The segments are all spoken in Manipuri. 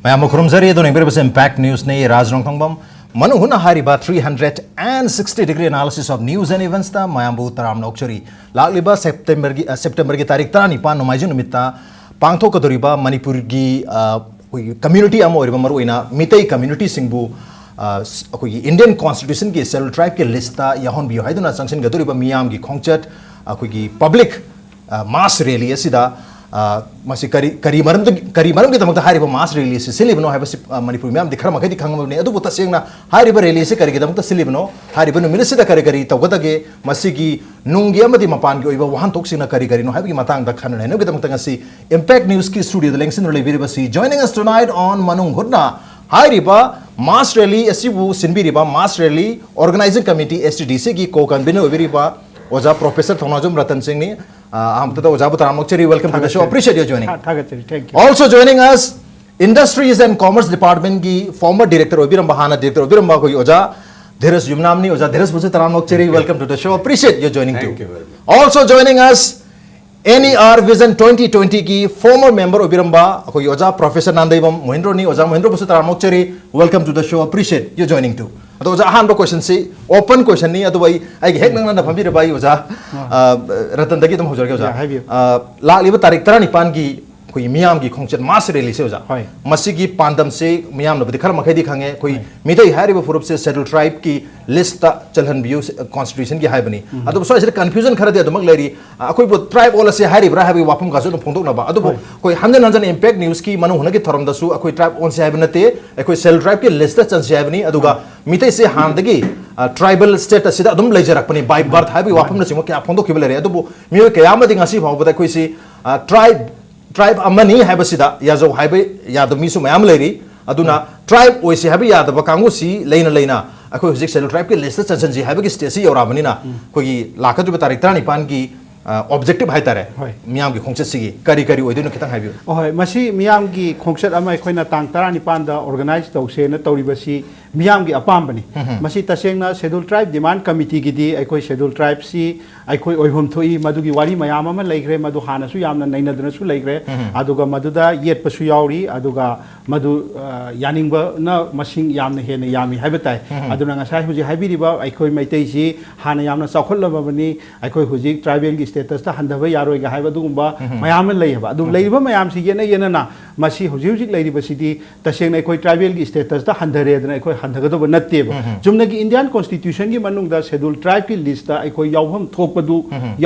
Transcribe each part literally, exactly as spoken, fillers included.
ꯃꯌꯥꯝꯕꯨ ꯈꯨꯔꯨꯝꯖꯔꯤ꯫ ꯑꯗꯨꯅ ꯌꯦꯡꯕꯤꯔꯤꯕꯁꯤ Impact Newsꯅꯤ꯫ ꯔꯥꯖ ꯔꯣꯡꯊꯣꯡꯕꯝ꯫ ꯃꯅꯨꯡ ꯍꯨꯠꯅ ꯍꯥꯏꯔꯤꯕ three hundred and sixty degree analysis of news and eventsꯇ ꯃꯌꯥꯝꯕꯨ ꯇꯔꯥꯝꯅ ꯑꯣꯛꯆꯔꯤ꯫ ꯂꯥꯛꯂꯤꯕ ꯁꯦꯞꯇꯦꯝꯕꯔꯒꯤ, ꯑ, ꯁꯦꯞꯇꯦꯝꯕꯔꯒꯤ ꯇꯥꯔꯤꯛ ꯇꯔꯥꯅꯤꯄꯥꯟ ꯅꯣꯡꯃꯥꯏꯖꯤꯡ ꯅꯨꯃꯤꯠꯇ ꯄꯥꯡꯊꯣꯛꯀꯗꯧꯔꯤꯕ ꯃꯅꯤꯄꯨꯔꯒꯤ, ꯑ, ꯑꯩꯈꯣꯏꯒꯤ community ꯑꯃ ꯑꯣꯏꯔꯤꯕ, ꯃꯔꯨꯑꯣꯏꯅ ꯃꯤꯇꯩ communityꯁꯤꯡꯕꯨ, ꯑ, ꯁ-, ꯑꯩꯈꯣꯏꯒꯤ Indian Constitutionꯒꯤ Scheduled Tribeꯀꯤ listꯇ ꯌꯥꯎꯍꯟꯕꯤꯌꯨ ꯍꯥꯏꯗꯨꯅ ꯆꯪꯁꯤꯟꯒꯗꯧꯔꯤꯕ ꯃꯤꯌꯥꯝꯒꯤ ꯈꯣꯡꯆꯠ, ꯑꯩꯈꯣꯏꯒꯤ public ꯑ, mass rally ꯑꯁꯤꯗ, ꯑ, ꯃꯁꯤ ꯀꯔꯤ, ꯀꯔꯤ ꯃꯔꯝꯗꯒꯤ, ꯀꯔꯤ ꯃꯔꯝꯒꯤꯗꯃꯛꯇ ꯍꯥꯏꯔꯤꯕ mass rally ꯑꯁꯤ ꯁꯤꯜꯂꯤꯕꯅꯣ ꯍꯥꯏꯕꯁꯤ, ꯑ, ꯃꯅꯤꯄꯨꯔ ꯃꯤꯌꯥꯝꯗꯤ ꯈꯔ ꯃꯈꯩꯗꯤ ꯈꯪꯉꯝꯃꯅꯤ꯫ ꯑꯗꯨꯕꯨ ꯇꯁꯦꯡꯅ ꯍꯥꯏꯔꯤꯕ rally ꯑꯁꯤ ꯀꯔꯤꯒꯤꯗꯃꯛꯇ ꯁꯤꯜꯂꯤꯕꯅꯣ, ꯍꯥꯏꯔꯤꯕ ꯅꯨꯃꯤꯠ ꯑꯁꯤꯗ ꯀꯔꯤ ꯀꯔꯤ ꯇꯧꯒꯗꯒꯦ, ꯃꯁꯤꯒꯤ ꯅꯨꯡꯒꯤ ꯑꯃꯗꯤ ꯃꯄꯥꯟꯒꯤ ꯑꯣꯏꯕ ꯋꯥꯍꯟꯊꯣꯛꯁꯤꯡꯅ ꯀꯔꯤ ꯀꯔꯤꯅꯣ ꯍꯥꯏꯕꯒꯤ ꯃꯇꯥꯡꯗ ꯈꯟꯅ ꯅꯩꯅꯕꯒꯤꯗꯃꯛꯇ ꯉꯁꯤ Impact Newsꯀꯤ studioꯗ ꯂꯦꯡꯁꯤꯟꯗꯨꯅ ꯂꯩꯕꯤꯔꯤꯕꯁꯤ, joining us tonight on ꯃꯅꯨꯡ ꯍꯨꯠꯅ, ꯍꯥꯏꯔꯤꯕ mass rally ꯑꯁꯤꯕꯨ ꯁꯤꯟꯕꯤꯔꯤꯕ mass rally organizing committee, STDCꯒꯤ co-convener ꯑꯣꯏꯕꯤꯔꯤꯕ ꯑꯣꯖꯥ Professor ꯊꯧꯅꯥꯖꯝ ꯔꯇꯟ ꯁꯤꯡꯅꯤ꯫ ꯑ, ꯑꯍꯥꯟꯕꯗ ꯑꯣꯖꯥꯕꯨ ꯇꯔꯥꯝꯅ ꯑꯣꯛꯆꯔꯤ, welcome to the show, ꯊꯥꯒꯠꯆꯔꯤ꯫ Appreciate your joining. ꯊꯥ-, ꯊꯥꯒꯠꯆꯔꯤ, thank you. Also joining us, Industries and Commerce Departmentꯀꯤ former director ꯑꯣꯏꯕꯤꯔꯝꯕ, ꯍꯥꯟꯅ director ꯑꯣꯏꯕꯤꯔꯝꯕ ꯑꯩꯈꯣꯏꯒꯤ ꯑꯣꯖꯥ ꯙꯤꯔꯖ ꯌꯨꯝꯅꯥꯝꯅꯤ꯫ ꯑꯣꯖꯥ ꯙꯤꯔꯖꯕꯨꯁꯨ ꯇꯔꯥꯝꯅ ꯑꯣꯛꯆꯔꯤ, welcome to the show, appreciate your joining too. Thank you very much. Also joining us, NER Vision twenty twentyꯒꯤ former member ꯑꯣꯏꯕꯤꯔꯝꯕ ꯑꯩꯈꯣꯏꯒꯤ ꯑꯣꯖꯥ Professor ꯅꯥꯟꯗꯩꯕꯝ ꯃꯣꯍꯦꯟꯗ꯭ꯔꯣꯅꯤ꯫ ꯑꯣꯖꯥ ꯃꯣꯍꯦꯟꯗ꯭ꯔꯣꯕꯨꯁꯨ ꯇꯔꯥꯝꯅ ꯑꯣꯛꯆꯔꯤ, welcome to the show, appreciate your joining too. ꯑꯗꯣ ꯑꯣꯖꯥ, ꯑꯍꯥꯟꯕ questionꯁꯤ open questionꯅꯤ, ꯑꯗꯨꯕꯨ ꯑꯩ, ꯑꯩꯒꯤ ꯍꯦꯛ ꯅꯛꯅꯅ ꯐꯝꯕꯤꯔꯤꯕ ꯑꯩ ꯑꯣꯖꯥ, ꯑ, ꯔꯇꯟꯗꯒꯤ ꯑꯗꯨꯝ ꯍꯧꯖꯔꯒꯦ ꯑꯣꯖꯥ꯫ ꯌꯥ, ꯍꯥꯏꯕꯤꯌꯨ꯫ ꯑ, ꯂꯥꯛꯂꯤꯕ ꯇꯥꯔꯤꯛ ꯇꯔꯥꯅꯤꯄꯥꯟꯒꯤ ꯑꯩꯈꯣꯏꯒꯤ ꯃꯤꯌꯥꯝꯒꯤ ꯈꯣꯡꯆꯠ mass rallyꯁꯦ ꯑꯣꯖꯥ, ꯍꯣꯏ꯫ ꯃꯁꯤꯒꯤ ꯄꯥꯟꯗꯝꯁꯦ ꯃꯤꯌꯥꯝꯅꯕꯨꯗꯤ ꯈꯔ ꯃꯈꯩꯗꯤ ꯈꯪꯉꯦ, ꯑꯩꯈꯣꯏ ꯍꯣꯏ꯫ ꯃꯤꯇꯩ ꯍꯥꯏꯔꯤꯕ ꯐꯨꯔꯨꯞꯁꯦ Scheduled Tribeꯀꯤ listꯇ ꯆꯜꯍꯟꯕꯤꯌꯨ, Constitutionꯒꯤ ꯍꯥꯏꯕꯅꯤ꯫ ꯎꯝ꯫ ꯑꯗꯨꯕꯨ ꯁ꯭ꯋꯥꯏꯁꯤꯗ confusion ꯈꯔꯗꯤ ꯑꯗꯨꯃꯛ ꯂꯩꯔꯤ꯫ ꯑ, ꯑꯩꯈꯣꯏꯕꯨ tribe ꯑꯣꯜꯂꯁꯦ ꯍꯥꯏꯔꯤꯕ꯭ꯔꯥ ꯍꯥꯏꯕꯒꯤ ꯋꯥꯐꯝꯒꯁꯨ ꯑꯗꯨꯝ ꯐꯣꯡꯗꯣꯛꯅꯕ꯫ ꯑꯗꯨꯕꯨ ꯍꯣꯏ꯫ ꯑꯩꯈꯣꯏ ꯍꯟꯖꯤꯟ ꯍꯟꯖꯤꯟ Impact Newsꯀꯤ ꯃꯅꯨꯡ ꯍꯨꯠꯅꯒꯤ ꯊꯧꯔꯝꯗꯁꯨ ꯑꯩꯈꯣꯏ tribe ꯑꯣꯟꯁꯦ ꯍꯥꯏꯕ ꯅꯠꯇꯦ, ꯑꯩꯈꯣꯏ Scheduled Tribeꯀꯤ listꯇ ꯆꯟꯁꯦ ꯍꯥꯏꯕꯅꯤ꯫ ꯑꯗꯨꯒ ꯍꯣꯏ꯫ ꯃꯤꯇꯩꯁꯦ ꯍꯥꯟꯅꯗꯒꯤ, ꯑ, tribal state ꯑꯁꯤꯗ ꯑꯗꯨꯝ ꯂꯩꯖꯔꯛꯄꯅꯤ, by birth ꯍꯥꯏꯕꯒꯤ ꯋꯥꯐꯝꯅꯆꯤꯡꯕ ꯀꯌꯥ ꯐꯣꯡꯗꯣꯛꯈꯤꯕ ꯂꯩꯔꯦ꯫ ꯑꯗꯨꯕꯨ ꯃꯤꯑꯣꯏ ꯀꯌꯥ ꯑꯃꯗꯤ ꯉꯁꯤ ꯐꯥꯎꯕꯗ ꯑꯩꯈꯣꯏꯁꯤ, ꯑ, tribe, tribe ꯑꯃꯅꯤ ꯍꯥꯏꯕꯁꯤꯗ ꯌꯥꯖꯧ ꯍꯥꯏꯕ ꯌꯥꯗꯕ ꯃꯤꯁꯨ ꯃꯌꯥꯝ ꯂꯩꯔꯤ꯫ ꯑꯗꯨꯅ tribe ꯑꯣꯏꯁꯤ ꯍꯥꯏꯕ ꯌꯥꯗꯕ ꯀꯥꯡꯕꯨꯁꯤ ꯂꯩꯅ ꯂꯩꯅ ꯑꯩꯈꯣꯏ ꯍꯧꯖꯤꯛ Scheduled Tribeꯀꯤ listꯇ ꯆꯟꯁꯤꯟꯁꯤ ꯍꯥꯏꯕꯒꯤ stageꯁꯤ ꯌꯧꯔꯛꯑꯕꯅꯤꯅ, ꯎꯝ꯫ ꯑꯩꯈꯣꯏꯒꯤ ꯂꯥꯛꯀꯗꯧꯔꯤꯕ ꯇꯥꯔꯤꯛ ꯇꯔꯥꯅꯤꯄꯥꯟꯒꯤ, ꯑꯣꯕꯖꯦꯛꯇꯤꯚ ꯍꯥꯏꯇꯥꯔꯦ, ꯍꯣꯏ꯫ ꯃꯤꯌꯥꯝꯒꯤ ꯈꯣꯡꯆꯠꯁꯤꯒꯤ ꯀꯔꯤ ꯀꯔꯤ ꯑꯣꯏꯗꯣꯏꯅꯣ ꯈꯤꯇꯪ ꯍꯥꯏꯕꯤꯌꯨ꯫ ꯑꯍꯣꯏ, ꯃꯁꯤ ꯃꯤꯌꯥꯝꯒꯤ ꯈꯣꯡꯆꯠ ꯑꯃ ꯑꯩꯈꯣꯏꯅ ꯇꯥꯡ ꯇꯔꯥꯅꯤꯄꯥꯟꯗ ꯑꯣꯔꯒꯅꯥꯏꯖ ꯇꯧꯁꯦꯅ ꯇꯧꯔꯤꯕꯁꯤ ꯃꯤꯌꯥꯝꯒꯤ ꯑꯄꯥꯝꯕꯅꯤ꯫ ꯃꯁꯤ ꯇꯁꯦꯡꯅ ꯁꯦꯗꯨꯜ ꯇ꯭ꯔꯥꯏꯕ ꯗꯤꯃꯥꯟ ꯀꯃꯤꯇꯤꯒꯤꯗꯤ ꯑꯩꯈꯣꯏ ꯁꯦꯗꯨꯜ ꯇ꯭ꯔꯥꯏꯕꯁꯤ ꯑꯩꯈꯣꯏ ꯑꯣꯏꯐꯝ ꯊꯣꯛꯏ, ꯃꯗꯨꯒꯤ ꯋꯥꯔꯤ ꯃꯌꯥꯝ ꯑꯃ ꯂꯩꯈ꯭ꯔꯦ, ꯃꯗꯨ ꯍꯥꯟꯅꯁꯨ ꯌꯥꯝꯅ ꯅꯩꯅꯗꯨꯅꯁꯨ ꯂꯩꯈ꯭ꯔꯦ꯫ ꯑꯗꯨꯒ ꯃꯗꯨꯗ ꯌꯦꯠꯄꯁꯨ ꯌꯥꯎꯔꯤ, ꯑꯗꯨꯒ ꯃꯗꯨ ꯑ, ꯌꯥꯅꯤꯡꯕꯅ ꯃꯁꯤꯡ ꯌꯥꯝꯅ ꯍꯦꯟꯅ ꯌꯥꯝꯃꯤ ꯍꯥꯏꯕ ꯇꯥꯏ꯫ ꯑꯗꯨꯅ ꯉꯁꯥꯏ ꯍꯧꯖꯤꯛ ꯍꯥꯏꯕꯤꯔꯤꯕ ꯑꯩꯈꯣꯏ ꯃꯩꯇꯩꯁꯤ ꯍꯥꯟꯅ ꯌꯥꯝꯅ ꯆꯥꯎꯈꯠꯂꯕꯅꯤ, ꯑꯩꯈꯣꯏ ꯍꯧꯖꯤꯛ ꯇ꯭ꯔꯥꯏꯕꯦꯜꯒꯤ ꯁ꯭ꯇꯦꯇꯁꯇ ꯍꯟꯊꯕ ꯌꯥꯔꯣꯏꯒ ꯍꯥꯏꯕ ꯑꯗꯨꯒꯨꯝꯕ ꯃꯌꯥꯝ ꯑꯃ ꯂꯩꯌꯦꯕ꯫ ꯑꯗꯨ ꯂꯩꯔꯤꯕ ꯃꯌꯥꯝꯁꯤ ꯌꯦꯠꯅ ꯌꯦꯠꯅꯅ ꯃꯁꯤ ꯍꯧꯖꯤꯛ ꯍꯧꯖꯤꯛ ꯂꯩꯔꯤꯕꯁꯤꯗꯤ ꯇꯁꯦꯡꯅ ꯑꯩꯈꯣꯏ ꯇ꯭ꯔꯥꯏꯕꯦꯜꯒꯤ ꯁ꯭ꯇꯦꯇꯁꯇ ꯍꯟꯊꯔꯦꯗꯅ ꯑꯩꯈꯣꯏ ꯍꯟꯊꯒꯗꯧꯕ ꯅꯠꯇꯦꯕ꯫ ꯆꯨꯝꯅꯒꯤ ꯏꯟꯗꯤꯌꯥꯟ ꯀꯣꯟꯁꯇꯤꯇ꯭ꯌꯨꯁꯟꯒꯤ ꯃꯅꯨꯡꯗ ꯁꯦꯗꯨꯜ ꯇ꯭ꯔꯥꯏꯕꯀꯤ ꯂꯤꯁꯇ ꯑꯩꯈꯣꯏ ꯌꯥꯎꯐꯝ ꯊꯣꯛꯄꯗꯨ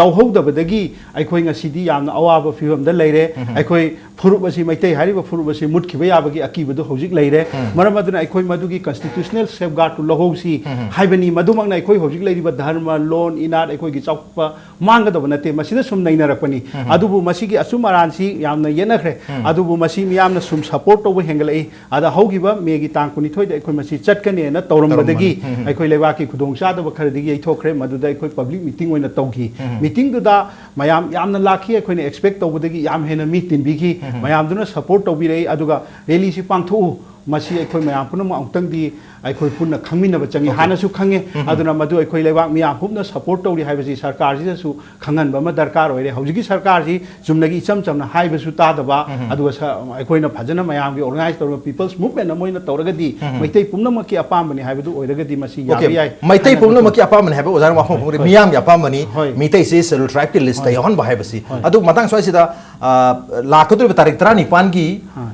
ꯌꯥꯎꯍꯧꯗꯕꯗꯒꯤ ꯑꯩꯈꯣꯏ ꯉꯁꯤꯗꯤ ꯌꯥꯝꯅ ꯑꯋꯥꯕ ꯐꯤꯕꯝꯗ ꯂꯩꯔꯦ꯫ ꯑꯩꯈꯣꯏ ꯐꯨꯔꯨꯞ ꯑꯁꯤ, ꯃꯩꯇꯩ ꯍꯥꯏꯔꯤꯕ ꯐꯨꯔꯨꯞ ꯑꯁꯤ ꯃꯨꯠꯈꯤꯕ ꯌꯥꯕꯒꯤ ꯑꯀꯤꯕꯗꯨ ꯍꯧꯖꯤꯛ ꯂꯩꯔꯦ꯫ ꯃꯔꯝ ꯑꯗꯨꯅ ꯑꯩꯈꯣꯏ ꯃꯗꯨꯒꯤ ꯀꯟꯁꯇꯤꯇ꯭ꯌꯨꯁꯅꯦꯜ ꯁꯦꯐꯒꯥꯔꯗꯇꯨ ꯂꯧꯍꯧꯁꯤ ꯍꯥꯏꯕꯅꯤ꯫ ꯃꯗꯨꯃꯛꯅ ꯑꯩꯈꯣꯏ ꯍꯧꯖꯤꯛ ꯂꯩꯔꯤꯕ ꯙꯔꯃ, ꯂꯣꯟ, ꯏꯅꯥꯠ, ꯑꯩꯈꯣꯏꯒꯤ ꯆꯥꯎꯈꯠꯄ ꯃꯥꯡꯒꯗꯕ ꯅꯠꯇꯦ꯫ ꯃꯁꯤꯗ ꯁꯨꯝ ꯅꯩꯅꯔꯛꯄꯅꯤ꯫ ꯑꯗꯨꯕꯨ ꯃꯁꯤꯒꯤ ꯑꯆꯨꯝ ꯑꯔꯥꯟꯁꯤ ꯌꯥꯝꯅ ꯌꯦꯠꯅꯈ꯭ꯔꯦ꯫ ꯑꯗꯨꯕꯨ ꯃꯁꯤ ꯃꯤꯌꯥꯝꯅ ꯁꯨꯝ ꯁꯄꯣꯔꯠ ꯇꯧꯕ ꯍꯦꯟꯒꯠꯂꯛꯏ꯫ ꯑꯗ ꯍꯧꯈꯤꯕ ꯃꯦꯒꯤ ꯇꯥꯡ ꯀꯨꯟꯅꯤꯊꯣꯏꯗ ꯑꯩꯈꯣꯏ ꯃꯁꯤ ꯆꯠꯀꯅꯦꯅ ꯇꯧꯔꯝꯕꯗꯒꯤ ꯑꯩꯈꯣꯏ ꯂꯩꯕꯥꯛꯀꯤ ꯈꯨꯗꯣꯡꯆꯥꯗꯕ ꯈꯔꯗꯒꯤ ꯌꯩꯊꯣꯛꯈ꯭ꯔꯦ꯫ ꯃꯗꯨꯗ ꯑꯩꯈꯣꯏ ꯄꯕ꯭ꯂꯤꯛ ꯃꯤꯇꯤꯡ ꯑꯣꯏꯅ ꯇꯧꯈꯤ꯫ ꯃꯤꯇꯤꯡꯗꯨꯗ ꯃꯌꯥꯝ ꯌꯥꯝꯅ ꯂꯥꯛꯈꯤ꯫ ꯑꯩꯈꯣꯏꯅ ꯑꯦꯛꯁꯄꯦꯛ ꯇꯧꯕꯗꯒꯤ ꯌꯥꯝ ꯍꯦꯟꯅ ꯃꯤ ꯇꯤꯟꯕꯤꯈꯤ꯫ ꯃꯌꯥꯝꯗꯨꯅ ꯁꯄꯣꯔꯠ ꯇꯧꯕꯤꯔꯛꯏ꯫ ꯑꯗꯨꯒ ꯔꯦꯂꯤꯁꯤ ꯄꯥꯡꯊꯣꯛꯎ, ꯃꯁꯤ ꯑꯩꯈꯣꯏ ꯃꯌꯥꯝ ꯄꯨꯝꯅꯃꯛ ꯑꯃꯨꯛꯇꯪꯗꯤ ꯑꯩꯈꯣꯏ ꯄꯨꯟꯅ ꯈꯪꯃꯤꯟꯅꯕ ꯆꯪꯏ꯫ ꯍꯥꯟꯅꯁꯨ ꯈꯪꯉꯦ꯫ ꯑꯗꯨꯅ ꯃꯗꯨ ꯑꯩꯈꯣꯏ ꯂꯩꯕꯥꯛ ꯃꯤꯌꯥꯝ ꯄꯨꯝꯅ ꯁꯄꯣꯔꯠ ꯇꯧꯔꯤ ꯍꯥꯏꯕꯁꯤ ꯁꯔꯀꯥꯔꯁꯤꯗꯁꯨ ꯈꯪꯍꯟꯕ ꯑꯃ ꯗꯔꯀꯥꯔ ꯑꯣꯏꯔꯦ꯫ ꯍꯧꯖꯤꯛꯀꯤ ꯁꯔꯀꯥꯔꯁꯤ ꯆꯨꯝꯅꯒꯤ ꯏꯆꯝ ꯆꯝꯅ ꯍꯥꯏꯕꯁꯨ ꯇꯥꯗꯕ, ꯑꯗꯨꯒ ꯁ-, ꯑꯩꯈꯣꯏꯅ ꯐꯖꯅ ꯃꯌꯥꯝꯒꯤ ꯑꯣꯔꯒꯅꯥꯏꯖ ꯇꯧꯔꯒ ꯄꯤꯄꯜꯁ ꯃꯨꯚꯃꯦꯟꯠ ꯑꯃ ꯑꯣꯏꯅ ꯇꯧꯔꯒꯗꯤ ꯃꯩꯇꯩ ꯄꯨꯝꯅꯃꯛꯀꯤ ꯑꯄꯥꯝꯕꯅꯤ ꯍꯥꯏꯕꯗꯨ ꯑꯣꯏꯔꯒꯗꯤ ꯃꯁꯤ ꯌꯥꯕ ꯌꯥꯏ꯫ ꯃꯩꯇꯩ ꯄꯨꯝꯅꯃꯛꯀꯤ ꯑꯄꯥꯝꯕꯅꯤ ꯍꯥꯏꯕ ꯑꯣꯖꯥꯅ ꯋꯥꯐꯝ ꯐꯣꯡꯗꯣꯛꯏ꯫ ꯃꯤꯌꯥꯝꯒꯤ ꯑꯄꯥꯝꯕꯅꯤ꯫ ꯃꯤꯇꯩꯁꯤ ꯁꯦꯗꯨꯜ ꯇ꯭ꯔꯥꯏꯕꯀꯤ ꯂꯤꯁꯇ ꯌꯥꯎꯍꯟꯕ ꯍꯥꯏꯕꯁꯤ꯫ ꯑꯗꯨ ꯃꯇꯥꯡ ꯁ꯭ꯋꯥꯏꯁꯤꯗ, ꯑ, ꯂꯥꯛꯀꯗꯧꯔꯤꯕ ꯇꯥꯔꯤꯛ ꯇꯔꯥꯅꯤꯄꯥꯟꯒꯤ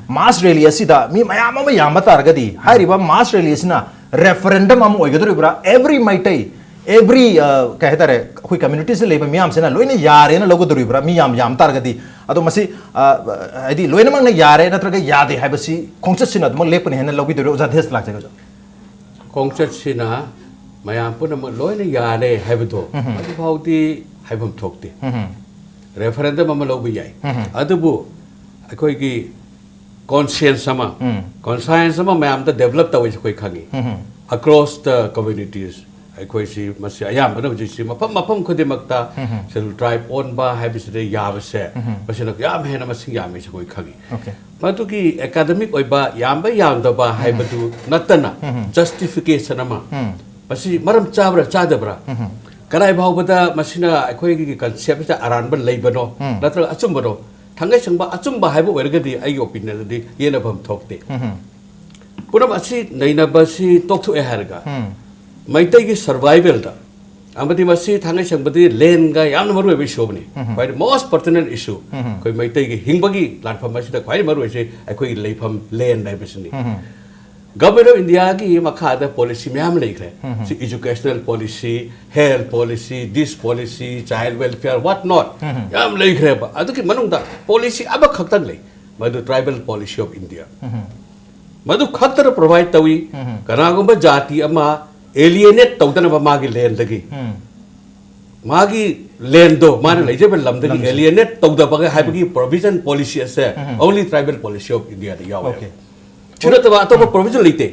ꯃꯥꯁ ꯔꯦꯂꯤ ꯑꯁꯤꯗ ꯃꯤ ꯃꯌꯥꯝ ꯑꯃ ꯌꯥꯝꯕ ꯇꯥꯔꯒꯗꯤ ꯍꯥꯏꯔꯤꯕ ꯃꯥꯁ ꯔꯦꯂꯤ ꯑꯁꯤꯅ ꯔꯦꯐꯔꯦꯟꯗꯝ ꯑꯃ ꯑꯣꯏꯒꯗꯧꯔꯤꯕ꯭ꯔꯥ? ꯑꯦꯚ꯭ꯔꯤ ꯃꯩꯇꯩ, ꯑꯦꯚ꯭ꯔꯤ, ꯑ, ꯀꯩ ꯍꯥꯏꯇꯥꯔꯦ, ꯑꯩꯈꯣꯏ ꯀꯝꯃ꯭ꯌꯨꯅꯤꯇꯤꯁꯇ ꯂꯩꯕ ꯃꯤꯌꯥꯝꯁꯤꯅ ꯂꯣꯏꯅ ꯌꯥꯔꯦꯅ ꯂꯧꯒꯗꯧꯔꯤꯕ꯭ꯔꯥ? ꯃꯤ ꯌꯥꯝ ꯌꯥꯝ ꯇꯥꯔꯒꯗꯤ꯫ ꯑꯗꯣ ꯃꯁꯤ, ꯑ, ꯍꯥꯏꯗꯤ ꯂꯣꯏꯅꯃꯛꯅ ꯌꯥꯔꯦ ꯅꯠꯇ꯭ꯔꯒ ꯌꯥꯗꯦ ꯍꯥꯏꯕꯁꯤ ꯈꯣꯡꯆꯠꯁꯤꯅ ꯑꯗꯨꯃꯛ ꯂꯦꯞꯀꯅꯤ ꯍꯥꯏꯅ ꯂꯧꯕꯤꯗꯣꯏꯔꯣ? ꯑꯣꯖꯥ ꯙꯦꯁ ꯂꯥꯛꯆꯒꯦ, ꯑꯣꯖꯥ꯫ ꯈꯣꯡꯆꯠꯁꯤꯅ ꯃꯌꯥꯝ ꯄꯨꯝꯅꯃꯛ ꯂꯣꯏꯅ ꯌꯥꯔꯦ ꯍꯥꯏꯕꯗꯣ ꯑꯗꯨꯐꯥꯎꯗꯤ ꯍꯥꯏꯐꯝ ꯊꯣꯛꯇꯦ꯫ ꯔꯦꯐꯔꯦꯟꯗꯝ ꯑꯃ ꯂꯧꯕ ꯌꯥꯏ꯫ ꯑꯗꯨꯕꯨ ꯑꯩꯈꯣꯏꯒꯤ ꯀꯣꯟꯁꯤꯌꯟꯁ ꯑꯃ, ꯀꯣꯟꯁꯥꯏꯟꯁ ꯑꯃ ꯃꯌꯥꯝꯗ ꯗꯦꯕꯂꯞ ꯇꯧꯋꯦꯁꯦ ꯑꯩꯈꯣꯏ ꯈꯪꯉꯤ꯫ Across the communities, ꯑꯩꯈꯣꯏꯁꯤ ꯃꯁꯤ ꯑꯌꯥꯝꯕꯅ ꯍꯧꯖꯤꯛꯁꯤ ꯃꯐꯝ ꯃꯐꯝ ꯈꯨꯗꯤꯡꯃꯛꯇ Scheduled Tribe ꯑꯣꯟꯕ ꯍꯥꯏꯕꯁꯤꯗ ꯌꯥꯕꯁꯦ, ꯃꯁꯤꯅ ꯌꯥꯝ ꯍꯦꯟꯅ ꯃꯁꯤꯡ ꯌꯥꯝꯃꯤꯁꯦ ꯑꯩꯈꯣꯏ ꯈꯪꯉꯤ꯫ Okay. ꯃꯗꯨꯒꯤ academic ꯑꯣꯏꯕ ꯌꯥꯝꯕ ꯌꯥꯝꯗꯕ ꯍꯥꯏꯕꯗꯨ ꯅꯠꯇꯅ, justification ꯑꯃ, ꯃꯁꯤ ꯃꯔꯝ ꯆꯥꯕ꯭ꯔꯥ ꯆꯥꯗꯕ꯭ꯔꯥ, ꯀꯗꯥꯏ ꯐꯥꯎꯕꯗ ꯃꯁꯤꯅ ꯑꯩꯈꯣꯏꯒꯤ concept ꯁꯤꯗ ꯑꯔꯥꯟꯕ ꯂꯩꯕꯅꯣ ꯅꯠꯇ꯭ꯔꯒ ꯑꯆꯨꯝꯕꯅꯣ? ꯊꯥꯡꯒꯩ ꯁꯦꯡꯕ ꯑꯆꯨꯝꯕ ꯍꯥꯏꯕ ꯑꯣꯏꯔꯒꯗꯤ ꯑꯩꯒꯤ opinion ꯗꯗꯤ ꯌꯦꯠꯅꯐꯝ ꯊꯣꯛꯇꯦ꯫ ꯄꯨꯝꯅꯃꯛ ꯑꯁꯤ ꯅꯩꯅꯕꯁꯤ ꯇꯣꯛꯊꯣꯛꯑꯦ ꯍꯥꯏꯔꯒ, ꯃꯩꯇꯩꯒꯤ survival ꯗ, ꯑꯃꯗꯤ ꯃꯁꯤ ꯊꯥꯡꯒꯩ ꯁꯦꯡꯕꯗꯤ land ꯒ ꯌꯥꯝꯅ ꯃꯔꯨꯑꯣꯏꯕ issue ꯑꯃꯅꯤ꯫ ꯈ꯭ꯋꯥꯏꯗꯒꯤ most pertinent issue꯫ ꯑꯩꯈꯣꯏ ꯃꯩꯇꯩꯒꯤ ꯍꯤꯡꯕꯒꯤ ꯂꯥꯟꯐꯝ ꯑꯁꯤꯗ ꯈ꯭ꯋꯥꯏꯗꯒꯤ ꯃꯔꯨꯑꯣꯏꯁꯦ ꯑꯩꯈꯣꯏꯒꯤ ꯂꯩꯐꯝ, land ꯍꯥꯏꯕꯁꯤꯅꯤ꯫ Government of India ꯒꯤ ꯃꯈꯥꯗ policy ꯃꯌꯥꯝ ꯂꯩꯈ꯭ꯔꯦ꯫ ꯁꯤ educational policy, health policy, this policy, child welfare, what not, ꯌꯥꯝ ꯂꯩꯈ꯭ꯔꯦꯕ꯫ ꯑꯗꯨꯒꯤ ꯃꯅꯨꯡꯗ policy ꯑꯃꯈꯛꯇꯪ ꯂꯩ, ꯃꯗꯨ Tribal Policy of India꯫ ꯃꯗꯨ ꯈꯛꯇꯅ provide ꯇꯧꯏ꯫ ꯀꯅꯥꯒꯨꯝꯕ ꯖꯥꯇꯤ ꯑꯃ alienate ꯇꯧꯗꯅꯕ ꯃꯥꯒꯤ land ꯗꯒꯤ, ꯃꯥꯒꯤ land ꯗꯣ, ꯃꯥꯅ ꯂꯩꯖꯕ ꯂꯝꯗꯒꯤ alienate ꯇꯧꯗꯕ ꯍꯥꯏꯕꯒꯤ provision, policy ꯑꯁꯦ only Tribal Policy of India ꯗ ꯌꯥꯎꯋꯦ꯫ Okay. ꯁꯤ ꯅꯠꯇꯕ ꯑꯇꯣꯞꯄ provision ꯂꯩꯇꯦ꯫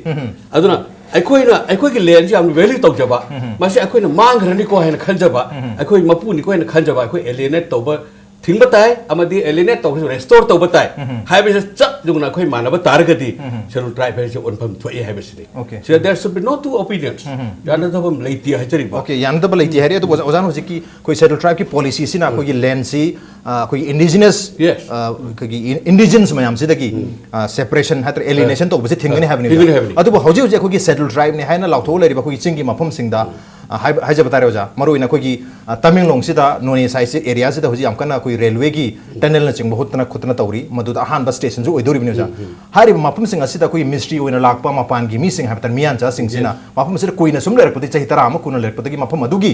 ꯑꯗꯨꯅ ꯑꯩꯈꯣꯏꯅ ꯑꯩꯈꯣꯏꯒꯤ land ꯁꯤ ꯌꯥꯝꯅ value ꯇꯧꯖꯕ, ꯃꯁꯤ ꯑꯩꯈꯣꯏꯅ ꯃꯥꯡꯈ꯭ꯔꯅꯤꯀꯣ ꯍꯥꯏꯅ ꯈꯟꯖꯕ, ꯑꯩꯈꯣꯏ ꯃꯄꯨꯅꯤꯀꯣ ꯍꯥꯏꯅ ꯈꯟꯖꯕ, ꯑꯩꯈꯣꯏ alienate ꯇꯧꯕ ꯊꯤꯡꯕ ꯇꯥꯏ, ꯑꯃꯗꯤ alienate ꯇꯧꯕꯁꯨ restore ꯇꯧꯕ ꯇꯥꯏ ꯍꯥꯏꯕꯁꯦ ꯆꯞ ꯌꯨꯡꯅ ꯑꯩꯈꯣꯏ ꯃꯥꯟꯅꯕ ꯇꯥꯔꯒꯗꯤ Scheduled Tribe ꯍꯥꯏꯁꯦ ꯑꯣꯟꯐꯝ ꯊꯣꯛꯏ ꯍꯥꯏꯕꯁꯤꯅꯤ꯫ Okay. ꯁꯤꯗ there should be no two opinions. ꯌꯥꯅꯗꯕ ꯂꯩꯇꯦ ꯍꯥꯏꯖꯔꯤꯕ꯫ Okay, ꯌꯥꯅꯗꯕ ꯂꯩꯇꯦ ꯍꯥꯏꯔꯦ, ꯑꯗꯨꯕꯨ ꯑꯣꯖꯥꯅ ꯍꯧꯖꯤꯛꯀꯤ ꯑꯩꯈꯣꯏ Scheduled Tribe ꯀꯤ policy ꯁꯤꯅ ꯑꯩꯈꯣꯏꯒꯤ land ꯁꯤ, ꯑ, ꯑꯩꯈꯣꯏꯒꯤ indigenous, Yes. ꯑ, ꯑꯩꯈꯣꯏꯒꯤ in-, indigenous ꯃꯌꯥꯝꯁꯤꯗꯒꯤ, ꯑ, separation ꯍꯥꯏꯇꯥꯔꯦ, alienation ꯇꯧꯕꯁꯦ ꯊꯤꯡꯒꯅꯤ ꯍꯥꯏꯕꯅꯤ꯫ ꯊꯤꯡꯒꯅꯤ ꯍꯥꯏꯕꯅꯤ꯫ ꯑꯗꯨꯕꯨ ꯍꯧꯖꯤꯛ ꯍꯧꯖꯤꯛ ꯑꯩꯈꯣꯏꯒꯤ Scheduled Tribe ꯅꯤ ꯍꯥꯏꯅ ꯂꯥꯎꯊꯣꯛꯑ ꯂꯩꯔꯤꯕ ꯑꯩꯈꯣꯏꯒꯤ ꯆꯤꯡꯒꯤ ꯃꯐꯝꯁꯤꯡꯗ, ꯑ, ꯍꯥꯏꯕ-, ꯍꯥꯏꯖꯕ ꯇꯥꯔꯦ ꯑꯣꯖꯥ, ꯃꯔꯨꯑꯣꯏꯅ ꯑꯩꯈꯣꯏꯒꯤ, ꯑ, ꯇꯃꯦꯡꯂꯣꯡꯁꯤꯗ, ꯅꯣꯅꯦ side ꯁꯤ area ꯁꯤꯗ ꯍꯧꯖꯤꯛ ꯌꯥꯝ ꯀꯟꯅ ꯑꯩꯈꯣꯏ railway ꯒꯤ tunnel ꯅꯆꯤꯡꯕ ꯍꯨꯠꯇꯅ ꯈꯣꯠꯇꯅ ꯇꯧꯔꯤ, ꯃꯗꯨꯗ ꯑꯍꯥꯟꯕ station ꯁꯨ ꯑꯣꯏꯗꯧꯔꯤꯕꯅꯤ ꯑꯣꯖꯥ꯫ ꯍꯥꯏꯔꯤꯕ ꯃꯐꯝꯁꯤꯡ ꯑꯁꯤꯗ ꯑꯩꯈꯣꯏꯒꯤ ꯃꯤꯁꯇ꯭ꯔꯤ ꯑꯣꯏꯅ ꯂꯥꯛꯄ ꯃꯄꯥꯟꯒꯤ ꯃꯤꯁꯤꯡ ꯍꯥꯏꯕ ꯇꯥꯔꯦ, ꯃꯤꯌꯥꯟꯆꯥꯁꯤꯡꯁꯤꯅ ꯃꯐꯝ ꯑꯁꯤꯗ ꯀꯨꯏꯅ ꯁꯨꯝ ꯂꯩꯔꯛꯄꯗꯤ, ꯆꯍꯤ ꯇꯔꯥ ꯑꯃ ꯀꯨꯟꯅ ꯂꯩꯔꯛꯄꯗꯒꯤ ꯃꯐꯝ ꯑꯗꯨꯒꯤ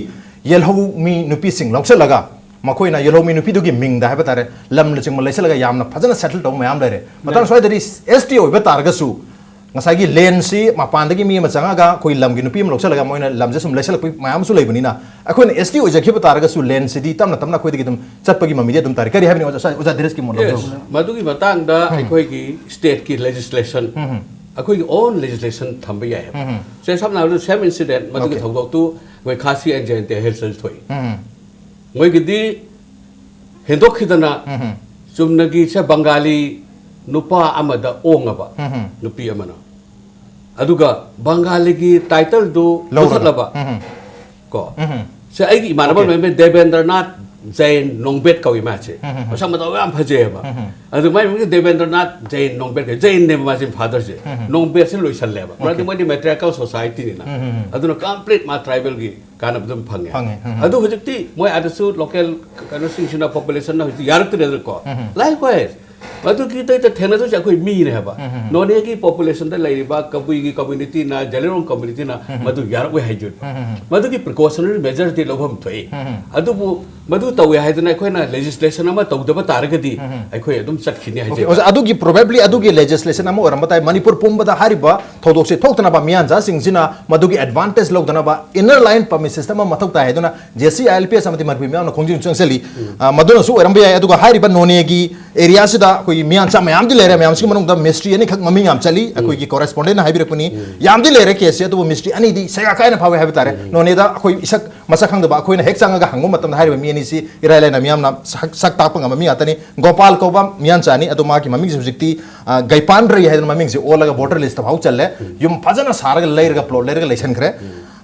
ꯌꯦꯜꯍꯧꯃꯤ ꯅꯨꯄꯤꯁꯤꯡ ꯂꯧꯁꯤꯜꯂꯒ, ꯃꯈꯣꯏꯅ ꯌꯦꯜꯍꯧꯃꯤ ꯅꯨꯄꯤꯗꯨꯒꯤ ꯃꯤꯡꯗ ꯍꯥꯏꯕ ꯇꯥꯔꯦ, ꯂꯝꯅꯆꯤꯡꯕ ꯂꯩꯁꯤꯜꯂꯒ ꯌꯥꯝꯅ ꯐꯖꯅ settle ꯇꯧꯕ ꯃꯌꯥꯝ ꯂꯩꯔꯦ꯫ ꯃꯇꯥꯡ ꯁ꯭ꯋꯥꯏꯗꯗꯤ S T ꯑꯣꯏꯕ ꯇꯥꯔꯒꯁꯨ, ꯉꯁꯥꯏꯒꯤ land ꯁꯤ ꯃꯄꯥꯟꯗꯒꯤ ꯃꯤ ꯑꯃ ꯆꯪꯉꯒ ꯑꯩꯈꯣꯏ ꯂꯝꯒꯤ ꯅꯨꯄꯤ ꯑꯃ ꯂꯧꯁꯤꯜꯂꯒ ꯃꯣꯏꯅ ꯂꯝꯁꯦ ꯁꯨꯝ ꯂꯩꯁꯤꯜꯂꯛꯄ ꯃꯌꯥꯝ ꯑꯃꯁꯨ ꯂꯩꯕꯅꯤꯅ, ꯑꯩꯈꯣꯏꯅ S T ꯑꯣꯏꯖꯈꯤꯕ ꯇꯥꯔꯒꯁꯨ land ꯁꯤꯗꯤ ꯇꯞꯅ ꯇꯞꯅ ꯑꯩꯈꯣꯏꯗꯒꯤ ꯑꯗꯨꯝ ꯆꯠꯄꯒꯤ ꯃꯃꯤꯗꯤ ꯑꯗꯨꯝ ꯇꯥꯔꯦ꯫ ꯀꯔꯤ ꯍꯥꯏꯕꯅꯤ ꯑꯣꯖꯥ, ꯑꯣꯖꯥ ꯙꯤꯔꯖꯀꯤ ꯃꯣꯠ ꯂꯧꯕꯤꯌꯨ꯫ Yes, ꯃꯗꯨꯒꯤ ꯃꯇꯥꯡꯗ ꯑꯩꯈꯣꯏꯒꯤ state ꯀꯤ legislation, ꯑꯩꯈꯣꯏꯒꯤ ꯑꯣꯟ ꯂꯦꯖꯤꯁꯂꯦꯁꯟ ꯊꯝꯕ ꯌꯥꯏ ꯍꯥꯏꯕ꯫ ꯎꯝ꯫ ꯁꯦ, ꯁꯝꯅ ꯍꯥꯏꯔꯕꯗ, ꯁꯦꯝ ꯏꯟꯁꯤꯗꯦꯟ ꯃꯗꯨꯒꯤ Okay. ꯊꯧꯗꯣꯛꯇꯨ ꯑꯩꯈꯣꯏ ꯈꯥꯁꯤ ꯑꯦꯟ ꯖꯌꯟꯇꯤꯌꯥ ꯍꯤꯜꯁꯇꯁꯨ ꯊꯣꯛꯏ꯫ ꯎꯝ꯫ ꯃꯣꯏꯒꯤꯗꯤ ꯍꯦꯟꯗꯣꯛꯈꯤꯗꯅ ꯎꯝ꯫ ꯆꯨꯝꯅꯒꯤ ꯁꯦ ꯕꯪꯒꯥꯂꯤ ꯅꯨꯄꯥ ꯑꯃꯗ ꯑꯣꯡꯉꯕ ꯎꯝ꯫ ꯅꯨꯄꯤ ꯑꯃꯅ, ꯑꯗꯨꯒ ꯕꯪꯒꯥꯂꯤꯒꯤ ꯇꯥꯏꯇꯜꯗꯨ ꯂꯧꯔꯒ꯫ ꯃꯨꯊꯠꯂꯕ꯫ ꯎꯝ꯫ ꯀꯣ ꯎꯝ꯫ ꯁꯦ, ꯑꯩꯒꯤ ꯏꯃꯥꯟꯅꯕ Okay. ꯑꯃ ꯂꯩꯔꯝꯃꯦ, ꯗꯦꯕꯦꯟꯗ꯭ꯔꯅꯥꯊ ꯖꯩꯟ ꯅꯣꯡꯕꯦꯠ ꯀꯧꯏ ꯃꯥꯁꯦ꯫ ꯎꯝ, ꯎꯝ, ꯎꯝ꯫ ꯃꯁꯛ ꯃꯇꯧ ꯌꯥꯝ ꯐꯖꯩꯑꯕ꯫ ꯎꯝ, ꯎꯝ꯫ ꯑꯗꯨ ꯃꯥꯏ ꯃꯃꯤꯡꯁꯦ ꯗꯦꯕꯦꯟꯗ꯭ꯔꯅꯥꯊ ꯖꯩꯟ ꯅꯣꯡꯕꯦꯠ ꯀꯧꯏ꯫ ꯖꯩꯟꯅꯦꯕ ꯃꯥꯁꯦ ꯐꯥꯗꯔꯁꯦ꯫ ꯎꯝ, ꯎꯝ꯫ ꯅꯣꯡꯕꯦꯠꯁꯦ ꯂꯣꯏꯁꯜꯂꯦꯕ, ꯃꯔꯝꯗꯤ Okay. ꯃꯣꯏꯗꯤ ꯃꯦꯇ꯭ꯔꯤꯌꯥꯔꯀꯦꯜ ꯁꯣꯁꯥꯏꯇꯤꯅꯤꯅ꯫ ꯎꯝ, ꯎꯝ, ꯎꯝ꯫ ꯑꯗꯨꯅ ꯀꯝꯄ꯭ꯂꯤꯠ ꯃꯥ ꯇ꯭ꯔꯥꯏꯕꯦꯜꯒꯤ ꯀꯥꯟꯅꯕ ꯑꯗꯨꯝ ꯐꯪꯉꯦ꯫ ꯐꯪꯉꯦ, ꯎꯝ, ꯎꯝ꯫ ꯑꯗꯨ ꯍꯧꯖꯤꯛꯇꯤ ꯃꯣꯏ ꯑꯥꯗꯁꯨ ꯂꯣꯀꯦꯜ ꯀꯩꯅꯣꯁꯤꯡꯁꯤꯅ, ꯄꯣꯄꯨꯂꯦꯁꯟꯅ ꯍꯧꯖꯤꯛꯇꯤ ꯌꯥꯔꯛꯇ꯭ꯔꯦꯗꯅꯀꯣ꯫ ꯎꯝ, ꯎꯝ꯫ Likewise, ꯃꯗꯨꯒꯤꯗꯩꯗ ꯊꯦꯡꯅꯗꯣꯏꯁꯦ ꯑꯩꯈꯣꯏ ꯃꯤꯅꯦ ꯍꯥꯏꯕ꯫ ꯎꯝ, ꯎꯝ, ꯎꯝ꯫ ꯅꯣꯅꯦꯒꯤ ꯄꯣꯄꯨꯂꯦꯁꯟꯗ ꯂꯩꯔꯤꯕ ꯀꯕꯨꯏꯒꯤ ꯀꯝꯃ꯭ꯌꯨꯅꯤꯇꯤꯅ, ꯖꯂꯤꯔꯣꯡ ꯀꯝꯃ꯭ꯌꯨꯅꯤꯇꯤꯅ ꯎꯝ, ꯎꯝ꯫ ꯃꯗꯨ ꯌꯥꯔꯛꯑꯣꯏ ꯍꯥꯏꯗꯣꯏꯕ꯫ ꯎꯝ, ꯎꯝ, ꯎꯝ꯫ ꯃꯗꯨꯒꯤ ꯄ꯭ꯔꯤꯀꯣꯁꯅꯔꯤ ꯃꯦꯖꯔꯗꯤ ꯂꯧꯐꯝ ꯊꯣꯛꯏ꯫ ꯎꯝ, ꯎꯝ꯫ ꯑꯗꯨꯕꯨ ꯃꯗꯨ ꯇꯧꯋꯦ ꯍꯥꯏꯗꯅ ꯑꯩꯈꯣꯏꯅ ꯂꯦꯖꯤꯁꯂꯦꯁꯟ ꯑꯃ ꯇꯧꯗꯕ ꯇꯥꯔꯒꯗꯤ ꯎꯝ, ꯎꯝ꯫ ꯑꯩꯈꯣꯏ ꯑꯗꯨꯝ ꯆꯠꯈꯤꯅꯤ Okay, ꯍꯥꯏꯖꯩ꯫ ꯑꯣꯖꯥ, ꯑꯗꯨꯒꯤ, probably ꯑꯗꯨꯒꯤ ꯂꯦꯖꯤꯁꯂꯦꯁꯟ ꯑꯃ ꯑꯣꯏꯔꯝꯕ ꯇꯥꯏ꯫ ꯃꯅꯤꯄꯨꯔ ꯄꯨꯝꯕꯗ ꯍꯥꯏꯔꯤꯕ ꯊꯧꯗꯣꯛꯁꯦ ꯊꯣꯛꯇꯅꯕ ꯃꯤꯌꯥꯟꯆꯥꯁꯤꯡꯁꯤꯅ ꯃꯗꯨꯒꯤ ꯑꯦꯗꯚꯥꯟꯇꯦꯖ ꯂꯧꯗꯅꯕ ꯏꯟꯅꯔ ꯂꯥꯏꯟ ꯄꯔꯃꯤꯠ ꯁꯤꯁꯇꯝ ꯑꯃ ꯃꯊꯧ ꯇꯥꯏ ꯍꯥꯏꯗꯨꯅ J C I L P S ꯑꯃꯗꯤ ꯃꯅꯤꯄꯨꯔ ꯃꯤꯌꯥꯝꯅ ꯈꯣꯡꯖꯪ ꯆꯪꯁꯤꯜꯂꯤ꯫ ꯑ, ꯃꯗꯨꯅꯁꯨ ꯑꯣꯏꯔꯝꯕ ꯌꯥꯏ꯫ ꯑꯗꯨꯒ ꯍꯥꯏꯔꯤꯕ ꯅꯣꯅꯦꯒꯤ ꯑꯦꯔꯤꯌꯥꯁꯤꯗ ꯑꯩꯈꯣꯏꯒꯤ ꯃꯤꯌꯥꯟꯆꯥ ꯃꯌꯥꯝꯗꯤ ꯂꯩꯔꯦ꯫ ꯃꯌꯥꯝꯁꯤꯒꯤ ꯃꯅꯨꯡꯗ ꯃꯤꯁꯇ꯭ꯔꯤ ꯑꯅꯤꯈꯛ ꯃꯃꯤꯡ ꯌꯥꯝ ꯆꯠꯂꯤ꯫ ꯑꯩꯈꯣꯏꯒꯤ ꯀꯣꯔꯦꯁꯄꯣꯟꯗꯦꯟꯠꯅ ꯍꯥꯏꯕꯤꯔꯛꯄꯅꯤ꯫ ꯌꯥꯝꯗꯤ ꯂꯩꯔꯦ ꯀꯦꯁꯁꯦ, ꯑꯗꯨꯕꯨ ꯃꯤꯁꯇ꯭ꯔꯤ ꯑꯅꯤꯗꯤ ꯁꯦꯒꯥ ꯀꯥꯏꯅ ꯐꯥꯎꯋꯦ ꯍꯥꯏꯕ ꯇꯥꯔꯦ꯫ ꯅꯣꯅꯦꯗ ꯑꯩꯈꯣꯏ ꯏꯁꯛ ꯃꯁꯛ ꯈꯪꯗꯕ ꯑꯩꯈꯣꯏꯅ ꯍꯦꯛ ꯆꯪꯉꯒ ꯍꯪꯕ ꯃꯇꯝꯗ ꯍꯥꯏꯔꯤꯕ ꯃꯤ ꯑꯅꯤꯁꯤ ꯏꯔꯥꯏ ꯂꯥꯏꯅ ꯃꯤꯌꯥꯝꯅ ꯁꯛ, ꯁꯛ ꯇꯥꯛꯄ ꯉꯝꯕ ꯃꯤ ꯉꯥꯛꯇꯅꯤ꯫ ꯒꯣꯄꯥꯜ ꯀꯧꯕ ꯃꯤꯌꯥꯟꯆꯥꯅꯤ, ꯑꯗꯣ ꯃꯥꯒꯤ ꯃꯃꯤꯡꯁꯦ ꯍꯧꯖꯤꯛꯇꯤ, ꯑ, ꯒꯩꯄꯥꯟꯗ꯭ꯔꯩ ꯍꯥꯏꯗꯅ ꯃꯃꯤꯡꯁꯦ ꯑꯣꯜꯂꯒ ꯚꯣꯇꯔ ꯂꯤꯁꯇ ꯐꯥꯎ ꯆꯜꯂꯦ꯫ ꯌꯨꯝ ꯐꯖꯅ ꯁꯥꯔꯒ, ꯂꯩꯔꯒ, ꯄ꯭ꯂꯣꯠ ꯂꯩꯔꯒ ꯂꯩꯁꯟꯈ꯭ꯔꯦ꯫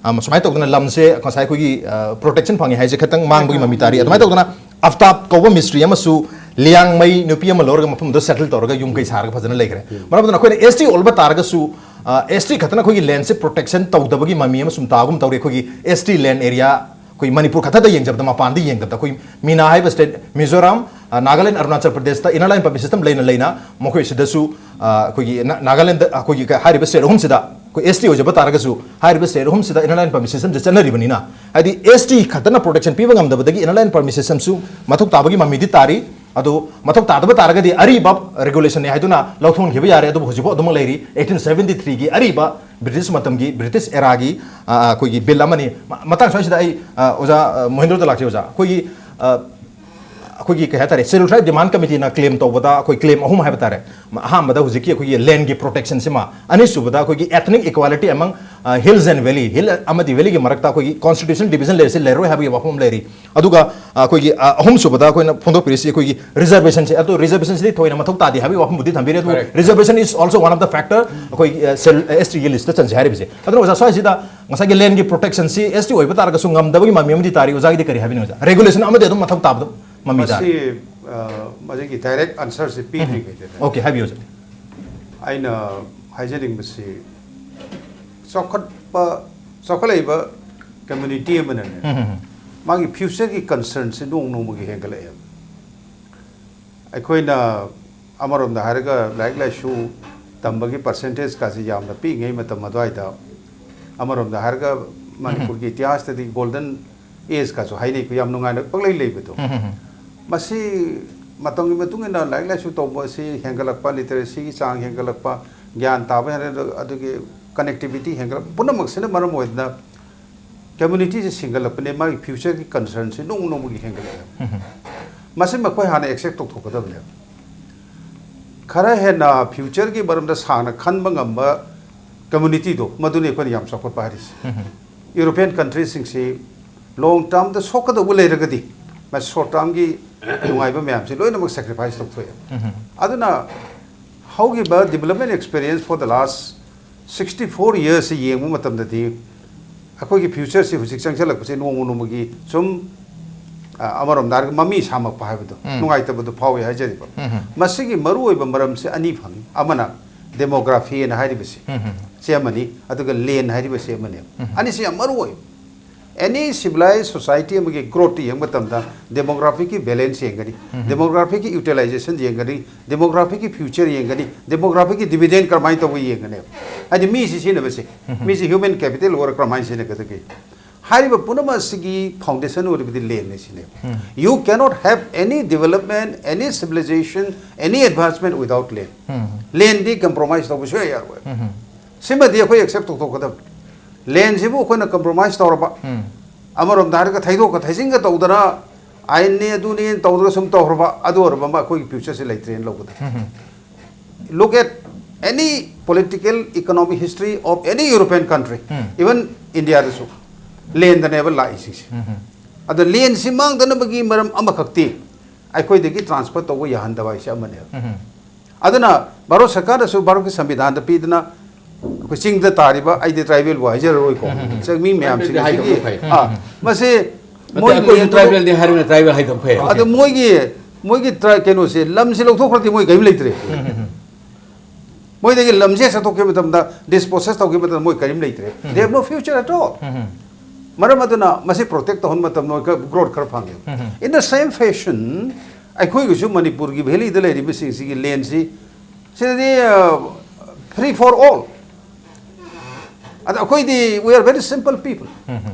ꯑ, ꯁꯨꯃꯥꯏꯅ ꯇꯧꯗꯅ ꯂꯝꯁꯦ ꯉꯁꯥꯏ ꯑꯩꯈꯣꯏꯒꯤ, ꯑ, ꯄ꯭ꯔꯣꯇꯦꯛꯁꯟ ꯐꯪꯉꯦ ꯍꯥꯏꯁꯦ ꯈꯤꯇꯪ ꯃꯥꯡꯕꯒꯤ ꯃꯃꯤ ꯇꯥꯔꯤ꯫ ꯑꯗꯨꯃꯥꯏꯅ ꯇꯧꯗꯅ ꯑꯐꯇꯥꯕ ꯀꯧꯕ ꯃꯤꯁꯇ꯭ꯔꯤ ꯑꯃꯁꯨ ꯂꯤꯌꯥꯡꯃꯩ ꯅꯨꯄꯤ ꯑꯃ ꯂꯧꯔꯒ ꯃꯐꯝꯗꯨꯗ ꯁꯦꯇꯜ ꯇꯧꯔꯒ ꯌꯨꯝ ꯀꯩ ꯁꯥꯔꯒ ꯐꯖꯅ ꯂꯩꯈ꯭ꯔꯦ꯫ ꯃꯔꯝ ꯑꯗꯨꯅ ꯑꯩꯈꯣꯏꯅ ꯑꯦꯁ ꯇꯤ ꯑꯣꯜꯂꯕ ꯇꯥꯔꯒꯁꯨ, ꯑ, ꯑꯦꯁ ꯇꯤ ꯈꯛꯇꯅ ꯑꯩꯈꯣꯏꯒꯤ ꯂꯦꯟꯁꯦ ꯄ꯭ꯔꯣꯇꯦꯛꯁꯟ ꯇꯧꯗꯕꯒꯤ ꯃꯃꯤ ꯑꯃ ꯁꯨꯝ ꯇꯥꯒꯨꯝ ꯇꯧꯔꯤ꯫ ꯑꯩꯈꯣꯏꯒꯤ ꯑꯦꯁ ꯇꯤ ꯂꯦꯟ ꯑꯦꯔꯤꯌꯥ ꯑꯩꯈꯣꯏ ꯃꯅꯤꯄꯨꯔ ꯈꯛꯇꯗ ꯌꯦꯡꯖꯕꯗ, ꯃꯄꯥꯟꯗ ꯌꯦꯡꯗꯕꯗ, ꯑꯩꯈꯣꯏ ꯃꯤꯅꯥ ꯍꯥꯏꯕ ꯁ꯭ꯇꯦꯠ, ꯃꯤꯖꯣꯔꯥꯝ, ꯑ, ꯅꯥꯒꯥꯂꯦꯟ, ꯑꯔꯨꯅꯥꯆꯜ ꯄ꯭ꯔꯗꯦꯁꯇ ꯏꯟꯅꯔ ꯂꯥꯏꯟ ꯄꯔꯃꯤꯠ ꯁꯤꯁꯇꯝ ꯂꯩꯅ ꯂꯩꯅ ꯃꯈꯣꯏ ꯁꯤꯗꯁꯨ, ꯑ, ꯑꯩꯈꯣꯏꯒꯤ ꯅꯥ-, ꯅꯥꯒꯥꯂꯦꯟꯗ ꯑꯩꯈꯣꯏꯒꯤ ꯀ-, ꯍꯥꯏꯔꯤꯕ ꯁ꯭ꯇꯦꯠ ꯑꯍꯨꯝꯁꯤꯗ ꯑꯩꯈꯣꯏ ꯑꯦꯁ ꯇꯤ ꯑꯣꯏꯖꯕ ꯇꯥꯔꯒꯁꯨ, ꯍꯥꯏꯔꯤꯕ ꯁ꯭ꯇꯦꯠ ꯑꯍꯨꯝꯁꯤꯗ ꯏꯟꯅꯔ ꯂꯥꯏꯟ ꯄꯔꯃꯤꯠ ꯁꯤꯁꯇꯝꯁꯦ ꯆꯠꯅꯔꯤꯕꯅꯤꯅ, ꯍꯥꯏꯗꯤ ꯑꯦꯁ ꯇꯤ ꯈꯛꯇꯅ ꯄ꯭ꯔꯣꯇꯦꯛꯁꯟ ꯄꯤꯕ ꯉꯝꯗꯕꯗꯒꯤ ꯏꯟꯅꯔ ꯂꯥꯏꯟ ꯄꯔꯃꯤꯠ ꯁꯤꯁꯇꯝꯁꯨ ꯃꯊꯧ ꯇꯥꯕꯒꯤ ꯃꯃꯤꯗꯤ ꯇꯥꯔꯤ꯫ ꯑꯗꯨ ꯃꯊꯧ ꯇꯥꯗꯕ ꯇꯥꯔꯒꯗꯤ ꯑꯔꯤꯕ ꯔꯦꯒꯨꯂꯦꯁꯟꯅꯤ ꯍꯥꯏꯗꯨꯅ ꯂꯧꯊꯣꯛꯍꯟꯈꯤꯕ ꯌꯥꯔꯦ꯫ ꯑꯗꯨꯕꯨ ꯍꯧꯖꯤꯛꯐꯥꯎ ꯑꯗꯨꯃꯛ ꯂꯩꯔꯤ꯫ ꯑꯩꯠꯇꯤꯟ ꯁꯚꯦꯟꯇꯤ ꯊ꯭ꯔꯤꯒꯤ ꯑꯔꯤꯕ ꯕ꯭ꯔꯤꯇꯤꯁ ꯃꯇꯝꯒꯤ, ꯕ꯭ꯔꯤꯇꯤꯁ ꯑꯦꯔꯥꯒꯤ, ꯑ, ꯑꯩꯈꯣꯏꯒꯤ ꯕꯤꯜ ꯑꯃꯅꯤ꯫ ꯃ-, ꯃꯇꯥꯡ ꯁ꯭ꯋꯥꯏꯁꯤꯗ ꯑꯩ, ꯑ, ꯑꯣꯖꯥ, ꯑ, ꯃꯣꯍꯦꯟꯗ꯭ꯔꯣꯗ ꯂꯥꯛꯆꯩ, ꯑꯣꯖꯥ꯫ ꯑꯩꯈꯣꯏꯒꯤ, ꯑ, ꯑꯩꯈꯣꯏꯒꯤ ꯀꯩ ꯍꯥꯏꯇꯥꯔꯦ, Scheduled Tribe Demand Committeeꯅ claim ꯇꯧꯕꯗ ꯑꯩꯈꯣꯏ claim ꯑꯍꯨꯝ ꯍꯥꯏꯕ ꯇꯥꯔꯦ꯫ ꯑꯍꯥꯟꯕꯗ ꯍꯧꯖꯤꯛꯀꯤ ꯑꯩꯈꯣꯏꯒꯤ landꯒꯤ protectionꯁꯤꯃ, ꯑꯅꯤꯁꯨꯕꯗ ꯑꯩꯈꯣꯏꯒꯤ ethnic equality among, ꯑ, hills and valley, hill ꯑꯃꯗꯤ valleyꯒꯤ ꯃꯔꯛꯇ ꯑꯩꯈꯣꯏꯒꯤ constitutional division ꯂꯩꯔꯤꯁꯦ ꯂꯩꯔꯣꯏ ꯍꯥꯏꯕꯒꯤ ꯋꯥꯐꯝ ꯑꯃ ꯂꯩꯔꯤ꯫ ꯑꯗꯨꯒ, ꯑ, ꯑꯩꯈꯣꯏꯒꯤ, ꯑ, ꯑꯍꯨꯝꯁꯨꯕꯗ ꯑꯩꯈꯣꯏꯅ ꯐꯣꯡꯗꯣꯛꯄꯤꯔꯤꯁꯤ ꯑꯩꯈꯣꯏꯒꯤ reservationꯁꯦ, ꯑꯗꯣ reservationꯁꯤꯗꯤ ꯊꯣꯏꯅ ꯃꯊꯧ ꯇꯥꯗꯦ ꯍꯥꯏꯕꯒꯤ ꯋꯥꯐꯝꯕꯨꯗꯤ ꯊꯝꯕꯤꯔꯦ, ꯑꯗꯨꯕꯨ Correct. Reservation is also one of the factor ꯑꯩꯈꯣꯏ, ꯑ, ST ꯒꯤ listꯇ ꯆꯟꯁꯦ ꯍꯥꯏꯔꯤꯕꯁꯦ꯫ ꯑꯗꯨꯅ ꯑꯣꯖꯥ, ꯁ꯭ꯋꯥꯏꯁꯤꯗ ꯉꯁꯥꯏꯒꯤ landꯒꯤ protectionꯁꯤ ST ꯑꯣꯏꯕ ꯇꯥꯔꯒꯁꯨ ꯉꯝꯗꯕꯒꯤ ꯃꯃꯤ ꯑꯃꯗꯤ ꯇꯥꯔꯤ꯫ ꯑꯣꯖꯥꯒꯤꯗꯤ ꯀꯔꯤ ꯍꯥꯏꯕꯤꯅꯤꯡꯉꯤ ꯑꯣꯖꯥ? Regulation ꯑꯃꯗꯤ ꯑꯗꯨꯝ ꯃꯊꯧ ꯇꯥꯕꯗꯣ ꯃꯃꯤ ꯇꯥꯔꯤ꯫ ꯃꯁꯤ, ꯑ, ꯃꯁꯤꯒꯤ direct answerꯁꯤ ꯄꯤꯗ꯭ꯔꯤꯉꯩꯗ Okay, ꯍꯥꯏꯕꯤꯌꯨ ꯑꯣꯖꯥ꯫ ꯑꯩꯅ ꯍꯥꯏꯖꯅꯤꯡꯕꯁꯤ ꯆꯥꯎꯈꯠꯄ, ꯆꯥꯎꯈꯠꯂꯛꯏꯕ community ꯑꯃꯅꯅꯦ, ꯎꯝ, ꯎꯝ, ꯎꯝ꯫ ꯃꯥꯒꯤ futureꯒꯤ concernꯁꯤ ꯅꯣꯡ ꯅꯣꯡꯃꯒꯤ ꯍꯦꯟꯒꯠꯂꯛꯑꯦꯕ꯫ ꯑꯩꯈꯣꯏꯅ ꯑꯃꯔꯣꯝꯗ ꯍꯥꯏꯔꯒ ꯂꯥꯏꯔꯤꯛ ꯂꯥꯏꯁꯨ ꯇꯝꯕꯒꯤ percentageꯀꯥꯁꯤ ꯌꯥꯝꯅ ꯄꯤꯛꯏꯉꯩ ꯃꯇꯝ ꯑꯗꯨꯋꯥꯏꯗ, ꯑꯃꯔꯣꯝꯗ ꯍꯥꯏꯔꯒ ꯃꯅꯤꯄꯨꯔꯒꯤ ꯏꯇꯤꯍꯥꯁꯇꯗꯤ golden ageꯀꯥꯁꯨ ꯍꯥꯏꯅꯩꯀꯣ, ꯌꯥꯝ ꯅꯨꯡꯉꯥꯏꯅ ꯄꯪꯂꯩ ꯂꯩꯕꯗꯣ꯫ ꯎꯝ, ꯎꯝ, ꯎꯝ꯫ ꯃꯁꯤ ꯃꯇꯝꯒꯤ ꯃꯇꯨꯡ ꯏꯟꯅ ꯂꯥꯏꯔꯤꯛ ꯂꯥꯏꯁꯨ ꯇꯧꯕ ꯑꯁꯤ ꯍꯦꯟꯒꯠꯂꯛꯄ, literacyꯒꯤ ꯆꯥꯡ ꯍꯦꯟꯒꯠꯂꯛꯄ, ꯒ꯭ꯌꯥꯟ ꯇꯥꯕ ꯍꯦꯟꯒꯠꯂꯛꯄ, ꯑꯗꯨꯒꯤ connectivity ꯍꯦꯟꯒꯠꯂꯛꯄ ꯄꯨꯝꯅꯃꯛꯁꯤꯅ ꯃꯔꯝ ꯑꯣꯏꯗꯅ communityꯁꯤ ꯁꯤꯡꯒꯠꯂꯛꯄꯅꯦ, ꯃꯥꯒꯤ futureꯒꯤ concernꯁꯤ ꯅꯣꯡꯃ ꯅꯣꯡꯃꯒꯤ ꯍꯦꯟꯒꯠꯂꯛꯑꯦ꯫ ꯎꯝ꯫ ꯃꯁꯤ ꯃꯈꯣꯏ ꯍꯥꯟꯅ accept ꯇꯧꯊꯣꯛꯀꯗꯕꯅꯦꯕ꯫ ꯈꯔ ꯍꯦꯟꯅ futureꯒꯤ ꯃꯔꯝꯗ ꯁꯥꯡꯅ ꯈꯟꯕ ꯉꯝꯕ communityꯗꯣ, ꯃꯗꯨꯅꯤ ꯑꯩꯈꯣꯏꯅ ꯌꯥꯝ ꯆꯥꯎꯈꯠꯄ ꯍꯥꯏꯔꯤꯁꯦ꯫ ꯎꯝ꯫ European countryꯁꯤꯡꯁꯤ long termꯗ ꯁꯣꯛꯀꯗꯧꯕ ꯂꯩꯔꯒꯗꯤ, ꯃꯁꯤ short termꯒꯤ ꯅꯨꯡꯉꯥꯏꯕ ꯃꯌꯥꯝꯁꯤ ꯂꯣꯏꯅꯃꯛ sacrifice ꯇꯧꯊꯣꯛꯑꯦ꯫ ꯎꯝ꯫ ꯑꯗꯨꯅ ꯍꯧꯈꯤꯕ development experience for the last sixty four yearsꯁꯤ ꯌꯦꯡꯕ ꯃꯇꯝꯗꯗꯤ, ꯑꯩꯈꯣꯏꯒꯤ futureꯁꯤ ꯍꯧꯖꯤꯛ ꯆꯪꯁꯤꯜꯂꯛꯄꯁꯦ ꯅꯣꯡꯃ ꯅꯣꯡꯃꯒꯤ ꯁꯨꯝ, ꯑ, ꯑꯃꯔꯣꯝꯗ ꯍꯥꯏꯔꯒ ꯃꯃꯤ ꯁꯥꯃꯛꯄ ꯍꯥꯏꯕꯗꯣ, ꯎꯝ꯫ ꯅꯨꯡꯉꯥꯏꯇꯕꯗꯣ ꯐꯥꯎꯏ ꯍꯥꯏꯖꯔꯤꯕ꯫ ꯎꯝ꯫ ꯃꯁꯤꯒꯤ ꯃꯔꯨꯑꯣꯏꯕ ꯃꯔꯝꯁꯦ ꯑꯅꯤ ꯐꯪꯉꯤ꯫ ꯑꯃꯅ demographyꯑꯅ ꯍꯥꯏꯔꯤꯕꯁꯤ, ꯎꯝ꯫ ꯁꯤ ꯑꯃꯅꯤ, ꯑꯗꯨꯒ land ꯍꯥꯏꯔꯤꯕꯁꯤ ꯑꯃꯅꯤ꯫ ꯎꯝ꯫ ꯑꯅꯤꯁꯤ ꯌꯥꯝ ꯃꯔꯨ ꯑꯣꯏ꯫ Any civilized society ꯑꯃꯒꯤ growthꯇ ꯌꯦꯡꯕ ꯃꯇꯝꯗ demographicꯀꯤ balance ꯌꯦꯡꯒꯅꯤ, ꯎꯝ꯫ Demographicꯀꯤ utilization ꯌꯦꯡꯒꯅꯤ, demographicꯀꯤ future ꯌꯦꯡꯒꯅꯤ, demographicꯀꯤ dividend ꯀꯔꯝꯍꯥꯏꯅ ꯇꯧꯕ ꯌꯦꯡꯒꯅꯤ꯫ ꯍꯥꯏꯗꯤ ꯃꯤꯁꯤ ꯁꯤꯖꯤꯟꯅꯕꯁꯦ, ꯎꯝ꯫ ꯃꯤꯁꯤ human capital ꯑꯣꯏꯔ ꯀꯔꯝꯍꯥꯏꯅ ꯁꯤꯖꯤꯟꯅꯒꯗꯒꯦ꯫ ꯍꯥꯏꯔꯤꯕ ꯄꯨꯝꯅꯃꯛ ꯑꯁꯤꯒꯤ foundation ꯑꯣꯏꯔꯤꯕꯗꯤ landꯅꯤ ꯁꯤꯅꯦꯕ꯫ ꯎꯝ꯫ You cannot have any development, any civilization, any advancement without land꯫ Um. Landꯗꯤ compromise ꯇꯧꯕ ꯁꯨꯡꯌꯥ ꯌꯥꯔꯣꯏ꯫ ꯎꯝ꯫ ꯁꯤꯃꯗꯤ ꯑꯩꯈꯣꯏ accept ꯇꯧꯊꯣꯛꯀꯗꯕꯅꯤ꯫ Landꯁꯤꯕꯨ ꯑꯩꯈꯣꯏꯅ compromise ꯇꯧꯔꯕ, ꯎꯝ꯫ ꯑꯃꯔꯣꯝꯗ ꯍꯥꯏꯔꯒ ꯊꯩꯗꯣꯛꯀ ꯊꯩꯖꯤꯟꯒ ꯇꯧꯗꯅ ꯑꯥꯏꯟꯅꯦ ꯑꯗꯨꯅꯦ ꯇꯧꯗꯅ ꯁꯨꯝ ꯇꯧꯈ꯭ꯔꯕ, ꯑꯗꯨ ꯑꯣꯏꯔꯕ ꯑꯃ ꯑꯩꯈꯣꯏꯒꯤ ꯐ꯭ꯌꯨꯆꯔꯁꯦ ꯂꯩꯇ꯭ꯔꯦꯅ ꯂꯧꯒꯗꯕ꯫ Look at any political economic history of any European country, even ꯏꯟꯗꯤꯌꯥꯗꯁꯨ ꯂꯦꯟꯗꯅꯦꯕ ꯂꯥꯛꯏꯁꯤꯡꯁꯦ꯫ ꯑꯗ ꯂꯦꯟꯁꯤ ꯃꯥꯡꯗꯅꯕꯒꯤ ꯃꯔꯝ ꯑꯃꯈꯛꯇꯤ ꯑꯩꯈꯣꯏꯗꯒꯤ ꯇ꯭ꯔꯥꯟꯁꯐꯔ ꯇꯧꯕ ꯌꯥꯍꯟꯗꯕ ꯍꯥꯏꯁꯦ ꯑꯃꯅꯦꯕ꯫ ꯑꯗꯨꯅ ꯚꯥꯔꯠ ꯁꯔꯀꯥꯔꯅꯁꯨ ꯚꯥꯔꯠꯀꯤ ꯁꯪꯕꯤꯙꯥꯟꯗ ꯄꯤꯗꯅ ꯑꯩꯈꯣꯏ ꯆꯤꯡꯗ ꯇꯥꯔꯤꯕ, ꯑꯩꯗꯤ ꯇ꯭ꯔꯥꯏꯕꯦꯜꯕꯨ ꯍꯥꯏꯖꯔꯔꯣꯏꯀꯣ, ꯆꯤꯡꯃꯤ ꯃꯌꯥꯝꯁꯤꯡ ꯍꯥꯏꯗꯕꯅ ꯑꯁꯤꯒꯤ, ꯐꯩ꯫ ꯑꯥ, ꯃꯁꯤ ꯅꯠꯇꯦ, ꯃꯣꯏ ꯑꯩꯈꯣꯏꯁꯨ ꯂꯦꯟꯗꯨ ꯇ꯭ꯔꯥꯏꯕꯦꯜꯅꯤ ꯍꯥꯏꯔꯒ ꯇ꯭ꯔꯥꯏꯕꯦꯜ ꯍꯥꯏꯗꯕ ꯐꯩ꯫ ꯑꯗ ꯃꯣꯏꯒꯤ, ꯃꯣꯏꯒꯤ ꯇ꯭ꯔꯥꯏ-, ꯀꯩꯅꯣꯁꯦ, ꯂꯝꯁꯦ ꯂꯧꯊꯣꯛꯈ꯭ꯔꯗꯤ ꯃꯣꯏ ꯀꯔꯤꯝ ꯂꯩꯇ꯭ꯔꯦ꯫ ꯃꯣꯏꯗꯒꯤ ꯂꯝꯁꯦ ꯆꯠꯊꯣꯛꯈꯤꯕ ꯃꯇꯝꯗ, ꯗꯤꯁꯄꯣꯁꯦꯁ ꯇꯧꯈꯤꯕ ꯃꯇꯝꯗ ꯃꯣꯏ ꯀꯔꯤꯝ ꯂꯩꯇ꯭ꯔꯦ꯫ They have no future at all. ꯃꯔꯝ ꯑꯗꯨꯅ ꯃꯁꯤ ꯄ꯭ꯔꯣꯇꯦꯛ ꯇꯧꯍꯟꯕ ꯃꯇꯝꯗ ꯃꯣꯏ ꯈꯔ ꯒ꯭ꯔꯣꯠ ꯈꯔ ꯐꯪꯉꯦ꯫ In the same fashion, ꯑꯩꯈꯣꯏꯒꯤꯁꯨ ꯃꯅꯤꯄꯨꯔꯒꯤ ꯚꯦꯂꯤꯗ ꯂꯩꯔꯤꯕꯁꯤꯡꯁꯤꯒꯤ ꯂꯦꯟꯁꯤ, ꯁꯤꯗꯗꯤ, ꯑ, free for all꯫ ꯑꯗ ꯑꯩꯈꯣꯏꯗꯤ, we are very simple people.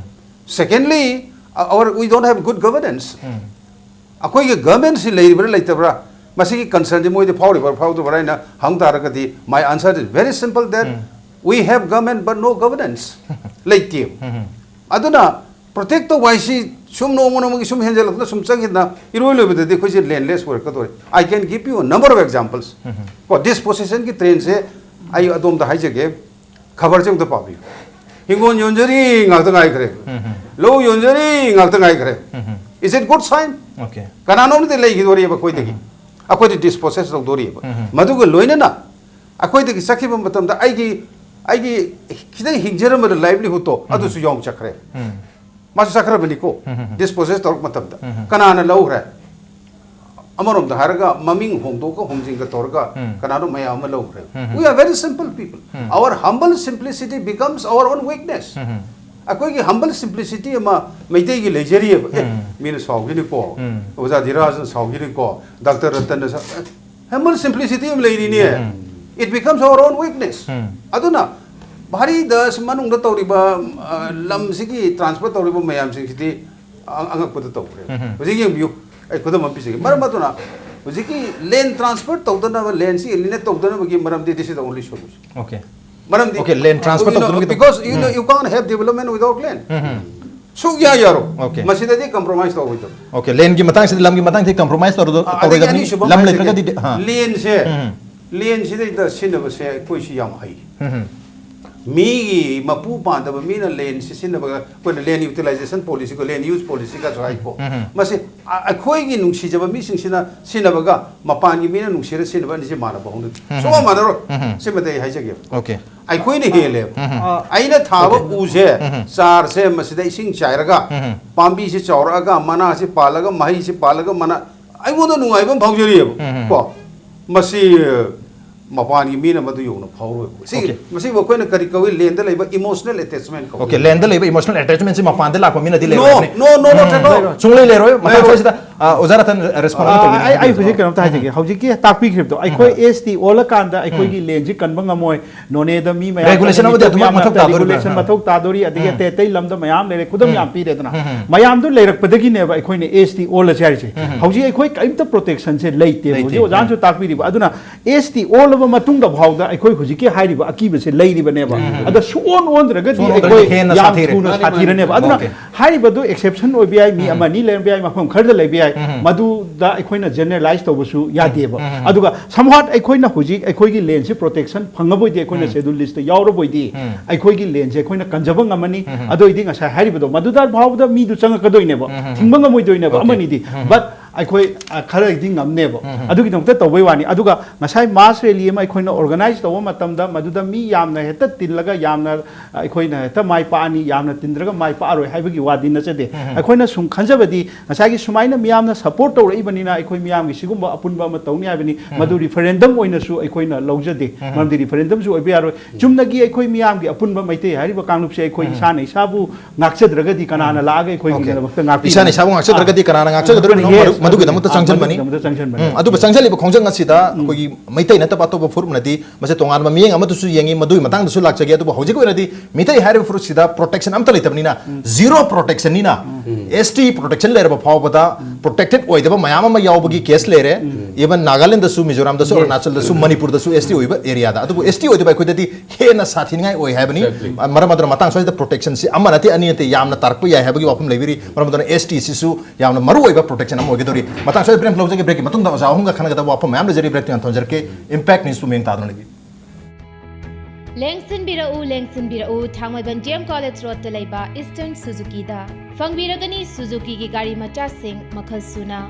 Secondly, our, we don't have good governance. ꯑꯩꯈꯣꯏꯒꯤ ꯒꯚꯔꯟꯃꯦꯟꯁꯤ ꯂꯩꯔꯤꯕ꯭ꯔꯥ ꯂꯩꯇꯕ꯭ꯔꯥ, ꯃꯁꯤꯒꯤ ꯀꯟꯁꯔꯟꯁꯤ ꯃꯣꯏꯗ ꯐꯥꯎꯔꯤꯕ꯭ꯔꯥ ꯐꯥꯎꯗꯕ꯭ꯔꯥ ꯍꯥꯏꯅ ꯍꯪ ꯇꯥꯔꯒꯗꯤ, my answer is very simple that we have government but no governance꯫ ꯂꯩꯇꯦꯕ꯫ ꯑꯗꯨꯅ ꯄ꯭ꯔꯣꯇꯦꯛ ꯇꯧꯕ ꯍꯥꯏꯁꯤ ꯁꯨꯝ ꯅꯣꯡꯃ ꯅꯣꯡꯃꯒꯤ ꯁꯨꯝ ꯍꯦꯟꯖꯜꯂꯛꯇꯅ ꯁꯨꯝ ꯆꯪꯈꯤꯗꯅ ꯏꯔꯣꯏ ꯂꯣꯏꯕꯗꯗꯤ ꯑꯩꯈꯣꯏꯁꯦ ꯂꯦꯟꯂꯦꯁ ꯑꯣꯏꯔꯛꯀꯗꯧꯔꯦ꯫ I can give you a number of examples. ꯀꯣ, ꯗꯤꯁꯄꯣꯁꯦꯁꯟꯒꯤ ꯇ꯭ꯔꯦꯟꯁꯦ ꯑꯩ ꯑꯗꯣꯝꯗ ꯍꯥꯏꯖꯒꯦ, ꯈꯕꯔꯁꯦ ꯑꯝꯇ ꯄꯥꯕꯤꯌꯨ꯫ ꯍꯤꯡꯒꯣꯜ ꯌꯣꯟꯖꯔꯤ ꯉꯥꯛꯇ ꯉꯥꯏꯈ꯭ꯔꯦ꯫ ꯂꯧ ꯌꯣꯟꯖꯔꯤ ꯉꯥꯛꯇ ꯉꯥꯏꯈ꯭ꯔꯦ꯫ Is it good sign? Okay. ꯀꯅꯥꯅꯣꯝꯗꯤ ꯂꯩꯈꯤꯗꯣꯔꯤꯕ ꯑꯩꯈꯣꯏꯗꯒꯤ꯫ ꯑꯩꯈꯣꯏꯗꯤ ꯗꯤꯁꯄꯣꯁꯦꯁ ꯇꯧꯗꯣꯔꯤꯕ꯫ ꯃꯗꯨꯒ ꯂꯣꯏꯅꯅ ꯑꯩꯈꯣꯏꯗꯒꯤ ꯆꯠꯈꯤꯕ ꯃꯇꯝꯗ ꯑꯩꯒꯤ, ꯑꯩꯒꯤ ꯈꯤꯇꯪ ꯍꯤꯡꯖꯔꯝꯕꯗ ꯂꯥꯏꯚꯂꯤꯍꯨꯗꯇꯣ ꯑꯗꯨꯁꯨ ꯌꯥꯎꯅ ꯆꯠꯈ꯭ꯔꯦ꯫ ꯃꯥꯁꯨ ꯆꯠꯈ꯭ꯔꯕꯅꯤꯀꯣ꯫ ꯗꯤꯁꯄꯣꯁꯦꯁ ꯇꯧꯔꯛꯄ ꯃꯇꯝꯗ ꯀꯅꯥꯅ ꯂꯧꯈ꯭ꯔꯦ? ꯑꯃꯔꯣꯝꯗ ꯍꯥꯏꯔꯒ ꯃꯃꯤꯡ ꯍꯣꯡꯗꯣꯛꯀ ꯍꯣꯡꯖꯤꯟꯒ ꯇꯧꯔꯒ ꯀꯅꯥꯅꯣ ꯃꯌꯥꯝ ꯑꯃ ꯂꯧꯈ꯭ꯔꯦ꯫ We are very simple people. Our humble simplicity becomes our own weakness. ꯑꯩꯈꯣꯏꯒꯤ ꯍꯝꯕꯜ ꯁꯤꯝꯄ꯭ꯂꯤꯁꯤꯇꯤ ꯑꯃ ꯃꯩꯇꯩꯒꯤ ꯂꯩꯖꯔꯤꯑꯕ꯫ ꯑꯦ, ꯃꯤꯅ ꯁꯥꯎꯈꯤꯅꯤꯀꯣ, ꯑꯣꯖꯥ ꯙꯤꯔꯥꯖꯅ ꯁꯥꯎꯈꯤꯅꯤꯀꯣ, ꯗꯥꯛꯇꯔ ꯔꯇꯟꯅ ꯁꯥꯎ-, ꯍꯝꯕꯜ ꯁꯤꯝꯄ꯭ꯂꯤꯁꯤꯇꯤ ꯑꯃ ꯂꯩꯔꯤꯅꯦ꯫ It becomes our own weakness. ꯑꯗꯨꯅ ꯚꯥꯔꯤꯗ ꯃꯅꯨꯡꯗ ꯇꯧꯔꯤꯕ, ꯑ, ꯂꯝꯁꯤꯒꯤ ꯇ꯭ꯔꯥꯟꯁꯐꯔ ꯇꯧꯔꯤꯕ ꯃꯌꯥꯝꯁꯤꯡꯁꯤꯗꯤ ꯑ-, ꯑꯉꯛꯄꯗ ꯇꯧꯈ꯭ꯔꯦ꯫ ꯍꯧꯖꯤꯛ ꯌꯦꯡꯕꯤꯌꯨ, ꯑꯩ ꯈꯨꯗꯝ ꯑꯃ ꯄꯤꯖꯒꯦ꯫ ꯃꯔꯝ ꯑꯗꯨꯅ ꯍꯧꯖꯤꯛꯀꯤ ꯂꯦꯟ ꯇ꯭ꯔꯥꯟꯁꯐꯔ ꯇꯧꯗꯅꯕ, ꯂꯦꯟꯁꯤ ꯑꯦꯂꯤꯅꯦꯠ ꯇꯧꯗꯅꯕꯒꯤ ꯃꯔꯝꯗꯤ this is the only solution꯫ Okay. ꯃꯔꯝꯗꯤ Okay, land transfer you know, ꯇꯧꯗꯅꯕꯒꯤꯗꯣ꯫ Because you know, you can't have development without land. ꯁꯨꯛꯌꯥ ꯌꯥꯔꯣꯏ꯫ Okay. ꯃꯁꯤꯗꯗꯤ compromise ꯇꯧꯔꯣꯏꯗꯕ꯫ Okay, land ꯒꯤ ꯃꯇꯥꯡꯁꯤꯗꯤ, ꯂꯝꯒꯤ ꯃꯇꯥꯡꯁꯤꯗꯤ compromise ꯇꯧꯔꯣꯏꯗꯕ, ꯑꯗꯒꯤ ꯑꯅꯤꯁꯨꯕ ꯑꯃ ꯂꯝ ꯍꯥꯏꯖꯒꯦ꯫ ꯂꯩꯇ꯭ꯔꯒꯗꯤ, ꯍꯥ꯫ Land ꯁꯦ, ꯎꯝ꯫ Land ꯁꯤꯗꯩꯗ ꯁꯤꯖꯤꯟꯅꯕꯁꯦ ꯑꯩꯈꯣꯏꯁꯤ ꯌꯥꯝ ꯍꯩ꯫ ꯎꯝ꯫ ꯃꯤꯒꯤ ꯃꯄꯨ ꯄꯥꯟꯗꯕ ꯃꯤꯅ land ꯁꯤ ꯁꯤꯖꯤꯟꯅꯕꯒ ꯑꯩꯈꯣꯏꯅ land utilization policy ꯀꯣ, land use policy ꯀꯁꯨ ꯍꯥꯏꯀꯣ꯫ ꯎꯝ꯫ ꯃꯁꯤ ꯑ-, ꯑꯩꯈꯣꯏꯒꯤ ꯅꯨꯡꯁꯤꯖꯕ ꯃꯤꯁꯤꯡꯁꯤꯅ ꯁꯤꯖꯤꯟꯅꯕꯒ ꯃꯄꯥꯟꯒꯤ ꯃꯤꯅ ꯅꯨꯡꯁꯤꯔ ꯁꯤꯖꯤꯟꯅꯕ ꯑꯅꯤꯁꯤ ꯃꯥꯟꯅꯕ ꯍꯧꯅꯗꯦ꯫ ꯎꯝ꯫ ꯁꯨꯡꯃꯥꯟ ꯃꯥꯟꯅꯔꯣꯏ꯫ ꯎꯝ꯫ ꯁꯤꯃꯗꯤ ꯑꯩ ꯍꯥꯏꯖꯒꯦꯕ꯫ Okay. ꯑꯩꯈꯣꯏꯅ ꯍꯦꯜꯂꯦꯕ꯫ ꯎꯝ꯫ ꯑꯩꯅ ꯊꯥꯕ Okay. ꯎꯁꯦ, ꯎꯝ꯫ ꯆꯥꯔꯁꯦ ꯃꯁꯤꯗ ꯏꯁꯤꯡ ꯆꯥꯏꯔꯒ ꯎꯝ꯫ ꯄꯥꯝꯕꯤꯁꯤ ꯆꯥꯎꯔꯛꯑꯒ ꯃꯅꯥꯁꯤ ꯄꯥꯜꯂꯒ ꯃꯍꯩꯁꯤ ꯄꯥꯜꯂꯒ ꯃꯅꯥ, ꯑꯩꯉꯣꯟꯗ ꯅꯨꯡꯉꯥꯏꯕ ꯑꯃ ꯐꯥꯎꯖꯔꯤꯑꯕ꯫ ꯎꯝ꯫ ꯀꯣ, ꯃꯁꯤ ꯃꯄꯥꯟꯒꯤ ꯃꯤꯅ ꯃꯗꯨ ꯌꯧꯅ ꯐꯥꯎꯔꯣꯏꯕ꯫ ꯁꯤꯒꯤ, Okay. ꯃꯁꯤꯕꯨ ꯑꯩꯈꯣꯏꯅ ꯀꯔꯤ ꯀꯧꯏ? Land ꯗ ꯂꯩꯕ emotional attachment ꯀꯧꯏ꯫ Okay, land ꯗ ꯂꯩꯕ emotional attachment ꯁꯤ ꯃꯄꯥꯟꯗ ꯂꯥꯛꯄ ꯃꯤꯅꯗꯤ No, ꯂꯩꯔꯣꯏ꯫ no, no, not at all. ꯁꯨꯡꯂꯩ ꯂꯩꯔꯣꯏ꯫ ꯃꯇꯥꯡ ꯂꯩꯔꯣꯏ꯫ ꯁ꯭ꯋꯥꯏꯁꯤꯗ, ꯑ, ꯑꯣꯖꯥ ꯔꯇꯟ respond ꯑꯃ ꯑ, ꯇꯧꯕꯤꯔꯝꯃꯨ꯫ ꯑꯩ ꯑꯩ ꯍꯧꯖꯤꯛ ꯍꯥꯏꯕꯤꯔꯝꯃꯨ꯫ ꯀꯩꯅꯣꯝꯇ ꯍꯥꯏꯖꯒꯦ꯫ ꯍꯧꯖꯤꯛꯀꯤ ꯇꯥꯛꯄꯤꯈꯤꯕꯗꯣ, ꯑꯩꯈꯣꯏ S T ꯑꯣꯜꯂꯀꯥꯟꯗ ꯑꯩꯈꯣꯏꯒꯤ land ꯁꯤ ꯀꯟꯕ ꯉꯝꯃꯣꯏ꯫ ꯅꯣꯅꯦꯗ ꯃꯤ ꯃꯌꯥꯝ Regulation ꯆꯠꯂꯅꯤ, ꯑꯃꯗꯤ ꯑꯗꯨꯃꯛ ꯃꯌꯥꯝ ꯃꯊꯧ ꯂꯥꯛꯇ ꯇꯥꯗꯣꯔꯤꯕ꯭ꯔꯥ? Regulation ꯃꯊꯧ ꯇꯥꯗꯣꯔꯤ, ꯑꯗꯒꯤ ꯎꯝ꯫ ꯑꯇꯩ ꯑꯇꯩ ꯂꯝꯗ ꯃꯌꯥꯝ ꯂꯩꯔꯦ, ꯈꯨꯗꯝ ꯎꯝ꯫ ꯌꯥꯝ ꯄꯤꯔꯦꯗꯅ꯫ ꯎꯝ꯫ ꯃꯌꯥꯝꯗꯣ ꯂꯩꯔꯛꯄꯗꯒꯤꯅꯦꯕ ꯑꯩꯈꯣꯏꯅ S T ꯑꯣꯜꯂꯁꯦ ꯍꯥꯏꯔꯤꯁꯦ꯫ ꯎꯝ꯫ ꯍꯧꯖꯤꯛ ꯑꯩꯈꯣꯏ ꯀꯔꯤꯝꯇ protection ꯁꯦ ꯂꯩꯇꯦꯕ꯫ ꯂꯩꯇꯦ꯫ ꯍꯧꯖꯤꯛ ꯑꯣꯖꯥꯅꯁꯨ ꯇꯥꯛꯄꯤꯔꯤꯕ꯫ ꯑꯗꯨꯅ S T ꯑꯣꯜꯂꯕ ꯃꯇꯨꯡꯗ ꯐꯥꯎꯗ ꯑꯩꯈꯣꯏ ꯍꯧꯖꯤꯛꯀꯤ ꯍꯥꯏꯔꯤꯕ ꯑꯀꯤꯕꯁꯦ ꯂꯩꯔꯤꯕꯅꯦꯕ꯫ ꯎꯝ꯫ ꯑꯗ ꯁꯨꯑꯣꯟ ꯑꯣꯟꯗ꯭ꯔꯒꯗꯤ ꯁꯨꯑꯣꯟ ꯑꯩꯈꯣꯏ ꯑꯣꯟꯗ꯭ꯔꯒꯗꯤ ꯍꯦꯟꯅ ꯌꯥꯝ ꯁꯥꯊꯤꯔꯦ꯫ ꯊꯨꯅ ꯃꯥꯅꯤ, ꯁꯥꯊꯤꯔꯅꯦꯕ꯫ ꯃꯥꯅꯤ꯫ ꯑꯗꯨꯅ Okay. ꯍꯥꯏꯔꯤꯕꯗꯨ exception ꯑꯣꯏꯕ ꯌꯥꯏ, ꯃꯤ ꯎꯝ꯫ ꯑꯃ ꯑꯅꯤ ꯂꯩꯔꯝꯕ ꯌꯥꯏ, ꯃꯐꯝ ꯈꯔꯗ ꯂꯩꯕ ꯌꯥꯏ꯫ ꯎꯝ꯫ ꯃꯗꯨꯗ ꯑꯩꯈꯣꯏꯅ generalize ꯇꯧꯕꯁꯨ ꯌꯥꯗꯦꯕ꯫ ꯎꯝ꯫ ꯑꯗꯨꯒ somewhat ꯑꯩꯈꯣꯏꯅ ꯍꯧꯖꯤꯛ ꯑꯩꯈꯣꯏꯒꯤ land ꯁꯤ protection ꯐꯪꯉꯕꯣꯏꯗꯤ, ꯑꯩꯈꯣꯏꯅ ꯎꯝ꯫ Scheduled List ꯇ ꯌꯥꯎꯔꯕꯣꯏꯗꯤ, ꯎꯝ꯫ ꯑꯩꯈꯣꯏꯒꯤ land ꯁꯦ ꯑꯩꯈꯣꯏꯅ ꯀꯟꯖꯕ ꯉꯝꯃꯅꯤ꯫ ꯎꯝ꯫ ꯑꯗꯨ ꯑꯣꯏꯗꯤ ꯉꯁꯥꯏ ꯍꯥꯏꯔꯤꯕꯗꯣ, ꯃꯗꯨꯗ ꯐꯥꯎꯕꯗ ꯃꯤꯗꯨ ꯆꯪꯉꯛꯀꯗꯣꯏꯅꯦꯕ, ꯎꯝ꯫ ꯊꯤꯡꯕ ꯉꯝꯃꯣꯏꯗꯣꯏꯅꯦꯕ Okay. ꯑꯃꯅꯤꯗꯤ꯫ ꯎꯝ꯫ But ꯑꯩꯈꯣꯏ, ꯑ, ꯈꯔꯗꯤ ꯉꯝꯅꯦꯕ꯫ ꯎꯝ꯫ ꯑꯗꯨꯒꯤꯗꯃꯛꯇ ꯇꯧꯕꯩ ꯋꯥꯅꯤ꯫ ꯑꯗꯨꯒ ꯉꯁꯥꯏ mass rally ꯑꯃ ꯑꯩꯈꯣꯏꯅ organize ꯇꯧꯕ ꯃꯇꯝꯗ, ꯃꯗꯨꯗ ꯃꯤ ꯌꯥꯝꯅ ꯍꯦꯛꯇ ꯇꯤꯜꯂꯒ ꯌꯥꯝꯅ, ꯑ, ꯑꯩꯈꯣꯏꯅ ꯍꯦꯛꯇ ꯃꯥꯏ ꯄꯥꯛꯑꯅꯤ, ꯌꯥꯝꯅ ꯇꯤꯟꯗ꯭ꯔꯒ ꯃꯥꯏ ꯄꯥꯛꯑꯔꯣꯏ ꯍꯥꯏꯕꯒꯤ ꯋꯥꯗꯤ ꯅꯠꯆꯗꯦ꯫ ꯎꯝ꯫ ꯑꯩꯈꯣꯏꯅ ꯁꯨꯝ ꯈꯟꯖꯕꯗꯤ, ꯉꯁꯥꯏꯒꯤ ꯁꯨꯃꯥꯏꯅ ꯃꯤꯌꯥꯝꯅ support ꯇꯧꯔꯛꯏꯕꯅꯤꯅ, ꯑꯩꯈꯣꯏ ꯃꯤꯌꯥꯝꯒꯤ ꯁꯤꯒꯨꯝꯕ ꯑꯄꯨꯟꯕ ꯑꯃ ꯇꯧꯅꯤ ꯍꯥꯏꯕꯅꯤ꯫ ꯎꯝ꯫ ꯃꯗꯨ referendum ꯑꯣꯏꯅꯁꯨ ꯑꯩꯈꯣꯏꯅ ꯂꯧꯖꯗꯦ꯫ ꯎꯝ꯫ ꯃꯔꯝꯗꯤ referendum ꯁꯨ ꯑꯣꯏꯕ ꯌꯥꯔꯣꯏ꯫ ꯆꯨꯝꯅꯒꯤ ꯑꯩꯈꯣꯏ ꯃꯤꯌꯥꯝꯒꯤ ꯑꯄꯨꯟꯕ ꯃꯩꯇꯩ ꯍꯥꯏꯔꯤꯕ ꯀꯥꯡꯂꯨꯞꯁꯦ ꯑꯩꯈꯣꯏ ꯎꯝ꯫ ꯏꯁꯥꯅ ꯏꯁꯥꯕꯨ ꯉꯥꯛꯆꯗ꯭ꯔꯒꯗꯤ ꯀꯅꯥꯅ ꯎꯝ꯫ ꯂꯥꯛꯑꯒ ꯑꯩꯈꯣꯏ Okay. ꯃꯤꯗꯃꯛꯇ ꯉꯥꯛꯄꯤꯒꯅꯤ? ꯏꯁꯥꯅ ꯏꯁꯥꯕꯨ ꯉꯥꯛꯆꯗ꯭ꯔꯒꯗꯤ ꯀꯅꯥꯅ ꯉꯥꯛꯆꯒꯗꯧꯔꯤꯕꯅꯣ? Yes. ꯃꯔꯨꯞ, ꯃꯗꯨꯒꯤꯗꯃꯛꯇ ꯆꯪꯁꯤꯟꯕꯅꯤ꯫ ꯃꯗꯨꯒꯤꯗꯃꯛꯇ ꯆꯪꯁꯤꯟꯕꯅꯤ꯫ ꯎꯝ, ꯑꯗꯨꯕꯨ ꯆꯪꯁꯤꯜꯂꯤꯕ ꯈꯣꯡꯖꯪ ꯑꯁꯤꯗ ꯑꯩꯈꯣꯏꯒꯤ ꯃꯩꯇꯩ ꯅꯠꯇꯕ ꯑꯇꯣꯞꯄ ꯐꯨꯔꯨꯞꯅꯗꯤ ꯃꯁꯤ ꯇꯣꯉꯥꯟꯕ ꯃꯤꯠꯌꯦꯡ ꯑꯃꯗꯁꯨ ꯌꯦꯡꯉꯤ, ꯃꯗꯨꯒꯤ ꯃꯇꯥꯡꯗꯁꯨ ꯂꯥꯛꯆꯒꯦ꯫ ꯑꯗꯨꯕꯨ ꯍꯧꯖꯤꯛꯀꯤ ꯑꯣꯏꯅꯗꯤ ꯃꯤꯇꯩ ꯍꯥꯏꯔꯤꯕ ꯐꯨꯔꯨꯞꯁꯤꯗ ꯄ꯭ꯔꯣꯇꯦꯛꯁꯟ ꯑꯝꯇ ꯂꯩꯇꯕꯅꯤꯅ, ꯖꯤꯔꯣ ꯄ꯭ꯔꯣꯇꯦꯛꯁꯟꯅꯤꯅ, ꯑꯦꯁ ꯇꯤ ꯄ꯭ꯔꯣꯇꯦꯛꯁꯟ ꯂꯩꯔꯕ ꯐꯥꯎꯕꯗ ꯄ꯭ꯔꯣꯇꯦꯛꯇꯦꯠ ꯑꯣꯏꯗꯕ ꯃꯌꯥꯝ ꯑꯃ ꯌꯥꯎꯕꯒꯤ ꯀꯦꯁ ꯂꯩꯔꯦ꯫ ꯏꯚꯟ ꯅꯥꯒꯥꯂꯦꯟꯗꯁꯨ, ꯃꯤꯖꯣꯔꯥꯝꯗꯁꯨ, ꯑꯔꯨꯅꯥꯆꯜꯗꯁꯨ, ꯃꯅꯤꯄꯨꯔꯗꯁꯨ ꯑꯦꯁ ꯇꯤ ꯑꯣꯏꯕ ꯑꯦꯔꯤꯌꯥꯗ꯫ ꯑꯗꯨꯕꯨ ꯑꯦꯁ ꯇꯤ ꯑꯣꯏꯗꯕ ꯑꯩꯈꯣꯏꯗꯗꯤ ꯍꯦꯟꯅ ꯁꯥꯊꯤꯅꯤꯡꯉꯥꯏ ꯑꯣꯏ ꯍꯥꯏꯕꯅꯤ꯫ Exactly. ꯃꯔꯝ ꯑꯗꯨꯅ ꯃꯇꯥꯡ ꯁ꯭ꯋꯥꯏꯗ ꯄ꯭ꯔꯣꯇꯦꯛꯁꯟꯁꯤ ꯑꯃ ꯅꯠꯇꯦ, ꯑꯅꯤ ꯅꯠꯇꯦ, ꯌꯥꯝꯅ ꯇꯥꯔꯛꯄ ꯌꯥꯏ ꯍꯥꯏꯕꯒꯤ ꯋꯥꯐꯝ ꯂꯩꯕꯤꯔꯤ꯫ ꯃꯔꯝ ꯑꯗꯨꯅ ꯑꯦꯁ ꯇꯤ ꯁꯤꯁꯨ ꯌꯥꯝꯅ ꯃꯔꯨꯑꯣꯏꯕ ꯄ꯭ꯔꯣꯇꯦꯛꯁꯟ ꯑꯃ ꯑꯣꯏꯒꯗꯧꯔꯤ꯫ ꯃꯇꯥꯡ ꯁ꯭ꯋꯥꯏꯗ ꯕ꯭ꯔꯦꯛ ꯂꯧꯖꯒꯦ꯫ ꯕ꯭ꯔꯦꯛꯀꯤ ꯃꯇꯨꯡꯗ ꯑꯣꯖꯥ ꯑꯍꯨꯝꯒ ꯈꯟꯅꯒꯗꯕ ꯋꯥꯐꯝ ꯃꯌꯥꯝ ꯂꯩꯖꯔꯤ꯫ ꯕ꯭ꯔꯦꯛꯇꯨ ꯌꯥꯝ ꯊꯝꯖꯔꯛꯀꯦ꯫ ꯏꯝꯄꯦꯛ ꯅ꯭ꯌꯨꯁꯄꯨ ꯃꯤꯠꯌꯦꯡ ꯇꯥꯗꯨꯅ ꯂꯩꯕꯤꯌꯨ꯫ ꯂꯦꯡꯁꯤꯟꯕꯤꯔꯛꯎ, ꯂꯦꯡꯁꯤꯟꯕꯤꯔꯛꯎ, ꯊꯥꯡꯃꯩꯕꯟ ꯗꯤ ꯑꯦꯝ ꯀꯣꯂꯦꯖ ꯔꯣꯗꯇ ꯂꯩꯕ ꯏꯁꯇꯔꯟ ꯁꯨꯖꯨꯀꯤꯗ꯫ ꯐꯪꯕꯤꯔꯒꯅꯤ ꯁꯨꯖꯨꯀꯤꯒꯤ ꯒꯥꯔꯤ ꯃꯆꯥꯁꯤꯡ ꯃꯈꯜ ꯁꯨꯅ꯫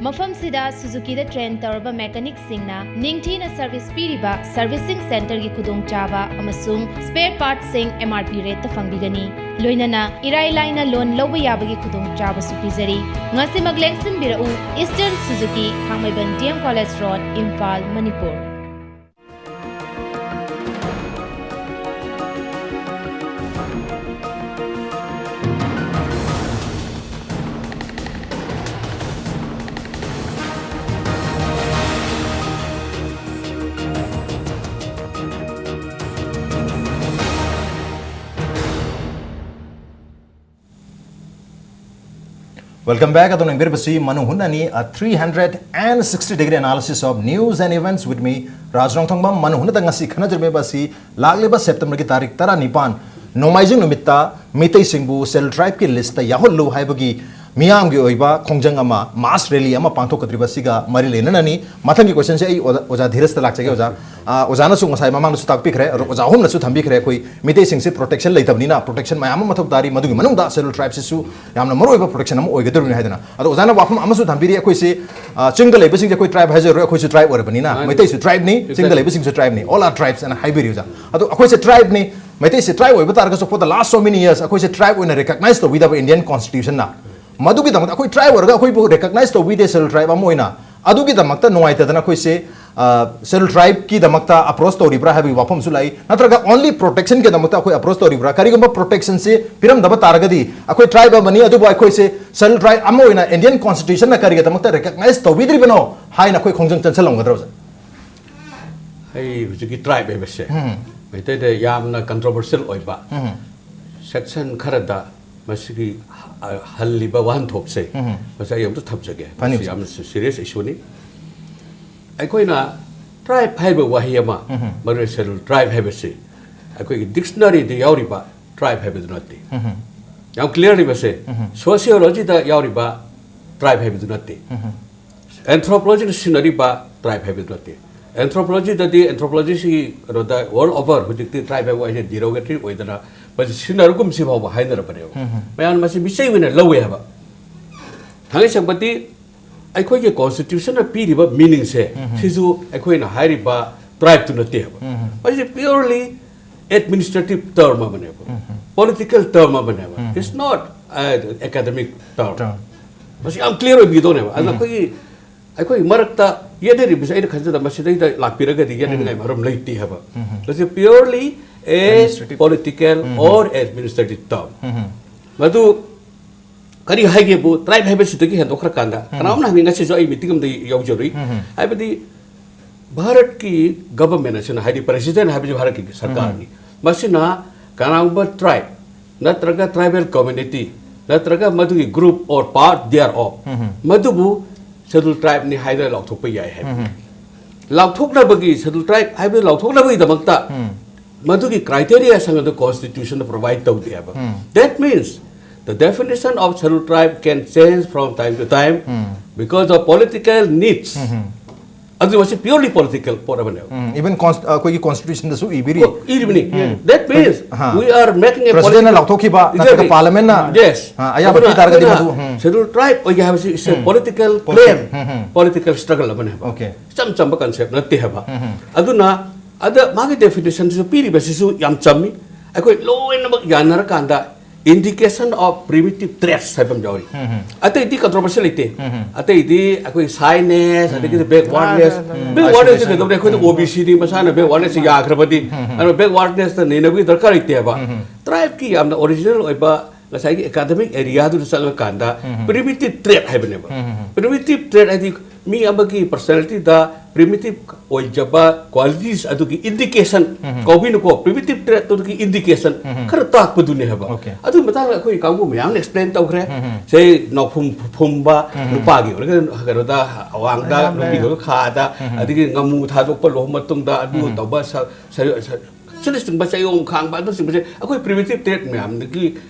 ꯃꯐꯝꯁꯤꯗ ꯁꯨꯖꯨꯀꯤꯗ ꯇ꯭ꯔꯦꯟ ꯇꯧꯔꯕ ꯃꯦꯀꯥꯅꯤꯛꯁꯤꯡꯅ ꯅꯤꯡꯊꯤꯅ ꯁꯔꯚꯤꯁ ꯄꯤꯔꯤꯕ ꯁꯔꯚꯤꯁꯤꯡ ꯁꯦꯟꯇꯔꯒꯤ ꯈꯨꯗꯣꯡꯆꯥꯕ ꯑꯃꯁꯨꯡ ꯁ꯭ꯄꯦꯌꯔ ꯄꯥꯔꯠꯁꯤꯡ ꯑꯦꯝ ꯑꯥꯔ ꯄꯤ ꯔꯦꯠꯇ ꯐꯪꯕꯤꯒꯅꯤ꯫ ꯂꯣꯏꯅꯅ ꯏꯔꯥꯏ ꯂꯥꯏꯅ ꯂꯣꯟ ꯂꯧꯕ ꯌꯥꯕꯒꯤ ꯈꯨꯗꯣꯡꯆꯥꯕꯁꯨ ꯄꯤꯖꯔꯤ꯫ ꯉꯁꯤꯃꯛ ꯂꯦꯡꯁꯤꯟꯕꯤꯔꯛꯎ, ꯏꯁꯇꯔꯟ ꯁꯨꯖꯨꯀꯤ, Thangmeiband D M college road, Imphal, Manipur. Welcome back. ꯑꯗꯣꯝꯅ ꯌꯦꯡꯕꯤꯔꯤꯕꯁꯤ ꯃꯅꯨ ꯍꯨꯠꯅꯅꯤ, a three hundred and sixty degree analysis of news and events with me, ꯔꯥꯖ ꯔꯣꯡꯊꯣꯡꯕꯝ꯫ ꯃꯅꯨ ꯍꯨꯠꯅꯗ ꯉꯁꯤ ꯈꯟꯅꯖꯔꯝꯂꯤꯕ ꯑꯁꯤ ꯂꯥꯛꯂꯤꯕ ꯁꯦꯞꯇꯦꯝꯕꯔꯒꯤ ꯇꯥꯔꯤꯛ ꯇꯔꯥꯅꯤꯄꯥꯟ, ꯅꯣꯡꯃꯥꯏꯖꯤꯡ ꯅꯨꯃꯤꯠꯇ ꯃꯤꯇꯩꯁꯤꯡꯕꯨ ꯁꯦꯜ ꯇ꯭ꯔꯥꯏꯕꯀꯤ ꯂꯤꯁꯇ ꯌꯥꯎꯍꯜꯂꯨ ꯍꯥꯏꯕꯒꯤ ꯃꯤꯌꯥꯝꯒꯤ ꯑꯣꯏꯕ ꯈꯣꯡꯖꯪ ꯑꯃ, ꯃꯥꯁ ꯔꯦꯂꯤ ꯑꯃ ꯄꯥꯡꯊꯣꯛꯀꯗꯧꯔꯤꯕ ꯑꯁꯤꯒ ꯃꯔꯤ ꯂꯩꯅꯅꯅꯤ꯫ ꯃꯊꯪꯒꯤ ꯀꯣꯏꯁꯟꯁꯦ ꯑꯩ ꯑꯣꯖꯥ, ꯑꯣꯖꯥ ꯙꯤꯔꯖꯇ ꯂꯥꯛꯆꯒꯦ, ꯑꯣꯖꯥ꯫ ꯑ, ꯑꯣꯖꯥꯅꯁꯨ ꯉꯁꯥꯏ ꯃꯃꯥꯡꯗꯁꯨ ꯇꯥꯛꯄꯤꯈ꯭ꯔꯦ, ꯑꯗꯣ ꯑꯣꯖꯥ ꯑꯍꯨꯝꯅꯁꯨ ꯊꯝꯕꯤꯈ꯭ꯔꯦ꯫ ꯑꯩꯈꯣꯏ ꯃꯤꯇꯩꯁꯤꯡꯁꯦ ꯄ꯭ꯔꯣꯇꯦꯛꯁꯟ ꯂꯩꯇꯕꯅꯤꯅ ꯄ꯭ꯔꯣꯇꯦꯛꯁꯟ ꯃꯌꯥꯝ ꯑꯃ ꯃꯊꯧ ꯇꯥꯔꯤ, ꯃꯗꯨꯒꯤ ꯃꯅꯨꯡꯗ ꯁꯦꯜ ꯇ꯭ꯔꯥꯏꯕꯁꯤꯁꯨ ꯌꯥꯝꯅ ꯃꯔꯨꯑꯣꯏꯕ ꯄ꯭ꯔꯣꯇꯦꯛꯁꯟ ꯑꯃ ꯑꯣꯏꯒꯗꯧꯔꯤꯕꯅꯤ ꯍꯥꯏꯗꯅ꯫ ꯑꯗꯣ ꯑꯣꯖꯥꯅ ꯋꯥꯐꯝ ꯑꯃꯁꯨ ꯊꯝꯕꯤꯔꯤ, ꯑꯩꯈꯣꯏꯁꯤ, ꯑ, ꯆꯤꯡꯗ ꯂꯩꯕꯁꯤꯡꯁꯦ ꯑꯩꯈꯣꯏ ꯇ꯭ꯔꯥꯏꯕ ꯍꯥꯏꯖꯔꯣꯏ, ꯑꯩꯈꯣꯏꯁꯨ ꯇ꯭ꯔꯥꯏꯕ ꯑꯣꯏꯔꯕꯅꯤꯅ꯫ ꯃꯥꯅꯤ꯫ ꯃꯩꯇꯩꯁꯨ ꯇ꯭ꯔꯥꯏꯕꯅꯤ, ꯆꯤꯡꯗ Exactly. ꯂꯩꯕꯁꯤꯡꯁꯨ ꯇ꯭ꯔꯥꯏꯕꯅꯤ, all are tribes ꯑꯅ ꯍꯥꯏꯕꯤꯔꯤ ꯑꯣꯖꯥ꯫ ꯑꯗꯣ ꯑꯩꯈꯣꯏꯁꯦ ꯇ꯭ꯔꯥꯏꯕꯅꯤ, ꯃꯩꯇꯩꯁꯦ ꯇ꯭ꯔꯥꯏꯕ ꯑꯣꯏꯕ ꯇꯥꯔꯒꯁꯨ for the last so many years ꯑꯩꯈꯣꯏꯁꯦ ꯇ꯭ꯔꯥꯏꯕ ꯑꯣꯏꯅ ꯔꯤꯀꯛꯅꯥꯏꯁ ꯇꯧꯕꯤꯗꯕ ꯏꯟꯗꯤꯌꯟ ꯀꯣꯟꯁꯇꯤꯇ꯭ꯌꯨꯁꯟꯅ꯫ ꯃꯗꯨꯒꯤꯗꯃꯛꯇ ꯑꯩꯈꯣꯏ ꯇ꯭ꯔꯥꯏꯕ ꯑꯣꯏꯔꯒ ꯑꯩꯈꯣꯏꯕꯨ ꯔꯤꯀꯛꯅꯥꯏꯁ ꯇꯧꯕꯤꯗꯦ ꯁꯦꯜ ꯇ꯭ꯔꯥꯏꯕ ꯑꯃ ꯑꯣꯏꯅ꯫ ꯑꯗꯨꯒꯤꯗꯃꯛꯇ ꯅꯨꯡꯉꯥꯏꯇꯗꯅ ꯑꯩꯈꯣꯏꯁꯦ ꯁꯦꯗꯨꯜ ꯇ꯭ꯔꯥꯏꯕꯀꯤꯗꯃꯛꯇ ꯑꯦꯄ꯭ꯔꯣꯁ ꯇꯧꯔꯤꯕ꯭ꯔꯥ ꯍꯥꯏꯕꯒꯤ ꯋꯥꯐꯝꯁꯨ ꯂꯥꯛꯏ, ꯅꯠꯇ꯭ꯔꯒ ꯑꯣꯟꯂꯤ ꯄ꯭ꯔꯣꯇꯦꯛꯁꯟꯒꯤꯗꯃꯛꯇ ꯑꯩꯈꯣꯏ ꯑꯦꯄ꯭ꯔꯣꯁ ꯇꯧꯔꯤꯕ꯭ꯔꯥ? ꯀꯔꯤꯒꯨꯝꯕ ꯄ꯭ꯔꯣꯇꯦꯛꯁꯟꯁꯤ ꯄꯤꯔꯝꯗꯕ ꯇꯥꯔꯒꯗꯤ, ꯑꯩꯈꯣꯏ ꯇ꯭ꯔꯥꯏꯕ ꯑꯃꯅꯤ, ꯑꯗꯨꯕꯨ ꯑꯩꯈꯣꯏꯁꯦ ꯁꯦꯗꯨꯜ ꯇ꯭ꯔꯥꯏꯕ ꯑꯃ ꯑꯣꯏꯅ ꯏꯟꯗꯤꯌꯟ ꯀꯣꯟꯁꯇꯤꯇ꯭ꯌꯨꯁꯟꯅ ꯀꯔꯤꯒꯤꯗꯃꯛꯇ ꯔꯦꯀꯛꯅꯥꯏꯁ ꯇꯧꯕꯤꯗ꯭ꯔꯤꯕꯅꯣ ꯍꯥꯏꯅ ꯑꯩꯈꯣꯏ ꯈꯣꯡꯖꯪ ꯆꯪꯁꯜꯂꯝꯒꯗ꯭ꯔꯣ, ꯁꯥꯔ? ꯑꯩ ꯍꯧꯖꯤꯛꯀꯤ ꯇ꯭ꯔꯥꯏꯕ ꯍꯥꯏꯕꯁꯦ ꯃꯩꯇꯩꯗ ꯌꯥꯝꯅ ꯀꯟꯇ꯭ꯔꯣꯚꯔꯁꯤꯌꯦꯜ ꯑꯣꯏꯕ ꯁꯦꯛꯁꯟ ꯈꯔꯗ ꯃꯁꯤꯒꯤ ꯑ, ꯍꯜꯂꯤꯕ ꯋꯥꯍꯟꯊꯣꯛꯁꯦ, ꯃꯁꯤ ꯑꯩ ꯑꯝꯇ ꯊꯝꯖꯒꯦ꯫ ꯐꯅꯤ, ꯃꯁꯤ ꯌꯥꯝꯅ ꯁꯤꯔꯤꯌꯁ ꯏꯁꯨꯅꯤ꯫ ꯑꯩꯈꯣꯏꯅ ꯇ꯭ꯔꯥꯏꯕ ꯍꯥꯏꯕ ꯋꯥꯍꯩ ꯑꯃ, ꯃꯔꯨꯑꯣꯏꯅ ꯁꯦꯗꯨꯜ ꯇ꯭ꯔꯥꯏꯕ ꯍꯥꯏꯕꯁꯤ ꯑꯩꯈꯣꯏꯒꯤ ꯗꯤꯛꯁꯅꯔꯤꯗ ꯌꯥꯎꯔꯤꯕ ꯇ꯭ꯔꯥꯏꯕ ꯍꯥꯏꯕꯗꯨ ꯅꯠꯇꯦ꯫ ꯌꯥꯝ ꯀ꯭ꯂꯤꯌꯥꯔꯂꯤ ꯃꯁꯦ ꯁꯣꯁꯤꯌꯣꯂꯣꯖꯤꯗ ꯌꯥꯎꯔꯤꯕ ꯇ꯭ꯔꯥꯏꯕ ꯍꯥꯏꯕꯗꯨ ꯅꯠꯇꯦ꯫ ꯑꯦꯟꯊ꯭ꯔꯣꯄꯣꯂꯣꯖꯤꯅ ꯁꯤꯖꯤꯟꯅꯔꯤꯕ ꯇ꯭ꯔꯥꯏꯕ ꯍꯥꯏꯕꯗꯨ ꯅꯠꯇꯦ꯫ ꯑꯦꯟꯊ꯭ꯔꯣꯄꯣꯂꯣꯖꯤꯗꯗꯤ, ꯑꯦꯟꯊ꯭ꯔꯣꯄꯣꯂꯣꯖꯤꯁꯤ ꯀꯩꯅꯣꯗ, ꯋꯥꯔꯜ ꯑꯣꯚꯔ ꯍꯧꯖꯤꯛꯇꯤ ꯇ꯭ꯔꯥꯏꯕ ꯍꯥꯏꯕ ꯋꯥꯍꯩꯁꯦ ꯗꯤꯔꯣꯒꯦꯇꯔꯤ ꯑꯣꯏꯗꯅ ꯃꯁꯤ ꯁꯤꯖꯤꯟꯅꯔꯒꯨꯝꯁꯤ ꯐꯥꯎꯕ ꯍꯥꯏꯅꯔꯕꯅꯦꯕ꯫ ꯃꯌꯥꯝꯅ ꯃꯁꯤ ꯃꯤꯆꯩ ꯑꯣꯏꯅ ꯂꯧꯋꯦ ꯍꯥꯏꯕ꯫ ꯊꯥꯡꯒꯩ ꯁꯦꯡꯕꯗꯤ ꯑꯩꯈꯣꯏꯒꯤ ꯀꯣꯟꯁꯇꯤꯇ꯭ꯌꯨꯁꯟꯅ ꯄꯤꯔꯤꯕ ꯃꯤꯅꯤꯡꯁꯦ ꯁꯤꯁꯨ ꯑꯩꯈꯣꯏꯅ ꯍꯥꯏꯔꯤꯕ ꯇ꯭ꯔꯥꯏꯕꯇꯨ ꯅꯠꯇꯦ ꯍꯥꯏꯕ꯫ ꯃꯁꯤ ꯄꯤꯌꯣꯔꯂꯤ ꯑꯦꯗꯃꯤꯅꯤꯁꯇ꯭ꯔꯦꯇꯤꯚ ꯇꯔꯝ ꯑꯃꯅꯦꯕ, ꯄꯣꯂꯤꯇꯤꯀꯦꯜ ꯇꯔꯝ ꯑꯃꯅꯦꯕ꯫ It's not academic term꯫ Term. ꯃꯁꯤ ꯌꯥꯝ ꯀ꯭ꯂꯤꯌꯥꯔ ꯑꯣꯏꯕꯤꯒꯗꯧꯅꯦꯕ꯫ ꯑꯗꯨꯅ ꯑꯩꯈꯣꯏꯒꯤ, ꯑꯩꯈꯣꯏꯒꯤ ꯃꯔꯛꯇ ꯌꯦꯠꯅꯔꯤꯕꯁꯦ, ꯑꯩꯅ ꯈꯟꯖꯗ ꯃꯁꯤꯗꯩꯗ ꯂꯥꯛꯄꯤꯔꯒꯗꯤ ꯌꯦꯠꯅꯅꯤꯡꯉꯥꯏ ꯃꯔꯝ ꯂꯩꯇꯦ ꯍꯥꯏꯕ꯫ ꯃꯁꯤ purely A Administrative. Political or administrative term. ꯃꯗꯨ ꯀꯔꯤ ꯍꯥꯏꯒꯦꯕꯨ, ꯇ꯭ꯔꯥꯏꯕ ꯍꯥꯏꯕꯁꯤꯗꯒꯤ ꯍꯦꯟꯗꯣꯛꯈ꯭ꯔꯀꯥꯟꯗ, ꯀꯅꯥꯒꯨꯝꯕꯅ ꯍꯪꯉꯤ, ꯉꯁꯤꯁꯨ ꯑꯩ ꯃꯤꯇꯤꯡ ꯑꯃꯗ ꯌꯥꯎꯖꯔꯨꯏ꯫ ꯍꯥꯏꯕꯗꯤ ꯚꯥꯔꯠꯀꯤ ꯒꯚꯔꯟꯃꯦꯟ ꯑꯁꯤꯅ, ꯍꯥꯏꯗꯤ ꯄ꯭ꯔꯦꯁꯤꯗꯦꯟ ꯍꯥꯏꯕꯁꯤ ꯚꯥꯔꯠꯀꯤ ꯁꯔꯀꯥꯔꯅꯤ, ꯃꯁꯤꯅ ꯀꯅꯥꯒꯨꯝꯕ ꯇ꯭ꯔꯥꯏꯕ ꯅꯠꯇ꯭ꯔꯒ ꯇ꯭ꯔꯥꯏꯕꯦꯜ ꯀꯝꯃ꯭ꯌꯨꯅꯤꯇꯤ ꯅꯠꯇ꯭ꯔꯒ ꯃꯗꯨꯒꯤ group or part thereof, ꯃꯗꯨꯕꯨ ꯁꯦꯗꯨꯜ ꯇ꯭ꯔꯥꯏꯕꯅꯤ ꯍꯥꯏꯗꯅ ꯂꯥꯎꯊꯣꯛꯄ ꯌꯥꯏ ꯍꯥꯏꯕ꯫ ꯂꯥꯎꯊꯣꯛꯅꯕꯒꯤ, ꯁꯦꯗꯨꯜ ꯇ꯭ꯔꯥꯏꯕ ꯍꯥꯏꯕꯗꯨ ꯂꯥꯎꯊꯣꯛꯅꯕꯒꯤꯗꯃꯛꯇ ꯃꯗꯨꯒꯤ ꯀ꯭ꯔꯥꯏꯇꯦꯔꯤꯌꯥ ꯁꯪ ꯑꯗꯨ ꯀꯣꯟꯁꯇꯤꯇ꯭ꯌꯨꯁꯟꯗ ꯄ꯭ꯔꯣꯚꯥꯏꯗ ꯇꯧꯗꯦ ꯍꯥꯏꯕ꯫ That means the definition of scheduled tribe can change from time to time because of political needs. ꯑꯗꯨ ꯃꯁꯤ ꯄꯤꯌꯣꯔꯂꯤ ꯄꯣꯂꯤꯇꯤꯀꯦꯜ ꯄꯣꯠ ꯑꯃꯅꯦꯕ꯫ ꯏꯚꯟ ꯑꯩꯈꯣꯏꯒꯤ ꯀꯣꯟꯁꯇꯤꯇ꯭ꯌꯨꯁꯟꯗꯁꯨ ꯏꯕꯤꯔꯤ꯫ ꯏꯔꯤꯕꯅꯤ꯫ That means we are making a ꯄ꯭ꯔꯦꯁꯤꯗꯦꯟꯅ ꯂꯥꯎꯊꯣꯛꯈꯤꯕ ꯅꯠꯇ꯭ꯔꯒ ꯄꯥꯔꯂꯃꯦꯟꯅ ꯌꯦꯁ꯫ ꯑꯌꯥꯕ ꯄꯤ ꯇꯥꯔꯒꯗꯤ ꯃꯗꯨ ꯁꯦꯗꯨꯜ ꯇ꯭ꯔꯥꯏꯕ ꯑꯣꯏꯒꯦ ꯍꯥꯏꯕꯁꯤ ꯏꯁ ꯄꯣꯂꯤꯇꯤꯀꯦꯜ ꯀ꯭ꯂꯦꯝ, ꯄꯣꯂꯤꯇꯤꯀꯦꯜ ꯁ꯭ꯇ꯭ꯔꯒꯜ ꯑꯃꯅꯦꯕ꯫ Okay. ꯏꯆꯝ ꯆꯝꯕ ꯀꯟꯁꯦꯞ ꯅꯠꯇꯦ ꯍꯥꯏꯕ꯫ ꯑꯗꯨꯅ ꯑꯗ ꯃꯥꯒꯤ ꯗꯦꯐꯤꯅꯤꯁꯟꯁꯤꯁꯨ ꯄꯤꯔꯤꯕꯁꯤꯁꯨ ꯌꯥꯝ ꯆꯝꯃꯤ꯫ ꯑꯩꯈꯣꯏ ꯂꯣꯏꯅꯃꯛ ꯌꯥꯅꯔꯀꯥꯟꯗ Indication of primitive traits ꯍꯥꯏꯕ ꯑꯃ ꯌꯥꯎꯔꯤ꯫ ꯑꯇꯩꯗꯤ controversy ꯂꯩꯇꯦ꯫ ꯑꯇꯩꯗꯤ ꯑꯩꯈꯣꯏ shyness, ꯑꯗꯒꯤꯗꯤ backwardness, backwardness ꯀꯩꯗꯧꯔꯦ? ꯑꯩꯈꯣꯏꯗ O B C ꯗꯤ ꯃꯁꯥꯅ backwardness ꯌꯥꯈ꯭ꯔꯕꯗꯤ, ꯑꯗꯨꯅ backwardness ꯇ ꯅꯩꯅꯕꯒꯤ ꯗꯔꯀꯥꯔ ꯂꯩꯇꯦꯕ꯫ Tribe ꯀꯤ ꯌꯥꯝꯅ original ꯑꯣꯏꯕ ꯉꯁꯥꯏꯒꯤ academic area ꯗꯨꯗ ꯆꯠꯂꯀꯥꯟꯗ primitive trait ꯍꯥꯏꯕꯅꯦꯕ꯫ Primitive trait ꯍꯥꯏꯗꯤ ꯃꯤ ꯑꯃꯒꯤ personality ꯗ primitive ꯑꯣꯏꯖꯕ qualities ꯑꯗꯨꯒꯤ indication ꯀꯧꯕꯤꯅꯨꯀꯣ, primitive trait ꯇꯨꯒꯤ indication ꯈꯔ ꯇꯥꯛꯄꯗꯨꯅꯦ ꯍꯥꯏꯕ꯫ Okay. ꯑꯗꯨꯒꯤ ꯃꯇꯥꯡꯗ ꯑꯩꯈꯣꯏ ꯀꯥꯡꯕꯨ ꯃꯌꯥꯝꯅ explain ꯇꯧꯈ꯭ꯔꯦ꯫ ꯁꯦ ꯅꯥꯎꯐꯨꯝ ꯐꯨꯝꯕ, ꯅꯨꯄꯥꯒꯤ ꯑꯣꯏꯔꯒꯅ ꯀꯩꯅꯣꯗ, ꯑꯋꯥꯡꯗ, ꯅꯨꯄꯤꯒꯤ ꯑꯣꯏꯔꯒꯅ ꯈꯥꯗ, ꯑꯗꯒꯤ ꯉꯥꯃꯨ ꯊꯥꯗꯣꯛꯄ ꯂꯨꯍꯣꯡꯕ ꯃꯇꯨꯡꯗ ꯑꯗꯨ ꯇꯧꯕ, ꯁ- ꯁ- ꯁ- ꯑꯁꯤꯅꯆꯤꯡꯕ ꯆꯌꯣꯝ ꯈꯥꯡꯕ ꯑꯗꯨꯅꯆꯤꯡꯕꯁꯦ ꯑꯩꯈꯣꯏ primitive trait ꯃꯌꯥꯝꯗꯒꯤ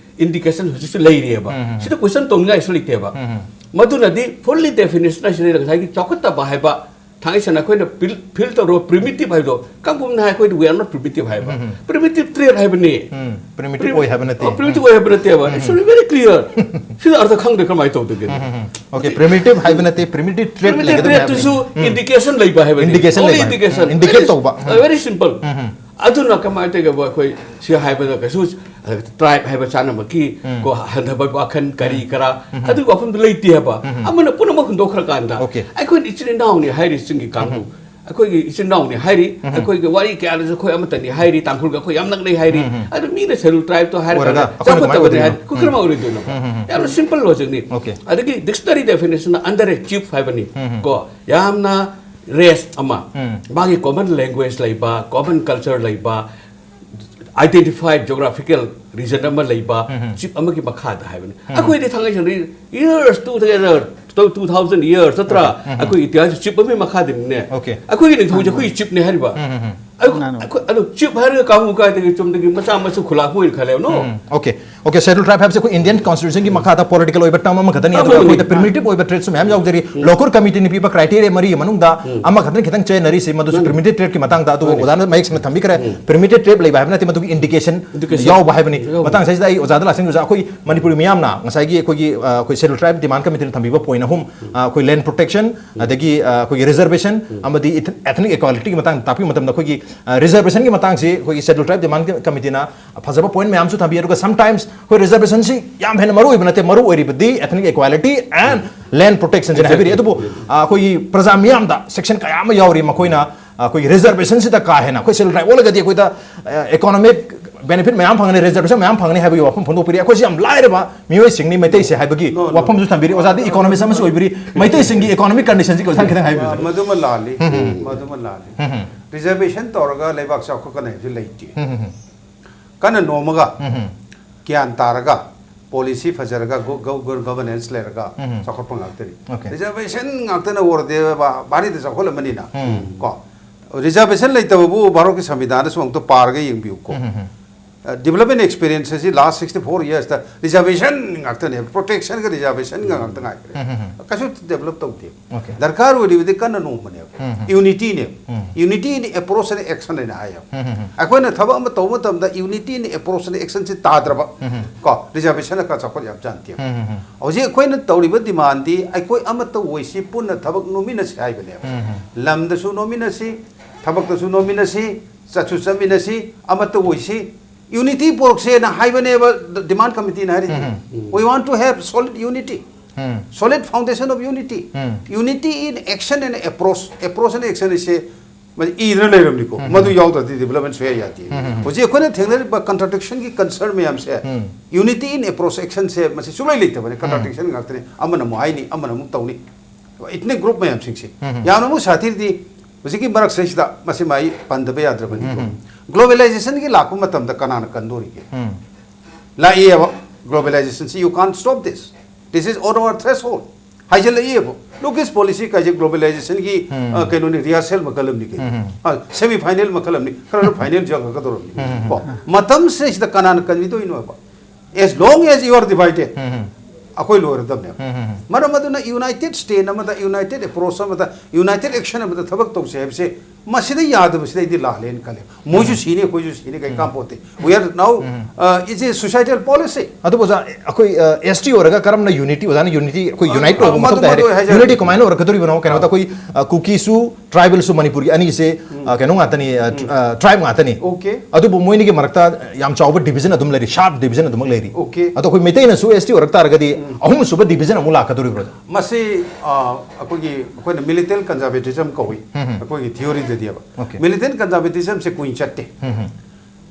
indication ꯍꯧꯖꯤꯛꯁꯨ ꯂꯩꯔꯤꯑꯕ꯫ ꯁꯤꯗ question ꯇꯧꯅꯤꯡꯉꯥꯏꯁꯨ ꯂꯩꯇꯦꯕ꯫ ꯃꯗꯨꯅꯗꯤ fully definition ꯑꯁꯤꯗ ꯉꯁꯥꯏꯒꯤ ꯆꯥꯎꯈꯠꯇꯕ ꯍꯥꯏꯕ ꯊꯥꯡꯒꯩ ꯁꯦꯡꯅ ꯑꯩꯈꯣꯏꯅ feel- feel ꯇꯧꯔꯣ primitive ꯍꯥꯏꯕꯗꯣ ꯀꯥꯡꯄꯣꯛꯅ ꯍꯥꯏ ꯑꯩꯈꯣꯏꯗꯤ we are not primitive ꯍꯥꯏꯕ꯫ Primitive trait ꯍꯥꯏꯕꯅꯤ꯫ Primitive ꯑꯣꯏ ꯍꯥꯏꯕ ꯅꯠꯇꯦ꯫ ꯑꯣ, primitive ꯑꯣꯏ ꯍꯥꯏꯕ ꯅꯠꯇꯦꯕ꯫ It's very clear. ꯁꯤꯗ ꯑꯔꯊ ꯈꯪꯗ꯭ꯔꯦ ꯀꯃꯥꯏꯅ ꯇꯧꯗꯣꯏꯒꯦ? Okay, primitive ꯍꯥꯏꯕ ꯅꯠꯇꯦ, primitive trait Primitive ꯂꯩꯒꯗꯕꯅꯤ trait ꯍꯥꯏꯕꯅꯤ꯫ ꯇꯨꯁꯨ indication ꯂꯩꯕ ꯍꯥꯏꯕꯅꯤ꯫ Indication Only ꯂꯩꯕ꯫ Indication. Indicate ꯇꯧꯕ꯫ Very simple. ꯑꯗꯨꯅ ꯀꯃꯥꯏꯅ ꯇꯧꯒꯦꯕ? ꯑꯩꯈꯣꯏ ꯁꯤ ꯍꯥꯏꯕꯗ ꯀꯩꯁꯨ tribe ꯍꯥꯏꯕ ꯆꯥꯅꯕꯒꯤ ꯀꯣ ꯍꯟꯊꯕ ꯋꯥꯈꯜ ꯀꯔꯤ ꯀꯔꯥ ꯑꯗꯨꯒꯤ ꯋꯥꯐꯝꯗꯨ ꯂꯩꯇꯦ ꯍꯥꯏꯕ꯫ ꯑꯃꯅ ꯄꯨꯝꯅꯃꯛ ꯍꯨꯟꯗꯣꯛꯈ꯭ꯔꯀꯥꯟꯗ Okay. ꯑꯩꯈꯣꯏꯅ ꯏꯆꯤꯟ ꯏꯅꯥꯎꯅꯤ ꯍꯥꯏꯔꯤ ꯆꯤꯡꯒꯤ ꯀꯥꯡꯕꯨ꯫ ꯑꯩꯈꯣꯏꯒꯤ ꯏꯆꯤꯟ ꯏꯅꯥꯎꯅꯤ ꯍꯥꯏꯔꯤ꯫ ꯑꯩꯈꯣꯏꯒꯤ ꯋꯥꯔꯤ ꯀꯌꯥꯗꯁꯨ ꯑꯩꯈꯣꯏ ꯑꯃꯠꯇꯅꯤ ꯍꯥꯏꯔꯤ꯫ ꯇꯥꯡꯈꯨꯜꯒ ꯑꯩꯈꯣꯏ ꯌꯥꯝ ꯅꯛꯅꯩ ꯍꯥꯏꯔꯤ꯫ ꯑꯗꯨ ꯃꯤꯅ schedule tribe ꯇꯣ ꯍꯥꯏꯔꯒ ꯑꯣꯏꯔꯒ ꯑꯩꯈꯣꯏꯅ ꯀꯃꯥꯏꯅ ꯆꯥꯎꯈꯠꯇꯕꯅꯤ ꯍꯥꯏ꯫ ꯑꯣꯏꯗꯣꯏꯅꯣ? ꯑꯩꯈꯣꯏ ꯀꯔꯝꯍꯥꯏꯅ ꯑꯣꯏꯔꯣꯏꯗꯣꯏꯅꯣ? ꯌꯥꯝꯅ simple logic ꯅꯤ꯫ Okay. ꯑꯗꯒꯤ dictionary definition the under a chief ꯍꯥꯏꯕꯅꯤ꯫ ꯀꯣ ꯌꯥꯝꯅ race ꯑꯃ, ꯃꯥꯒꯤ common language ꯂꯩꯕ, common culture ꯂꯩꯕ, identified geographical region ꯑꯃ ꯂꯩꯕ chief ꯑꯃꯒꯤ ꯃꯈꯥꯗ ꯍꯥꯏꯕꯅꯤ꯫ ꯑꯩꯈꯣꯏꯗꯤ ꯊꯥꯡꯒꯩ ꯁꯦꯡꯅ years, two thousand, two thousand years ꯅꯠꯇ꯭ꯔꯥ? ꯑꯩꯈꯣꯏ ꯏꯇꯤꯍꯥꯁ chief ꯑꯃꯒꯤ ꯃꯈꯥꯗꯅꯤꯅꯦ꯫ Okay. ꯑꯩꯈꯣꯏꯒꯤ ꯅꯤꯡꯊꯧꯁꯦ ꯑꯩꯈꯣꯏꯒꯤ chief ꯅꯦ ꯍꯥꯏꯔꯤꯕ꯫ ꯑꯩ- ꯑꯩꯈꯣꯏ- ꯑꯗꯣ chief ꯍꯥꯏꯔꯒ ꯀꯥꯡꯕꯨ ꯀꯥꯏꯗꯒꯤ ꯆꯨꯝꯗꯒꯤ ꯃꯆꯥ ꯃꯁꯨ ꯈꯨꯂꯥꯛꯄ ꯑꯣꯏꯅ ꯈꯜꯂꯦ? No. Okay. Okay, schedule tribe ꯍꯥꯏꯕꯁꯦ ꯑꯩꯈꯣꯏ Indian constitution ꯒꯤ ꯃꯈꯥꯗ political ꯑꯣꯏꯕ term ꯑꯃꯈꯛꯇꯅꯤ꯫ ꯑꯗꯨꯒ ꯑꯃꯅꯤ꯫ ꯑꯩꯈꯣꯏꯗ primitive ꯑꯣꯏꯕ trait ꯁꯨ ꯃꯌꯥꯝ ꯌꯥꯎꯖꯔꯤ꯫ Local committee ꯅ ꯄꯤꯕ criteria ꯃꯔꯤꯒꯤ ꯃꯅꯨꯡꯗ ꯑꯃꯈꯛꯇꯅ ꯈꯤꯇꯪ ꯆꯦꯟꯅꯔꯤꯁꯤ, ꯃꯗꯨꯁꯨ primitive trait ꯀꯤ ꯃꯇꯥꯡꯗ꯫ ꯑꯗꯨꯒ ꯑꯣꯖꯥꯅ ꯃꯌꯦꯛ ꯁꯦꯡꯅ ꯊꯝꯕꯤꯈ꯭ꯔꯦ, primitive trait ꯂꯩꯕ ꯍꯥꯏꯕ ꯅꯠꯇꯦ, ꯃꯗꯨꯒꯤ indication Indication. ꯌꯥꯎꯕ ꯍꯥꯏꯕꯅꯤ꯫ ꯌꯥꯎꯕ꯫ ꯃꯇꯥꯡ ꯑꯁꯤꯗ ꯑꯩ ꯑꯣꯖꯥꯗ ꯂꯥꯛꯆꯅꯤꯡꯕꯁꯦ, ꯑꯩꯈꯣꯏ ꯃꯅꯤꯄꯨꯔꯒꯤ ꯃꯤꯌꯥꯝꯅ ꯉꯁꯥꯏꯒꯤ ꯑꯩꯈꯣꯏꯒꯤ, ꯑ, ꯑꯩꯈꯣꯏ schedule tribe demand committee ꯅ ꯊꯝꯕꯤꯕ point ꯑꯍꯨꯝ, ꯑ, ꯑꯩꯈꯣꯏ land protection, ꯑꯗꯒꯤ, ꯑ, ꯑꯩꯈꯣꯏꯒꯤ reservation ꯑꯃꯗꯤ eth- ethnic equality ꯒꯤ ꯃꯇꯥꯡꯗ ꯇꯥꯛꯄꯤꯕ ꯃꯇꯝꯗ ꯑꯩꯈꯣꯏꯒꯤ ꯔꯤꯖꯔꯕꯦꯁꯟꯒꯤ ꯃꯇꯥꯡꯁꯤ ꯑꯩꯈꯣꯏꯒꯤ ꯁꯦꯗ꯭ꯌꯨꯜ ꯇ꯭ꯔꯥꯏꯕ ꯗꯤꯃꯥꯟ ꯀꯃꯤꯇꯤꯅ ꯐꯖꯕ ꯄꯣꯏꯟ ꯃꯌꯥꯝꯁꯨ ꯊꯝꯕꯤ, ꯑꯗꯨꯒ ꯁꯝꯇꯥꯏꯝꯁ ꯑꯩꯈꯣꯏ ꯔꯤꯖꯔꯕꯦꯁꯟꯁꯤ ꯌꯥꯝ ꯍꯦꯟꯅ ꯃꯔꯨ ꯑꯣꯏꯕ ꯅꯠꯇꯦ, ꯃꯔꯨ ꯑꯣꯏꯔꯤꯕꯗꯤ ethnic equality and land protection ꯁꯤꯅ ꯍꯥꯏꯕꯤꯔꯤ꯫ ꯑꯗꯨꯕꯨ ꯑ, ꯑꯩꯈꯣꯏꯒꯤ ꯄ꯭ꯔꯖꯥ ꯃꯤꯌꯥꯝꯗ ꯁꯦꯛꯁꯟ ꯀꯌꯥ ꯑꯃ ꯌꯥꯎꯔꯤ, ꯃꯈꯣꯏꯅ ꯑ, ꯑꯩꯈꯣꯏꯒꯤ ꯔꯤꯖꯔꯕꯦꯁꯟꯁꯤꯗ ꯀꯥ ꯍꯦꯟꯅ ꯑꯩꯈꯣꯏ ꯁꯦꯗ꯭ꯌꯨꯜ ꯇ꯭ꯔꯥꯏꯕ ꯑꯣꯜꯂꯒꯗꯤ ꯑꯩꯈꯣꯏꯗ ꯏꯀꯣꯅꯣꯃꯤꯛ ꯕꯦꯅꯤꯐꯤꯠ ꯃꯌꯥꯝ ꯐꯪꯒꯅꯤ, ꯔꯤꯖꯔꯕꯦꯁꯟ ꯃꯌꯥꯝ ꯐꯪꯒꯅꯤ ꯍꯥꯏꯕꯒꯤ ꯋꯥꯐꯝ ꯐꯣꯡꯗꯣꯛꯄꯤꯔꯤ꯫ ꯑꯩꯈꯣꯏꯁꯤ ꯌꯥꯝ ꯂꯥꯏꯔꯕ ꯃꯤꯑꯣꯏꯁꯤꯡꯅꯤ, ꯃꯩꯇꯩꯁꯦ ꯍꯥꯏꯕꯒꯤ No, no. ꯋꯥꯐꯝꯁꯨ ꯊꯝꯕꯤꯔꯤ꯫ ꯑꯣꯖꯥꯗꯤ ꯏꯀꯣꯅꯣꯃꯤꯁ ꯑꯃꯁꯨ ꯑꯣꯏꯕꯤꯔꯤ, ꯃꯩꯇꯩꯁꯤꯡꯒꯤ ꯏꯀꯣꯅꯣꯃꯤꯛ ꯀꯟꯗꯤꯁꯟꯁꯤꯒꯤ ꯑꯣꯖꯥ ꯈꯤꯇꯪ ꯍꯥꯏꯕꯤꯌꯨ꯫ ꯃꯗꯨꯃ ꯂꯥꯜꯂꯤ꯫ ꯃꯗꯨꯃ ꯂꯥꯜꯂꯤ꯫ ꯔꯤꯖꯔꯕꯦꯁꯟ ꯇꯧꯔꯒ ꯂꯩꯕꯥꯛ ꯆꯥꯎꯈꯠꯀꯅꯤ ꯍꯥꯏꯕꯁꯨ ꯂꯩꯇꯦ꯫ ꯀꯟꯅ ꯅꯣꯝꯃꯒ, ꯒ꯭ꯌꯥꯟ ꯇꯥꯔꯒ, ꯄꯣꯂꯤꯁꯤ ꯐꯖꯔꯒ, ꯒꯣ-, ꯒꯣ-, ꯒꯣ-, ꯒꯚꯔꯅꯦꯟꯁ ꯂꯩꯔꯒ ꯎꯝ꯫ ꯆꯥꯎꯈꯠꯄ ꯉꯥꯛꯇꯅꯤ꯫ ꯑꯣꯀꯦ꯫ ꯔꯤꯖꯔꯕꯦꯁꯟ ꯉꯥꯛꯇꯅ ꯑꯣꯏꯔꯗꯤ ꯚꯥ-, ꯚꯥꯔꯠꯇ ꯆꯥꯎꯈꯠꯂꯝꯃꯅꯤꯅ꯫ ꯎꯝ꯫ ꯀꯣ? ꯔꯤꯖꯔꯕꯦꯁꯟ ꯂꯩꯇꯕꯕꯨ ꯚꯥꯔꯠꯀꯤ ꯁꯪꯕꯤꯙꯥꯟꯗꯁꯨ ꯑꯃꯨꯛꯇ ꯄꯥꯔꯒ ꯌꯦꯡꯕꯤꯌꯨꯀꯣ꯫ ꯎꯝ, ꯎꯝ, ꯎꯝ꯫ ꯑ, ꯗꯤꯕ꯭ꯂꯞꯃꯦꯟ ꯑꯦꯛꯁꯄꯤꯔꯤꯌꯦꯟꯁ ꯑꯁꯤ ꯂꯥꯁ ꯁꯤꯛꯁꯇꯤ ꯐꯣꯔ ꯌꯔꯁꯇ ꯔꯤꯖꯔꯕꯦꯁꯟ ꯉꯥꯛꯇꯅꯦꯕ, ꯄ꯭ꯔꯣꯇꯦꯛꯁꯟꯒ ꯔꯤꯖꯔꯕꯦꯁꯟꯒ ꯉꯥꯛꯇ ꯉꯥꯏꯈ꯭ꯔꯦ꯫ ꯎꯝ, ꯎꯝ, ꯎꯝ꯫ ꯀꯩꯁꯨ ꯗꯦꯕꯂꯞ ꯇꯧꯗꯦ꯫ ꯑꯣꯀꯦ꯫ ꯗꯔꯀꯥꯔ ꯑꯣꯏꯔꯤꯕꯗꯤ ꯀꯟꯅ ꯅꯣꯝꯕꯅꯦꯕ꯫ Um, um. ꯌꯨꯅꯤꯇꯤꯅꯦꯕ꯫ Um. Unity in approach and action ꯍꯥꯏꯅ ꯍꯥꯏꯌꯦꯕ꯫ ꯎꯝ, ꯎꯝ, ꯎꯝ꯫ ꯑꯩꯈꯣꯏꯅ ꯊꯕꯛ ꯑꯃ ꯇꯧꯕ ꯃꯇꯝꯗ ꯌꯨꯅꯤꯇꯤ ꯏꯟ ꯑꯦꯄ꯭ꯔꯣꯆ ꯑꯦꯟ ꯑꯦꯛꯁꯟꯁꯤ ꯇꯥꯗ꯭ꯔꯕ, ꯎꯝ, ꯎꯝ꯫ ꯀꯣ, ꯔꯤꯖꯔꯕꯦꯁꯟꯅ ꯈꯔ ꯆꯥꯎꯈꯠ ꯌꯥꯝ ꯆꯥꯟꯇꯦꯕ꯫ ꯎꯝ, ꯎꯝ, ꯎꯝ꯫ ꯍꯧꯖꯤꯛ ꯑꯩꯈꯣꯏꯅ ꯇꯧꯔꯤꯕ ꯗꯤꯃꯥꯟꯗꯤ ꯑꯩꯈꯣꯏ ꯑꯃꯠꯇ ꯑꯣꯏꯁꯤ, ꯄꯨꯟꯅ ꯊꯕꯛ ꯅꯣꯝꯃꯤꯟꯅꯁꯤ ꯍꯥꯏꯕꯅꯦꯕ꯫ ꯎꯝ, ꯎꯝ꯫ ꯂꯝꯗꯁꯨ ꯅꯣꯝꯃꯤꯟꯅꯁꯤ, ꯊꯕꯛꯇꯁꯨ ꯅꯣꯝꯃꯤꯟꯅꯁꯤ, ꯆꯠꯁꯨ ꯆꯠꯃꯤꯟꯅꯁꯤ, ꯑꯃꯠꯇ ꯑꯣꯏꯁꯤ, ꯌꯨꯅꯤꯇꯤ ꯄꯨꯔꯛꯁꯦꯅ ꯍꯥꯏꯕꯅꯦꯕ ꯗꯤꯃꯥꯟ ꯀꯃꯤꯇꯤꯅ ꯍꯥꯏꯔꯤꯁꯦ꯫ ꯎꯝ, ꯎꯝ꯫ We want to have solid unity, um. Solid foundation of unity, um. Unity in action and approach, approach and action ꯁꯦ ꯃꯁꯤ ꯏꯗꯅ ꯂꯩꯔꯕꯅꯤꯀꯣ꯫ ꯎꯝ, ꯎꯝ꯫ ꯃꯗꯨ ꯌꯥꯎꯗ꯭ꯔꯗꯤ ꯗꯤꯕ꯭ꯂꯞꯃꯦꯟ ꯁꯨꯡꯌꯥ ꯌꯥꯗꯦ꯫ ꯎꯝ, ꯎꯝ, ꯎꯝ꯫ ꯍꯧꯖꯤꯛ ꯑꯩꯈꯣꯏꯅ ꯊꯦꯡꯅꯔꯤꯕ ꯀꯟꯇ꯭ꯔꯥꯗꯤꯛꯁꯟꯒꯤ ꯀꯟꯁꯔꯟ ꯃꯌꯥꯝꯁꯦ, ꯎꯝ꯫ Unity in approach action ꯁꯦ ꯃꯁꯤ ꯁꯨꯡꯂꯩ ꯂꯩꯇꯕꯅꯦ꯫ ꯎꯝ꯫ ꯀꯟꯇ꯭ꯔꯥꯗꯤꯛꯁꯟ ꯉꯥꯛꯇꯅꯦ, ꯑꯃꯅ ꯑꯃꯨꯛ ꯍꯥꯏꯅꯤ, ꯑꯃꯅ ꯑꯃꯨꯛ ꯇꯧꯅꯤ꯫ ꯏꯊꯅꯤꯛ ꯒ꯭ꯔꯨꯞ ꯃꯌꯥꯝꯁꯤꯡꯁꯦ꯫ ꯎꯝ, ꯎꯝ꯫ ꯌꯥꯝꯅ ꯑꯃꯨꯛ ꯁꯥꯊꯤꯔꯗꯤ ꯍꯧꯖꯤꯛꯀꯤ ꯃꯔꯛꯁꯤꯗꯩꯁꯤꯗ ꯃꯁꯤ ꯃꯥꯏ ꯄꯟꯗꯕ ꯌꯥꯗ꯭ꯔꯕꯅꯤꯀꯣ꯫ ꯎꯝ, ꯎꯝ꯫ ꯒ꯭ꯂꯣꯕꯦꯂꯥꯏꯖꯦꯁꯟꯒꯤ ꯂꯥꯛꯄ ꯃꯇꯝꯗ ꯀꯅꯥꯅ ꯀꯟꯗꯣꯔꯤꯒꯦ? ꯎꯝ꯫ ꯂꯥꯛꯏꯑꯕ, ꯒ꯭ꯂꯣꯕꯦꯂꯥꯏꯖꯦꯁꯟꯁꯤ, you can't stop this, this is over our threshold ꯍꯥꯏꯖꯤꯜꯂꯛꯏꯑꯕ꯫ ꯂꯨꯀꯤꯁ ꯄꯣꯂꯤꯁꯤ ꯀꯥꯏꯁꯦ ꯒ꯭ꯂꯣꯕꯦꯂꯥꯏꯖꯦꯁꯟꯒꯤ, ꯎꯝ꯫ ꯑ, ꯀꯩꯅꯣꯅꯤ, ꯔꯤꯍꯔꯁꯦꯜ ꯃꯈꯜ ꯑꯃꯅꯤ ꯀꯩꯅꯣ꯫ ꯎꯝ, ꯎꯝ꯫ ꯑ, ꯁꯦꯃꯤ ꯐꯥꯏꯅꯦꯜ ꯃꯈꯜ ꯑꯃꯅꯤ, ꯈꯔ ꯈꯔ ꯐꯥꯏꯅꯦꯜ ꯌꯧꯔꯛꯀꯗꯧꯔꯕꯅꯤ꯫ ꯎꯝ, ꯎꯝ꯫ ꯀꯣ, ꯃꯇꯝꯁꯤꯗꯩꯁꯤꯗ ꯀꯅꯥꯅ ꯀꯟꯕꯤꯗꯣꯏꯅꯣ ꯍꯥꯏꯕ? As long as you are divided, ꯎꯝ, ꯎꯝ꯫ ꯑꯩꯈꯣꯏ ꯂꯣꯏꯔꯗꯕꯅꯦꯕ꯫ ꯎꯝ, ꯎꯝ, ꯎꯝ꯫ ꯃꯔꯝ ꯑꯗꯨꯅ ꯌꯨꯅꯥꯏꯇꯦꯠ ꯁ꯭ꯇꯦꯠ ꯑꯃꯗ, ꯌꯨꯅꯥꯏꯇꯦꯠ ꯑꯦꯄ꯭ꯔꯣꯆ ꯑꯃꯗ, ꯌꯨꯅꯥꯏꯇꯦꯠ ꯑꯦꯛꯁꯟ ꯑꯃꯗ ꯊꯕꯛ ꯇꯧꯁꯦ ꯍꯥꯏꯕꯁꯦ ꯃꯁꯤꯗ ꯌꯥꯗꯕꯁꯤꯗ ꯑꯩꯗꯤ ꯂꯥꯜꯂꯦꯅ ꯈꯜꯂꯦ꯫ ꯃꯣꯏꯁꯨ ꯁꯤꯅꯤ, ꯑꯩꯈꯣꯏꯁꯨ ꯁꯤꯅꯤ, ꯀꯩ ꯀꯥꯟꯄꯣꯠꯇꯦ꯫ We are now, uh, it's a societal policy. ꯑꯗꯨꯕꯨ ꯑꯣꯖꯥ, ꯑꯩꯈꯣꯏ ꯑꯦꯁ ꯇꯤ ꯑꯣꯏꯔꯒ ꯀꯔꯝꯅ ꯌꯨꯅꯤꯇꯤ, ꯑꯣꯖꯥꯅ ꯌꯨꯅꯤꯇꯤ, ꯑꯩꯈꯣꯏ ꯑ, ꯌꯨꯅꯥꯏꯠ ꯑꯣꯏꯕ ꯃꯗꯨ- ꯃꯊꯧ ꯇꯥꯏ ꯃꯗꯨ ꯍꯥꯏꯔꯦ? ꯑꯩ ꯍꯥꯏꯖꯔꯛꯀꯦ꯫ ꯌꯨꯅꯤꯇꯤ ꯀꯃꯥꯏꯅ ꯑꯣꯏꯔꯛꯀꯗꯧꯔꯤꯕꯅꯣ? ꯀꯩꯅꯣꯗ ꯑꯩꯈꯣꯏ ꯑ, ꯀꯨꯀꯤꯁꯨ ꯇ꯭ꯔꯥꯏꯕꯦꯜꯁꯨ ꯃꯅꯤꯄꯨꯔꯒꯤ ꯑꯅꯤꯁꯦ ꯑ, ꯀꯩꯅꯣ ꯉꯥꯛꯇꯅꯤ, ꯑ, ꯇ꯭ꯔ- ꯑ, ꯇ꯭ꯔꯥꯏꯕ ꯉꯥꯛꯇꯅꯤ꯫ Okay. ꯑꯗꯨꯕꯨ ꯃꯣꯏꯅꯤꯒꯤ ꯃꯔꯛꯇ ꯌꯥꯝ ꯆꯥꯎꯕ ꯗꯤꯕꯤꯖꯟ ꯑꯗꯨꯝ ꯂꯩꯔꯤ, ꯁꯥꯔꯞ ꯗꯤꯕꯤꯖꯟ ꯑꯗꯨꯃꯛ ꯂꯩꯔꯤ꯫ Okay. ꯑꯗꯣ ꯑꯩꯈꯣꯏ ꯃꯩꯇꯩꯅꯁꯨ ꯑꯦꯁ ꯇꯤ ꯑꯣꯏꯔꯛ ꯇꯥꯔꯒꯗꯤ ꯑꯍꯨꯝꯁꯨꯕ ꯗꯤꯕꯤꯖꯟ ꯑꯃꯨꯛ ꯂꯥꯛꯀꯗꯧꯔꯤꯕ꯭ꯔꯣ? ꯃꯁꯤ, ꯑ, ꯑꯩꯈꯣꯏꯒꯤ, ꯑꯩꯈꯣꯏꯅ ꯃꯤꯂꯤꯇꯦꯟ ꯀꯟꯖꯔꯕꯦꯇꯤꯖꯝ ꯀꯧꯏ, ꯑꯩꯈꯣꯏꯒꯤ ꯊꯤꯑꯣꯔꯤꯗꯗꯤꯕ꯫ Okay. ꯃꯤꯂꯤꯇꯦꯟ ꯀꯟꯖꯔꯕꯦꯇꯤꯖꯝꯁꯦ ꯀꯨꯏꯅ ꯆꯠꯇꯦ꯫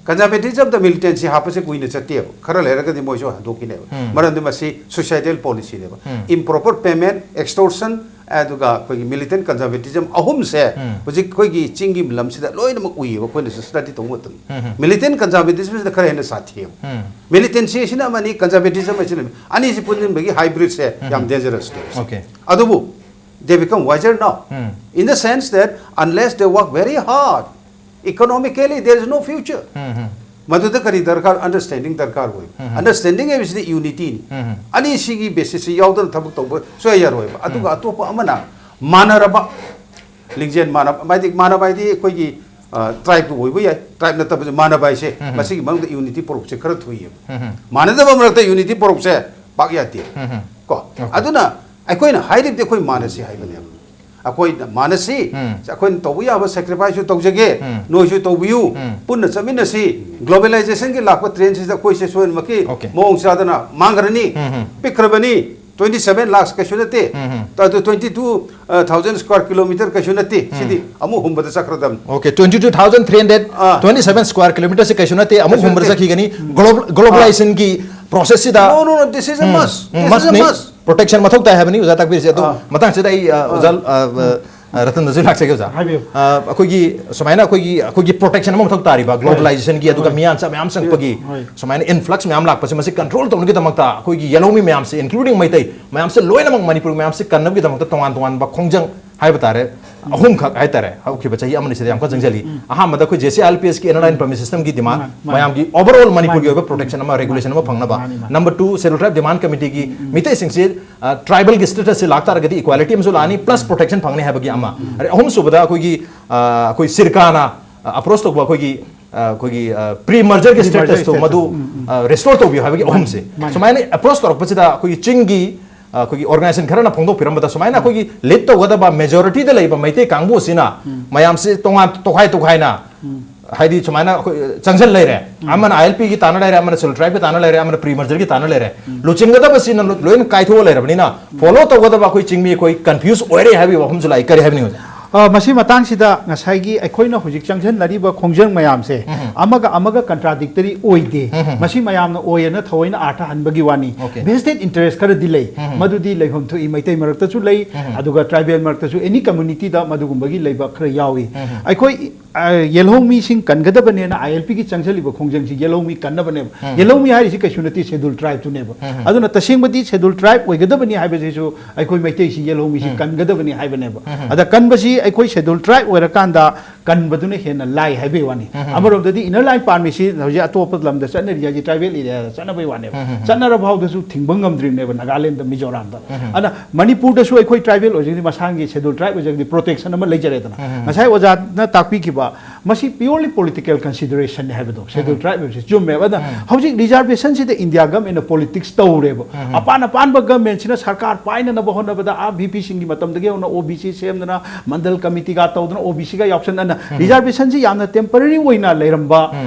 ꯀꯟꯖꯔꯕꯦꯇꯤꯖꯝꯗ ꯃꯤꯂꯤꯇꯦꯟꯁꯤ ꯍꯥꯞꯄꯁꯦ ꯀꯨꯏꯅ ꯆꯠꯇꯦꯕ, ꯈꯔ ꯂꯩꯔꯒꯗꯤ ꯃꯣꯏꯁꯨ ꯍꯟꯗꯣꯛꯈꯤꯅꯦꯕ꯫ ꯃꯔꯝꯗꯤ ꯃꯁꯤ ꯁꯨꯁꯥꯏꯗꯦꯜ ꯄꯣꯂꯤꯁꯤꯅꯦꯕ꯫ Improper payment, extortion, ꯑꯗꯨꯒ ꯑꯩꯈꯣꯏꯒꯤ ꯃꯤꯂꯤꯇꯦꯟ ꯀꯟꯖꯔꯕꯦꯇꯤꯖꯝ ꯑꯍꯨꯝꯁꯦ ꯍꯧꯖꯤꯛ ꯑꯩꯈꯣꯏꯒꯤ ꯆꯤꯡꯒꯤ ꯂꯝꯁꯤꯗ ꯂꯣꯏꯅꯃꯛ ꯎꯏꯌꯦꯕ, ꯑꯩꯈꯣꯏꯅꯁꯨ ꯁ꯭ꯇꯗꯤ ꯇꯧꯕ ꯃꯇꯝꯗ꯫ ꯃꯤꯂꯤꯇꯦꯟ ꯀꯟꯖꯔꯕꯦꯇꯤꯖꯝꯁꯤꯅ ꯈꯔ ꯍꯦꯟꯅ ꯁꯥꯊꯤꯑꯕ꯫ ꯃꯤꯂꯤꯇꯦꯟꯁꯤ ꯑꯁꯤꯅ ꯑꯃꯅꯤ, ꯀꯟꯖꯔꯕꯦꯇꯤꯖꯝ ꯑꯁꯤꯅ ꯑꯃꯅꯤ꯫ ꯑꯅꯤꯁꯤ ꯄꯨꯟꯁꯤꯟꯕꯒꯤ ꯍꯥꯏꯕ꯭ꯔꯤꯗꯁꯦ ꯌꯥꯝ ꯗꯦꯟꯖꯔꯁ꯫ Okay. ꯑꯗꯨꯕꯨ they become wiser now, in the sense that unless they work very hard, economically there is no future. ꯃꯗꯨꯗ ꯀꯔꯤ ꯗꯔꯀꯥꯔ? ꯑꯟꯗꯔꯁ꯭ꯇꯦꯟꯗꯤꯡ ꯗꯔꯀꯥꯔ ꯑꯣꯏ꯫ ꯑꯟꯗꯔꯁ꯭ꯇꯦꯟꯗꯤꯡ ꯍꯥꯏꯕꯁꯤꯗꯤ ꯌꯨꯅꯤꯇꯤꯅꯤ꯫ ꯑꯅꯤꯁꯤꯒꯤ ꯕꯦꯁꯤꯁꯁꯤ ꯌꯥꯎꯗꯅ ꯊꯕꯛ ꯇꯧꯕ ꯁꯨꯡꯌꯥ ꯌꯥꯔꯣꯏꯕ꯫ ꯑꯗꯨꯒ ꯑꯇꯣꯞꯄ ꯑꯃꯅ ꯃꯥꯟꯅꯔꯕ ꯂꯤꯡꯖꯦꯜ ꯃꯥꯟꯅꯕ, ꯍꯥꯏꯗꯤ ꯃꯥꯟꯅꯕ ꯍꯥꯏꯗꯤ ꯑꯩꯈꯣꯏꯒꯤ, ꯑ, ꯇ꯭ꯔꯥꯏꯕꯇꯨ ꯑꯣꯏꯕ ꯌꯥꯏ, ꯇ꯭ꯔꯥꯏꯕ ꯅꯠꯇꯕꯁꯦ ꯃꯥꯟꯅꯕ ꯍꯥꯏꯁꯦ ꯃꯁꯤꯒꯤ ꯃꯅꯨꯡꯗ ꯌꯨꯅꯤꯇꯤ ꯄꯣꯔꯛꯁꯦ ꯈꯔ ꯊꯣꯛꯏꯑꯕ꯫ ꯃꯥꯟꯅꯗꯕ ꯃꯔꯛꯇ ꯌꯨꯅꯤꯇꯤ ꯄꯣꯔꯛꯁꯦ ꯄꯥꯛ ꯌꯥꯗꯦ꯫ ꯀꯣ? ꯑꯗꯨꯅ ꯑꯩꯈꯣꯏꯅ ꯍꯥꯏꯔꯤꯕꯗꯤ ꯑꯩꯈꯣꯏ ꯃꯥꯟꯅꯁꯤ ꯍꯥꯏꯕꯅꯦꯕ꯫ ꯑꯩꯈꯣꯏꯅ ꯃꯥꯟꯅꯁꯤ, ꯑꯩꯈꯣꯏꯅ ꯇꯧꯕ ꯌꯥꯕ ꯁꯦꯀ꯭ꯔꯤꯐꯥꯏꯁꯁꯨ ꯇꯧꯖꯒꯦ, ꯅꯣꯏꯁꯨ ꯇꯧꯕꯤꯌꯨ, ꯄꯨꯟꯅ ꯆꯠꯃꯤꯟꯅꯁꯤ꯫ ꯒ꯭ꯂꯣꯕꯦꯂꯥꯏꯖꯦꯁꯟꯒꯤ ꯂꯥꯛꯄ ꯇ꯭ꯔꯦꯟꯁꯤꯗ ꯑꯩꯈꯣꯏꯁꯦ ꯁꯣꯏꯗꯅꯃꯛꯀꯤ Okay. ꯃꯑꯣꯡ ꯆꯥꯗꯅ ꯃꯥꯡꯈ꯭ꯔꯅꯤ, ꯄꯤꯛꯈ꯭ꯔꯕꯅꯤ꯫ Twenty seven lakhs ꯀꯩꯁꯨ ꯅꯠꯇꯦ, ꯑꯗꯨ twenty two thousand square kilometer ꯀꯩꯁꯨ ꯅꯠꯇꯦ꯫ ꯁꯤꯗꯤ ꯑꯃꯨꯛ ꯍꯨꯝꯕꯗ ꯆꯠꯈ꯭ꯔꯗꯕꯅꯤ꯫ Okay, twenty two thousand three hundred, ꯑꯥ꯫ twenty seven square kilometer ꯁꯦ ꯀꯩꯁꯨ ꯅꯠꯇꯦ, ꯑꯃꯨꯛ ꯀꯩꯁꯨ ꯍꯨꯝꯕꯗ ꯅꯠꯇꯦ꯫ ꯆꯠꯈꯤꯒꯅꯤ꯫ Global- globalizationꯒꯤ process ꯁꯤꯗ No, no, no, this is a must. This is a must ꯅꯤ꯫ Must. Protection ꯃꯊꯧ ꯇꯥꯏ ꯍꯥꯏꯕꯅꯤ ꯑꯣꯖꯥ ꯇꯥꯛꯄꯤꯔꯤꯁꯦ꯫ ꯑꯗꯣ ꯑꯥ꯫ ꯃꯇꯥꯡꯁꯤꯗ ꯑꯩ, ꯑ, ꯑꯣꯖꯥ, ꯑ, ꯑ, ꯔꯇꯟꯗꯁꯨ ꯂꯥꯛꯆꯒꯦ ꯑꯣꯖꯥ꯫ ꯍꯥꯏꯕꯤꯌꯨ꯫ ꯑ, ꯑꯩꯈꯣꯏꯒꯤ ꯁꯨꯃꯥꯏꯅ ꯑꯩꯈꯣꯏꯒꯤ, ꯑꯩꯈꯣꯏꯒꯤ protection ꯑꯃ ꯃꯊꯧ ꯇꯥꯔꯤꯕ, globalizationꯒꯤ, ꯑꯗꯨꯒ ꯍꯣꯏ꯫ ꯃꯤꯌꯥꯝ ꯆ-, ꯃꯌꯥꯝ ꯆꯪꯉꯛꯄꯒꯤ ꯍꯣꯏ꯫ ꯁꯨꯃꯥꯏꯅ influx ꯃꯌꯥꯝ ꯂꯥꯛꯄꯁꯦ, ꯃꯁꯤ control ꯇꯧꯅꯕꯒꯤꯗꯃꯛꯇ ꯑꯩꯈꯣꯏꯒꯤ ꯌꯦꯜꯍꯧꯃꯤ ꯃꯌꯥꯝꯁꯦ, including ꯃꯩꯇꯩ ꯃꯌꯥꯝꯁꯦ ꯂꯣꯏꯅꯃꯛ ꯃꯅꯤꯄꯨꯔ ꯃꯌꯥꯝꯁꯦ ꯀꯟꯅꯕꯒꯤꯗꯃꯛꯇ ꯇꯣꯉꯥꯟ ꯇꯣꯉꯥꯟꯕ ꯈꯣꯡꯖꯪ ꯍꯥꯏꯕ ꯇꯥꯔꯦ, ꯑꯍꯨꯝꯈꯛ ꯍꯥꯏꯇꯥꯔꯦ, ꯍꯧꯈꯤꯕ ꯆꯍꯤ ꯑꯃꯅꯤ ꯁꯤꯗ ꯌꯥꯝ ꯀꯟꯅ ꯆꯪꯁꯤꯜꯂꯤ꯫ ꯑꯍꯥꯟꯕꯗ ꯑꯩꯈꯣꯏ J C I L P S ꯀꯤ Inner Line Permit System ꯒꯤ demand, ꯃꯥꯅꯤ, ꯃꯥꯅꯤ꯫ ꯃꯌꯥꯝꯒꯤ overall ꯃꯅꯤꯄꯨꯔꯒꯤ ꯃꯥꯅꯤ꯫ ꯑꯣꯏꯕ protection ꯑꯃ, regulation ꯑꯃ ꯐꯪꯅꯕ꯫ ꯃꯥꯅꯤ, ꯃꯥꯅꯤ꯫ Number two, Scheduled Tribe Demand Committee ꯒꯤ ꯃꯤꯇꯩꯁꯤꯡꯁꯤ, ꯑ, tribal ꯒꯤ status ꯁꯤ ꯂꯥꯛꯇꯥꯔꯒꯗꯤ equality ꯑꯃꯁꯨ ꯂꯥꯛꯑꯅꯤ, plus protection ꯐꯪꯅꯤ ꯍꯥꯏꯕꯒꯤ ꯑꯃ꯫ ꯑꯗꯩ ꯑꯍꯨꯝꯁꯨꯕꯗ ꯑꯩꯈꯣꯏꯒꯤ, ꯑ, ꯑꯩꯈꯣꯏ ꯁꯤꯔꯀꯥꯅ, ꯑ, approach ꯇꯧꯕ ꯑꯩꯈꯣꯏꯒꯤ, ꯑ, ꯑꯩꯈꯣꯏꯒꯤ, ꯑ, pre merger ꯒꯤ pre merger status ꯇꯣ status꯫ ꯃꯗꯨ, ꯎꯝ, ꯎꯝ꯫ ꯑ, restore ꯇꯧꯕꯤꯌꯨ ꯍꯥꯏꯕꯒꯤ ꯃꯥꯅꯤ, ꯑꯍꯨꯝꯁꯦ꯫ ꯃꯥꯅꯤ꯫ ꯁꯨꯃꯥꯏꯅ approach ꯇꯧꯔꯛꯄꯁꯤꯗ ꯑꯩꯈꯣꯏꯒꯤ ꯆꯤꯡꯒꯤ, ꯑ, ꯑꯩꯈꯣꯏꯒꯤ organization ꯈꯔꯅ ꯐꯣꯡꯗꯣꯛꯄꯤꯔꯝꯕꯗ ꯁꯨꯃꯥꯏꯅ ꯑꯩꯈꯣꯏꯒꯤ lead ꯇꯧꯒꯗꯕ majority ꯗ ꯂꯩꯕ ꯃꯩꯇꯩ ꯀꯥꯡꯕꯨ ꯑꯁꯤꯅ ꯃꯌꯥꯝꯁꯤ ꯇꯣꯉꯥꯟ ꯇꯣꯈꯥꯏ ꯇꯣꯈꯥꯏꯅ ꯍꯥꯏꯗꯤ ꯁꯨꯃꯥꯏꯅ ꯑꯩꯈꯣꯏ ꯆꯪꯁꯤꯟ ꯂꯩꯔꯦ꯫ ꯑꯃꯅ I L P ꯒꯤ ꯇꯥꯟꯅ ꯂꯩꯔꯦ, ꯑꯃꯅ Scheduled Tribe ꯀꯤ ꯇꯥꯟꯅ ꯂꯩꯔꯦ, ꯑꯃꯅ pre merger ꯒꯤ ꯇꯥꯟꯅ ꯂꯩꯔꯦ꯫ ꯂꯨꯆꯤꯡꯒꯗꯕꯁꯤꯅ ꯂꯣ-, ꯂꯣꯏꯅ ꯀꯥꯏꯊꯣꯛꯑ ꯂꯩꯔꯕꯅꯤꯅ follow ꯇꯧꯒꯗꯕ ꯑꯩꯈꯣꯏ ꯆꯤꯡꯃꯤ ꯑꯩꯈꯣꯏ confuse ꯑꯣꯏꯔꯦ ꯍꯥꯏꯕꯒꯤ ꯋꯥꯐꯝꯁꯨ ꯂꯥꯛꯏ꯫ ꯀꯔꯤ ꯍꯥꯏꯕꯅꯤ ꯑꯣꯖꯥ? ꯑ, ꯃꯁꯤ ꯃꯇꯥꯡꯁꯤꯗ ꯉꯁꯥꯏꯒꯤ ꯑꯩꯈꯣꯏꯅ ꯍꯧꯖꯤꯛ ꯆꯪꯁꯤꯟꯅꯔꯤꯕ ꯈꯣꯡꯖꯪ ꯃꯌꯥꯝꯁꯦ ꯑꯃꯒ ꯑꯃꯒ contradictory ꯑꯣꯏꯗꯦ꯫ ꯃꯁꯤ ꯃꯌꯥꯝꯅ ꯑꯣꯏꯌꯦꯅ ꯊꯑꯣꯏꯅ ꯑꯥꯔꯊ ꯍꯟꯕꯒꯤ ꯋꯥꯅꯤ꯫ Okay. Vested interest ꯈꯔꯗꯤ ꯂꯩ꯫ ꯃꯗꯨꯗꯤ ꯂꯩꯐꯝ ꯊꯣꯛꯏ, ꯃꯩꯇꯩ ꯃꯔꯛꯇꯁꯨ ꯂꯩ, ꯑꯗꯨꯒ tribal ꯃꯔꯛꯇꯁꯨ, any community ꯗ ꯃꯗꯨꯒꯨꯝꯕꯒꯤ ꯂꯩꯕ ꯈꯔ ꯌꯥꯎꯏ꯫ ꯑꯩꯈꯣꯏ, ꯑ, ꯌꯦꯜꯍꯧꯃꯤꯁꯤꯡ ꯀꯟꯒꯗꯕꯅꯦꯅ I L P ꯒꯤ ꯆꯪꯁꯤꯜꯂꯤꯕ ꯈꯣꯡꯖꯪꯁꯤ ꯌꯦꯜꯍꯧꯃꯤ ꯀꯟꯅꯕꯅꯦꯕ꯫ ꯌꯦꯜꯍꯧꯃꯤ ꯍꯥꯏꯔꯤꯁꯤ ꯀꯩꯁꯨ ꯅꯠꯇꯦ, Scheduled Tribe ꯇꯨꯅꯦꯕ꯫ ꯑꯗꯨꯅ ꯇꯁꯦꯡꯕꯗꯤ Scheduled Tribe ꯑꯣꯏꯒꯗꯕꯅꯤ ꯍꯥꯏꯕꯁꯤꯁꯨ ꯑꯩꯈꯣꯏ ꯃꯩꯇꯩꯁꯤ ꯌꯦꯜꯍꯧꯃꯤꯁꯤ ꯀꯟꯒꯗꯕꯅꯤ ꯍꯥꯏꯕꯅꯦꯕ꯫ ꯑꯗ ꯀꯟꯕꯁꯤ ꯑꯩꯈꯣꯏ Scheduled Tribe ꯑꯣꯏꯔꯀꯥꯟꯗ ꯀꯟꯕꯗꯨꯅ ꯍꯦꯟꯅ ꯂꯥꯏ ꯍꯥꯏꯕꯒꯤ ꯋꯥꯅꯤ꯫ ꯑꯃꯔꯣꯝꯗꯗꯤ Inner Line Permit ꯁꯤ ꯍꯧꯖꯤꯛ ꯑꯇꯣꯞꯄ ꯂꯝꯗ ꯆꯠꯅꯔꯤ ꯍꯥꯏꯁꯤ tribal area ꯗ ꯆꯠꯅꯕꯒꯤ ꯋꯥꯅꯦꯕ꯫ ꯆꯠꯅꯔ ꯐꯥꯎꯗꯁꯨ ꯊꯤꯡꯕ ꯉꯝꯗ꯭ꯔꯤꯕꯅꯦꯕ ꯅꯥꯒꯥꯂꯦꯟꯗ, ꯃꯤꯖꯣꯔꯥꯝꯗ꯫ ꯑꯗ ꯃꯅꯤꯄꯨꯔꯗꯁꯨ ꯑꯩꯈꯣꯏ tribal ꯑꯣꯏꯖꯒꯗꯤ ꯃꯁꯥꯒꯤ Scheduled Tribe ꯑꯣꯏꯖꯒꯗꯤ protection ꯑꯃ ꯂꯩꯖꯔꯦꯗꯅ꯫ ꯉꯁꯥꯏ ꯑꯣꯖꯥꯅ ꯇꯥꯛꯄꯤꯈꯤꯕ ꯃꯁꯤ purely political consideration ꯅꯦ ꯍꯥꯏꯕꯗꯣ, Scheduled Tribe ꯍꯥꯏꯕꯁꯤ ꯆꯨꯝꯃꯦꯕ꯫ ꯑꯗ ꯍꯧꯖꯤꯛ reservation ꯁꯤꯗ India government ꯅ politics ꯇꯧꯔꯦꯕ꯫ ꯑꯄꯥꯟ ꯑꯄꯥꯟꯕ government ꯁꯤꯅ ꯁꯔꯀꯥꯔ ꯄꯥꯏꯅꯅꯕ ꯍꯣꯠꯅꯕꯗ ꯑꯥ V P ꯁꯤꯡꯒꯤ ꯃꯇꯝꯗꯒꯤ ꯍꯧꯅ O B C ꯁꯦꯝꯗꯅ, Mandal Committee ꯒ ꯇꯧꯗꯅ, O B C ꯒ ꯌꯥꯎꯁꯟꯗꯅ, reservation ꯁꯤ ꯌꯥꯝꯅ temporary ꯑꯣꯏꯅ ꯂꯩꯔꯝꯕ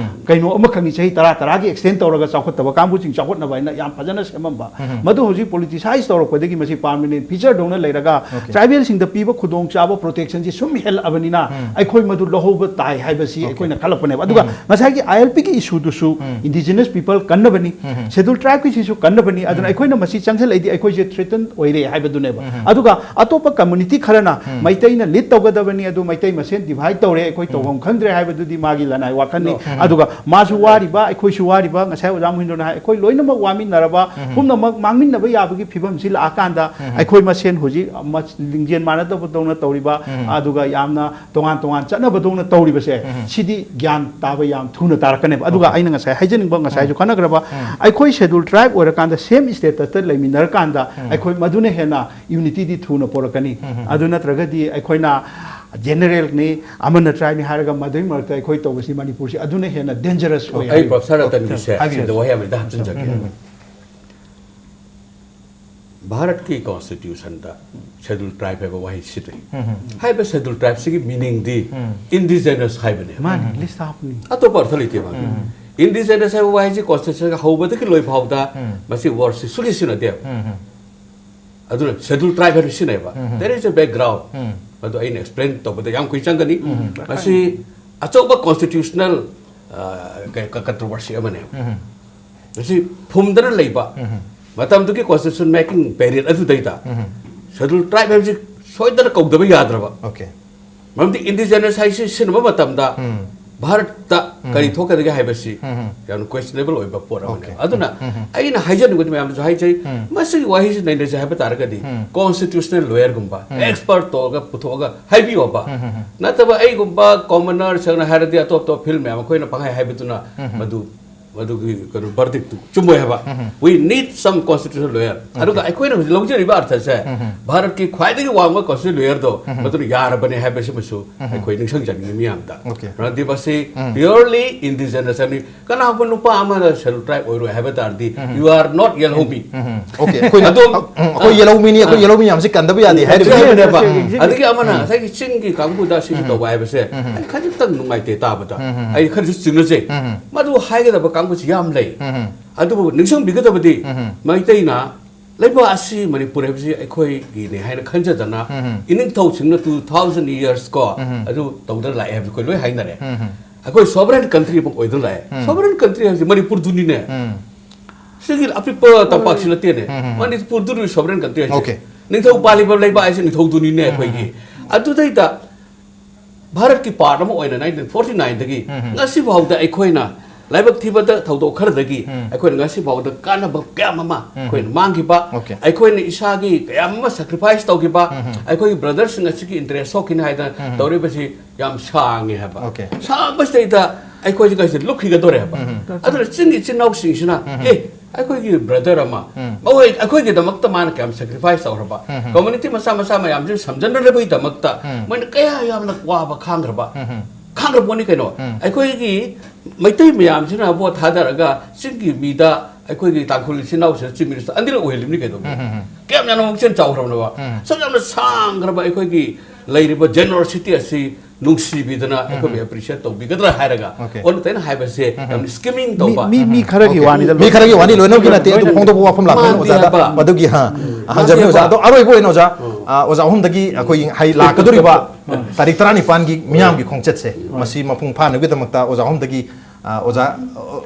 ꯀꯩꯅꯣ ꯑꯃꯈꯛꯅꯤ, ꯆꯍꯤ ꯇꯔꯥ ꯇꯔꯥꯒꯤ extend ꯇꯧꯔꯒ ꯆꯥꯎꯈꯠꯇꯕ ꯀꯥꯡꯕꯨꯁꯤꯡ ꯆꯥꯎꯈꯠꯅꯕ ꯍꯥꯏꯅ ꯌꯥꯝ ꯐꯖꯅ ꯁꯦꯝꯃꯝꯕ꯫ ꯃꯗꯨ ꯍꯧꯖꯤꯛ politicize ꯇꯧꯔꯛꯄꯗꯒꯤ ꯃꯁꯤ permanent feature ꯗꯧꯅ ꯂꯩꯔꯒ, tribal ꯁꯤꯡꯗ ꯄꯤꯕ ꯈꯨꯗꯣꯡꯆꯥꯕ protection ꯁꯤ ꯁꯨꯝ ꯍꯦꯜꯂꯛꯑꯕꯅꯤꯅ, ꯑꯩꯈꯣꯏ ꯃꯗꯨ ꯂꯧꯍꯧꯕ ꯇꯥꯏ ꯍꯥꯏꯕꯁꯤ ꯑꯩꯈꯣꯏꯅ ꯈꯜꯂꯛꯄꯅꯦꯕ꯫ ꯑꯗꯨꯒ ꯉꯁꯥꯏꯒꯤ ꯑꯥꯏ ꯑꯦꯜ ꯄꯤꯒꯤ ꯏꯁꯨꯗꯨꯁꯨ ꯏꯟꯗꯤꯖꯤꯅꯁ ꯄꯤꯄꯜ ꯀꯟꯅꯕꯅꯤ, ꯁꯦꯗꯨꯜ ꯇ꯭ꯔꯥꯏꯕꯀꯤꯁꯤꯁꯨ ꯀꯟꯅꯕꯅꯤ꯫ ꯑꯗꯨꯅ ꯑꯩꯈꯣꯏꯅ ꯃꯁꯤ ꯆꯪꯁꯤꯜꯂꯛꯏꯗꯤ ꯑꯩꯈꯣꯏꯁꯦ ꯊ꯭ꯔꯦꯇꯟ ꯑꯣꯏꯔꯦ ꯍꯥꯏꯕꯗꯨꯅꯦꯕ꯫ ꯑꯗꯨꯒ ꯑꯇꯣꯞꯄ ꯀꯝꯃꯨꯅꯤꯇꯤ ꯈꯔꯅ ꯃꯩꯇꯩꯅ ꯂꯤꯗ ꯇꯧꯒꯗꯕꯅꯤ, ꯑꯗꯨ ꯃꯩꯇꯩ ꯃꯁꯦꯟ ꯗꯤꯚꯥꯏꯠ ꯇꯧꯔꯦ, ꯑꯩꯈꯣꯏ ꯇꯧꯐꯝ ꯈꯪꯗ꯭ꯔꯦ ꯍꯥꯏꯕꯗꯨꯗꯤ ꯃꯥꯒꯤ ꯂꯅꯥꯏ ꯋꯥꯈꯜꯅꯤ꯫ ꯑꯗꯨꯒ ꯃꯥꯁꯨ ꯋꯥꯔꯤꯕ, ꯑꯩꯈꯣꯏꯁꯨ ꯋꯥꯔꯤꯕ, ꯉꯁꯥꯏ ꯑꯣꯖꯥ ꯃꯣꯍꯤꯟꯗ꯭ꯔꯣꯅ ꯍꯥꯏ, ꯑꯩꯈꯣꯏ ꯂꯣꯏꯅꯃꯛ ꯋꯥꯃꯤꯟꯅꯔꯕ, ꯄꯨꯝꯅꯃꯛ ꯃꯥꯡꯃꯤꯟꯅꯕ ꯌꯥꯕꯒꯤ ꯐꯤꯕꯝꯁꯤ ꯂꯥꯛꯑꯀꯥꯟꯗ ꯑꯩꯈꯣꯏ ꯃꯁꯦꯟ ꯍꯧꯖꯤꯛ ꯃ-, ꯂꯤꯡꯖꯦꯜ ꯃꯥꯟꯅꯗꯕꯗꯧꯅ ꯇꯧꯔꯤꯕ, ꯑꯗꯨꯒ ꯌꯥꯝꯅ ꯇꯣꯉꯥꯟ ꯇꯣꯉꯥꯟ ꯆꯠꯅꯕꯗꯧꯅ ꯇꯧꯔꯤꯕꯁꯦ, ꯁꯤꯗꯤ ꯒ꯭ꯌꯥꯟ ꯇꯥꯕ ꯌꯥꯝ ꯊꯨꯅ ꯇꯥꯔꯛꯀꯅꯦꯕ꯫ ꯑꯗꯨꯒ ꯑꯩꯅ ꯉꯁꯥꯏ ꯍꯥꯏꯖꯅꯤꯡꯕ, ꯉꯁꯥꯏꯁꯨ ꯈꯟꯅꯈ꯭ꯔꯕ, ꯑꯩꯈꯣꯏ ꯁꯦꯗꯨꯜ ꯇ꯭ꯔꯥꯏꯕ ꯑꯣꯏꯔꯀꯥꯟꯗ ꯁꯦꯝ ꯁ꯭ꯇꯦꯇꯁꯇ ꯂꯩꯃꯤꯟꯅꯔꯀꯥꯟꯗ ꯑꯩꯈꯣꯏ ꯃꯗꯨꯅ ꯍꯦꯟꯅ ꯌꯨꯅꯤꯇꯤꯗꯤ ꯊꯨꯅ ꯄꯣꯔꯛꯀꯅꯤ꯫ ꯑꯗꯨ ꯅꯠꯇ꯭ꯔꯒꯗꯤ ꯑꯩꯈꯣꯏꯅ ꯖꯦꯅꯔꯦꯜꯅꯤ, ꯑꯃꯅ ꯇ꯭ꯔꯥꯏꯕꯅꯤ ꯍꯥꯏꯔꯒ ꯃꯗꯨꯒꯤ ꯃꯔꯛꯇ ꯑꯩꯈꯣꯏ ꯇꯧꯕꯁꯤ ꯃꯅꯤꯄꯨꯔꯁꯤ ꯑꯗꯨꯅ ꯍꯦꯟꯅ ꯗꯦꯟꯖꯔꯁ ꯑꯣꯏ ꯑꯩ ꯍꯥꯏ꯫ ꯄ꯭ꯔꯣꯐꯦꯁꯔ ꯔꯇꯟꯒꯤꯁꯦ ꯍꯥꯏꯕꯤꯌꯨ꯫ ꯁꯤꯗ ꯋꯥꯍꯩ ꯑꯃꯗ ꯍꯥꯞꯆꯤꯟꯖꯒꯦ꯫ ꯚꯥꯔꯠꯀꯤ ꯀꯣꯟꯁꯇꯤꯇ꯭ꯌꯨꯁꯟꯗ ꯁꯦꯗꯨꯜ ꯇ꯭ꯔꯥꯏꯕ ꯍꯥꯏꯕ ꯋꯥꯍꯩ ꯁꯤꯖꯤꯟꯅꯩ꯫ ꯍꯥꯏꯔꯤꯕ ꯁꯦꯗꯨꯜ ꯇ꯭ꯔꯥꯏꯕꯁꯤꯒꯤ ꯃꯤꯅꯤꯡꯗꯤ ꯏꯟꯗꯤꯖꯦꯅꯁ ꯍꯥꯏꯕꯅꯦ꯫ ꯃꯥꯅꯤ, ꯂꯤꯁ ꯍꯥꯞꯄꯅꯤ꯫ ꯑꯇꯣꯞꯄ ꯑꯔꯊ ꯂꯩꯇꯦ ꯃꯥꯒꯤ꯫ ꯏꯟꯗꯤꯖꯦꯅꯁ ꯍꯥꯏꯕ ꯋꯥꯍꯩꯁꯤ ꯀꯣꯟꯁꯇꯤꯇ꯭ꯌꯨꯁꯟꯒꯤ ꯍꯧꯕꯗꯒꯤ ꯂꯣꯏ ꯐꯥꯎꯗ ꯃꯁꯤ ꯋꯥꯔꯗꯁꯤ ꯁꯨꯡꯁꯤ ꯁꯤꯖꯤꯟꯅꯗꯦꯕ꯫ ꯑꯗꯨꯅ ꯁꯦꯗꯨꯜ ꯇ꯭ꯔꯥꯏꯕ ꯍꯥꯏꯕ ꯁꯤꯖꯤꯟꯅꯩꯕ꯫ There is a background. ꯃꯗꯨ ꯑꯩꯅ ꯑꯦꯛꯁꯄ꯭ꯂꯦꯟ ꯇꯧꯕꯗ ꯌꯥꯝ ꯀꯨꯏ ꯆꯪꯒꯅꯤ꯫ ꯃꯁꯤ ꯑꯆꯧꯕ ꯀꯣꯟꯁꯇꯤꯇ꯭ꯌꯨꯁꯅꯦꯜ ꯀꯟꯇ꯭ꯔꯣꯚꯔꯁꯤ ꯑꯃꯅꯦꯕ꯫ ꯃꯁꯤ ꯐꯨꯝꯗꯅ ꯂꯩꯕ ꯃꯇꯝꯗꯨꯒꯤ ꯀꯣꯟꯁꯇꯤꯇ꯭ꯌꯨꯁꯟ ꯃꯦꯀꯤꯡ ꯄꯦꯔꯤꯌꯗ ꯑꯗꯨꯗꯩꯗ ꯁꯦꯗꯨꯜ ꯇ꯭ꯔꯥꯏꯕ ꯍꯥꯏꯕꯁꯤ ꯁꯣꯏꯗꯅ ꯀꯧꯗꯕ ꯌꯥꯗ꯭ꯔꯕ꯫ ꯑꯣꯀꯦ꯫ ꯃꯔꯝꯗꯤ ꯏꯟꯗꯤꯖꯦꯅꯁ ꯍꯥꯏꯁꯤ ꯁꯤꯖꯤꯟꯅꯕ ꯃꯇꯝꯗ ꯚꯥꯔꯠꯇ ꯀꯔꯤ ꯊꯣꯛꯀꯗꯒꯦ ꯍꯥꯏꯕꯁꯤ ꯌꯥꯝꯅ ꯀ꯭ꯋꯦꯁꯆꯅꯦꯕꯜ ꯑꯣꯏꯕ ꯄꯣꯠ ꯑꯃꯅꯦꯕ꯫ ꯑꯣꯀꯦ꯫ ꯑꯗꯨꯅ ꯑꯩꯅ ꯍꯥꯏꯖꯅꯤꯡꯕꯗꯤ ꯃꯌꯥꯝꯗꯁꯨ ꯍꯥꯏꯖꯩ, ꯃꯁꯤꯒꯤ ꯋꯥꯍꯩꯁꯤ ꯅꯩꯅꯁꯦ ꯍꯥꯏꯕ ꯇꯥꯔꯒꯗꯤ ꯀꯣꯟꯁꯇꯤꯇ꯭ꯌꯨꯁꯅꯦꯜ ꯂꯣꯌꯔꯒꯨꯝꯕ ꯑꯦꯛꯁꯄꯔꯠ ꯇꯧꯔꯒ ꯄꯨꯊꯣꯛꯑꯒ ꯍꯥꯏꯕꯤꯌꯣꯕ꯫ ꯅꯠꯇꯕ ꯑꯩꯒꯨꯝꯕ ꯀꯣꯃꯅꯔ, ꯁꯦꯡꯅ ꯍꯥꯏꯔꯗꯤ ꯑꯇꯣꯞ ꯑꯇꯣꯞꯄ ꯐꯤꯜ ꯃꯌꯥꯝ ꯑꯩꯈꯣꯏꯅ ꯄꯪꯍꯥꯏ ꯍꯥꯏꯕꯗꯨꯅ ꯃꯗꯨ ꯃꯗꯨꯒꯤ ꯀꯩꯅꯣ ꯚꯔꯗꯤꯛꯇꯨ ꯆꯨꯝꯃꯣꯏ ꯍꯥꯏꯕ꯫ We need some constitutional lawyer. ꯑꯗꯨꯒ ꯑꯩꯈꯣꯏꯅ ꯍꯧꯖꯤꯛ ꯂꯧꯖꯔꯤꯕ ꯑꯔꯊꯁꯦ ꯚꯥꯔꯠꯀꯤ ꯈ꯭ꯋꯥꯏꯗꯒꯤ ꯋꯥꯡꯕ ꯀꯣꯟꯁꯇꯤꯇ꯭ꯌꯨꯁꯅꯦꯜ ꯂꯣꯌꯔꯗꯣ ꯃꯗꯨꯅ ꯌꯥꯔꯕꯅꯦ ꯍꯥꯏꯕꯁꯤꯃꯁꯨ ꯑꯩꯈꯣꯏ ꯅꯤꯡꯁꯤꯡꯖꯅꯤꯡꯉꯤ ꯃꯤꯌꯥꯝꯗ꯫ ꯑꯣꯀꯦ꯫ ꯃꯔꯝꯗꯤ ꯃꯁꯤ ꯄꯤꯌꯣꯔꯂꯤ ꯏꯟꯗꯤꯖꯤꯅꯁ ꯑꯃꯅꯤ꯫ ꯀꯅꯥꯒꯨꯝꯕ ꯅꯨꯄꯥ ꯑꯃꯅ ꯁꯦꯗꯨꯜ ꯇ꯭ꯔꯥꯏꯕ ꯑꯣꯏꯔꯣꯏ ꯍꯥꯏꯕ ꯇꯥꯔꯗꯤ you are not ꯌꯦꯜꯍꯧꯃꯤ꯫ ꯑꯣꯀꯦ, ꯑꯩꯈꯣꯏ ꯑꯗꯣꯝ, ꯎꯝ, ꯑꯩꯈꯣꯏ ꯌꯦꯜꯍꯧꯃꯤꯅꯤ, ꯑꯩꯈꯣꯏ ꯌꯦꯜꯍꯧꯃꯤ ꯃꯌꯥꯝꯁꯦ ꯀꯟꯗꯕ ꯌꯥꯗꯦ ꯍꯥꯏꯔꯤꯕꯅꯦ꯫ ꯍꯥꯏꯔꯤꯕꯅꯦꯕ꯫ ꯑꯗꯒꯤ ꯑꯃꯅ ꯉꯁꯥꯏꯒꯤ ꯆꯤꯡꯒꯤ ꯀꯥꯡꯕꯨꯗ ꯁꯤꯒꯤ ꯇꯧꯕ ꯍꯥꯏꯕꯁꯦ ꯑꯩ ꯈꯖꯤꯛꯇꯪ ꯅꯨꯡꯉꯥꯏꯇꯦ ꯇꯥꯕꯗ꯫ ꯑꯩ ꯈꯔꯁꯨ ꯆꯤꯡꯅꯖꯩ꯫ ꯃꯗꯨ ꯍꯥꯏꯒꯗꯕ ꯀꯥꯡꯕꯨꯁꯤ ꯌꯥꯝ ꯂꯩ꯫ ꯑꯗꯨꯕꯨ ꯅꯤꯡꯁꯤꯡꯕꯤꯒꯗꯕꯗꯤ ꯃꯩꯇꯩꯅ ꯂꯩꯕꯥꯛ ꯑꯁꯤ ꯃꯅꯤꯄꯨꯔ ꯍꯥꯏꯕꯁꯤ ꯑꯩꯈꯣꯏꯒꯤꯅꯤ ꯍꯥꯏꯅ ꯈꯟꯖꯗꯅ, ꯎꯝ꯫ ꯏꯅꯤꯡꯊꯧꯁꯤꯡꯅ two thousand years ꯀꯣ, ꯎꯝ꯫ ꯑꯗꯨ ꯇꯧꯗꯅ ꯂꯥꯛꯑꯦ ꯍꯥꯏꯕꯁꯤ ꯑꯩꯈꯣꯏ ꯂꯣꯏ ꯍꯥꯏꯅꯔꯦ꯫ ꯎꯝ꯫ ꯑꯩꯈꯣꯏ sovereign country ꯑꯃ ꯑꯣꯏꯗꯨꯅ ꯂꯥꯛꯑꯦ꯫ ꯎꯝ꯫ Sovereign country ꯍꯥꯏꯕꯁꯤ ꯃꯅꯤꯄꯨꯔꯗꯨꯅꯤꯅꯦ꯫ ꯎꯝ꯫ ꯁꯤꯒꯤ ꯑꯄꯤꯛꯄ ꯇꯝꯄꯥꯛꯁꯤ ꯅꯠꯇꯦꯅꯦ꯫ ꯎꯝ, ꯎꯝ, ꯎꯝ꯫ ꯃꯅꯤꯄꯨꯔꯗꯨꯅꯤ sovereign country ꯍꯥꯏꯁꯦ꯫ Okay. ꯅꯤꯡꯊꯧ ꯄꯥꯜꯂꯤꯕ ꯂꯩꯕꯥꯛ ꯍꯥꯏꯁꯦ ꯅꯤꯡꯊꯧꯗꯨꯅꯤꯅꯦ ꯑꯩꯈꯣꯏꯒꯤ꯫ ꯑꯗꯨꯗꯩꯗ ꯚꯥꯔꯠꯀꯤ part ꯑꯃ ꯑꯣꯏꯅ nineteen forty nineꯗꯒꯤ ꯎꯝ, ꯎꯝ꯫ ꯉꯁꯤ ꯐꯥꯎꯗ ꯑꯩꯈꯣꯏꯅ ꯂꯥꯏꯕꯛ ꯊꯤꯕꯗ ꯊꯧꯗꯣꯛ ꯈꯔꯗꯒꯤ ꯎꯝ꯫ ꯑꯩꯈꯣꯏꯅ ꯉꯁꯤ ꯐꯥꯎꯗ ꯀꯥꯟꯅꯕ ꯀꯌꯥ ꯑꯃ ꯎꯝ꯫ ꯑꯩꯈꯣꯏꯅ ꯃꯥꯡꯈꯤꯕ, Okay. ꯑꯩꯈꯣꯏꯅ ꯏꯁꯥꯒꯤ ꯀꯌꯥ ꯑꯃ sacrifice ꯇꯧꯈꯤꯕ, ꯎꯝ, ꯎꯝ꯫ ꯑꯩꯈꯣꯏꯒꯤ brotherꯁꯤꯡ ꯑꯁꯤꯒꯤ interest ꯁꯣꯛꯈꯤꯅꯤ ꯍꯥꯏꯗꯅ ꯎꯝ꯫ ꯇꯧꯔꯤꯕꯁꯤ ꯌꯥꯝ ꯁꯥꯡꯉꯦ ꯍꯥꯏꯕ꯫ Okay. ꯁꯥꯡꯕꯁꯤꯗꯩꯗ ꯑꯩꯈꯣꯏꯁꯤ ꯉꯁꯤ ꯂꯨꯞꯈꯤꯒꯗꯧꯔꯦ ꯍꯥꯏꯕ꯫ ꯎꯝ꯫ ꯑꯗꯨꯅ ꯆꯤꯡꯒꯤ ꯏꯆꯤꯟ ꯏꯅꯥꯎꯁꯤꯡꯁꯤꯅ, ꯎꯝ꯫ ꯑꯦ, ꯑꯩꯈꯣꯏꯒꯤ brother ꯑꯃ, ꯎꯝ꯫ ꯃꯈꯣꯏ ꯑꯩꯈꯣꯏꯒꯤꯗꯃꯛꯇ ꯃꯥꯅ ꯀꯌꯥꯝ sacrifice ꯇꯧꯈ꯭ꯔꯕ, ꯎꯝ꯫ community ꯃꯆꯥ ꯃꯆꯥ ꯃꯌꯥꯝꯁꯤꯅ ꯁꯝꯖꯟꯅꯅꯕꯒꯤꯗꯃꯛꯇ ꯎꯝ꯫ ꯃꯣꯏꯅ ꯀꯌꯥ ꯌꯥꯝꯅ ꯋꯥꯕ ꯈꯥꯡꯈ꯭ꯔꯕ, ꯎꯝ꯫ ꯈꯥꯡꯈ꯭ꯔ ꯄꯣꯠꯅꯤ ꯀꯩꯅꯣ꯫ ꯎꯝ꯫ ꯑꯩꯈꯣꯏꯒꯤ ꯃꯩꯇꯩ ꯃꯌꯥꯝꯁꯤꯅ vote ꯊꯥꯗꯔꯒ ꯆꯤꯡꯒꯤ ꯃꯤꯗ ꯑꯩꯈꯣꯏꯒꯤ ꯇꯥꯡꯈꯨꯜ ꯏꯆꯤꯟ ꯏꯅꯥꯎꯁꯤꯅ Chief Minister ꯑꯅꯤꯔꯛ ꯑꯣꯏꯍꯜꯂꯤꯕꯅꯤ ꯀꯩꯅꯣ꯫ ꯎꯝ, ꯎꯝ, ꯎꯝ꯫ ꯀꯌꯥꯝ ꯌꯥꯝꯅ ꯄꯨꯛꯆꯦꯜ ꯆꯥꯎꯈ꯭ꯔꯕꯅꯣꯕ꯫ ꯎꯝ꯫ ꯁꯨꯛ ꯌꯥꯝꯅ ꯁꯥꯡꯈ꯭ꯔꯕ ꯑꯩꯈꯣꯏꯒꯤ ꯂꯩꯔꯤꯕ generosity ꯑꯁꯤ ꯅꯨꯡꯁꯤꯕꯤꯗꯅ ꯑꯩꯈꯣꯏꯕꯨ appreciate ꯇꯧꯕꯤꯒꯗ꯭ꯔꯥ ꯍꯥꯏꯔꯒ Okay. ꯑꯣꯟꯅ ꯇꯩꯅ ꯍꯥꯏꯕꯁꯦ ꯌꯥꯝꯅ scheming ꯇꯧꯕ꯫ ꯃꯤ ꯃꯤ ꯈꯔꯒꯤ Okay. ꯋꯥꯅꯤꯗ꯫ ꯃꯤ ꯈꯔꯒꯤ ꯋꯥꯅꯤ, ꯂꯣꯏꯅꯃꯛꯀꯤ ꯅꯠꯇꯦ꯫ ꯑꯗꯨ ꯐꯣꯡꯗꯣꯛꯄ ꯋꯥꯐꯝ ꯂꯥꯛꯄꯅꯤꯅ ꯃꯥꯟꯗꯦ ꯑꯣꯖꯥꯗ ꯍꯥꯏꯕ꯫ ꯃꯗꯨꯒꯤ, ꯍꯥ, ꯃꯥꯟꯗꯦ ꯍꯪꯖꯕꯅꯤ ꯑꯣꯖꯥ꯫ ꯍꯥꯏꯕ꯫ ꯑꯗꯣ ꯑꯔꯣꯏꯕ ꯑꯣꯏꯅ ꯑꯣꯖꯥ, ꯑ, ꯑꯣꯖꯥ ꯑꯍꯨꯝꯗꯒꯤ ꯑꯩꯈꯣꯏ ꯍꯥꯏ ꯂꯥꯛꯀꯗꯧꯔꯤꯕ ꯇꯥꯔꯤꯛ ꯇꯔꯥꯅꯤꯄꯥꯟꯒꯤ ꯃꯤꯌꯥꯝꯒꯤ ꯈꯣꯡꯆꯠꯁꯦ, ꯃꯁꯤ ꯃꯄꯨꯡ ꯐꯥꯅꯕꯒꯤꯗꯃꯛꯇ ꯑꯣꯖꯥ ꯑꯍꯨꯝꯗꯒꯤ, ꯑ, ꯑꯣꯖꯥ,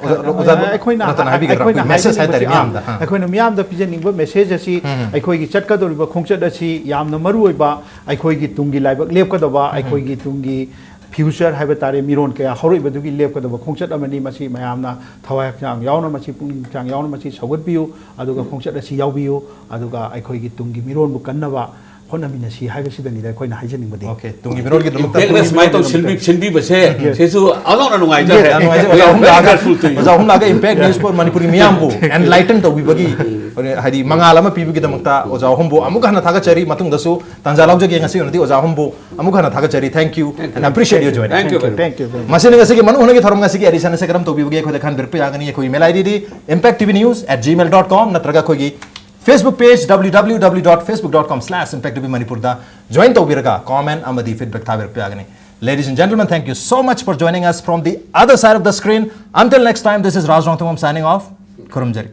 ꯑꯣꯖꯥ, ꯑꯣꯖꯥ ꯑꯩꯈꯣꯏꯅ ꯅꯠꯇꯅ ꯍꯥꯏꯕꯤꯒꯗ꯭ꯔꯥ? ꯑꯩꯈꯣꯏꯅ ꯑꯩꯈꯣꯏ message ꯍꯥꯏꯇꯥꯔꯦ ꯍꯥꯏꯖꯅꯤꯡꯕꯁꯤ, ꯃꯤꯌꯥꯝꯗ꯫ ꯑ꯫ ꯑꯩꯈꯣꯏꯅ ꯃꯤꯌꯥꯝꯗ ꯄꯤꯖꯅꯤꯡꯕ message ꯑꯁꯤ, ꯎꯝ꯫ ꯑꯩꯈꯣꯏꯒꯤ ꯆꯠꯀꯗꯧꯔꯤꯕ ꯈꯣꯡꯆꯠ ꯑꯁꯤ ꯌꯥꯝꯅ ꯃꯔꯨ ꯑꯣꯏꯕ, ꯑꯩꯈꯣꯏꯒꯤ ꯇꯨꯡꯒꯤ ꯂꯥꯏꯕꯛ ꯂꯦꯞꯀꯗꯕ, ꯑꯩꯈꯣꯏꯒꯤ ꯇꯨꯡꯒꯤ future ꯍꯥꯏꯕ ꯇꯥꯔꯦ, ꯃꯤꯔꯣꯟ ꯀꯌꯥ ꯍꯧꯔꯛꯏꯕꯗꯨꯒꯤ ꯂꯦꯞꯀꯗꯕ ꯈꯣꯡꯆꯠ ꯑꯃꯅꯤ꯫ ꯃꯁꯤ ꯃꯌꯥꯝꯅ ꯊꯋꯥꯏ ꯍꯛꯆꯥꯡ ꯌꯥꯎꯅ, ꯃꯁꯤ ꯄꯨꯛꯅꯤꯡ ꯍꯛꯆꯥꯡ ꯌꯥꯎꯅ ꯃꯁꯤ ꯁꯧꯒꯠꯄꯤꯌꯨ, ꯑꯗꯨꯒ ꯈꯣꯡꯆꯠ ꯑꯁꯤ ꯌꯥꯎꯕꯤꯌꯨ, ꯑꯗꯨꯒ ꯑꯩꯈꯣꯏꯒꯤ ꯇꯨꯡꯒꯤ ꯃꯤꯔꯣꯟꯕꯨ ꯀꯟꯅꯕ ꯍꯣꯠꯅꯃꯤꯟꯅꯁꯤ ꯍꯥꯏꯕꯁꯤꯗꯅꯤꯗ ꯑꯩꯈꯣꯏꯅ ꯍꯥꯏꯖꯅꯤꯡꯕꯗꯤ꯫ Okay, ꯇꯨꯡꯒꯤ ꯃꯤꯔꯣꯜꯒꯤꯗꯃꯛꯇ Impactꯅ ꯁꯨꯃꯥꯏꯅ ꯇꯧ ꯁꯤꯟꯕꯤ-, ꯁꯤꯟꯕꯤꯕꯁꯦ ꯁꯤꯁꯨ ꯑꯉꯥꯎꯅ ꯅꯨꯡꯉꯥꯏꯖꯔꯦ꯫ ꯌꯥꯝ ꯅꯨꯡꯉꯥꯏꯖꯩ꯫ We ꯑꯣꯖꯥ are ꯑꯍꯨꯝ very ꯂꯥꯛꯑꯒ, grateful to you. ꯑꯣꯖꯥ ꯑꯍꯨꯝ ꯂꯥꯛꯑꯒ Impact News for ꯃꯅꯤꯄꯨꯔꯒꯤ ꯃꯤꯌꯥꯝꯕꯨ ꯍꯥꯏꯗꯤ ꯃꯉꯥꯜ ꯑꯃ ꯄꯤꯕꯒꯤꯗꯃꯛꯇ ꯑꯣꯖꯥ ꯑꯍꯨꯝꯕꯨ ꯑꯃꯨꯛ ꯍꯟꯅ ꯊꯥꯒꯠꯆꯔꯤ꯫ ꯃꯇꯨꯡꯗꯁꯨ ꯇꯥꯟꯖꯥ ꯂꯧꯖꯒꯦ꯫ ꯉꯁꯤ ꯑꯣꯏꯅꯗꯤ ꯑꯣꯖꯥ ꯑꯍꯨꯝꯕꯨ ꯑꯃꯨꯛ ꯍꯟꯅ ꯊꯥꯒꯠꯆꯔꯤ꯫ Thank you and appreciate your joining. Thank you very Thank you very much. ꯃꯁꯤꯅ ꯉꯁꯤꯒꯤ ꯃꯅꯨꯡ ꯍꯨꯠꯅꯒꯤ ꯊꯧꯔꯝ ꯉꯁꯤꯒꯤ ꯑꯦꯗꯤꯁꯟ ꯑꯁꯤ ꯀꯔꯝ ꯇꯧꯕꯤꯕꯒꯦ ꯑꯩꯈꯣꯏꯗ ꯈꯟꯕꯤꯔꯛꯄ ꯌꯥꯒꯅꯤ꯫ ꯑꯩꯈꯣꯏꯒꯤ mail ID D impact T V news at gmail dot com ꯅꯠꯇ꯭ꯔꯒ ꯑꯩꯈꯣꯏꯒꯤ Facebook page W W W dot facebook dot com slash impact T V Manipur ꯗ join ꯇꯧꯕꯤꯔꯒ comment ꯑꯃꯗꯤ feedback ꯊꯥꯕꯤꯔꯛꯄ ꯌꯥꯒꯅꯤ꯫ Ladies and gentlemen, thank you so much for joining us from the other side of the screen. Until next time, this is Raj Rongthangam signing off. ꯈꯨꯔꯨꯝꯖꯔꯤ꯫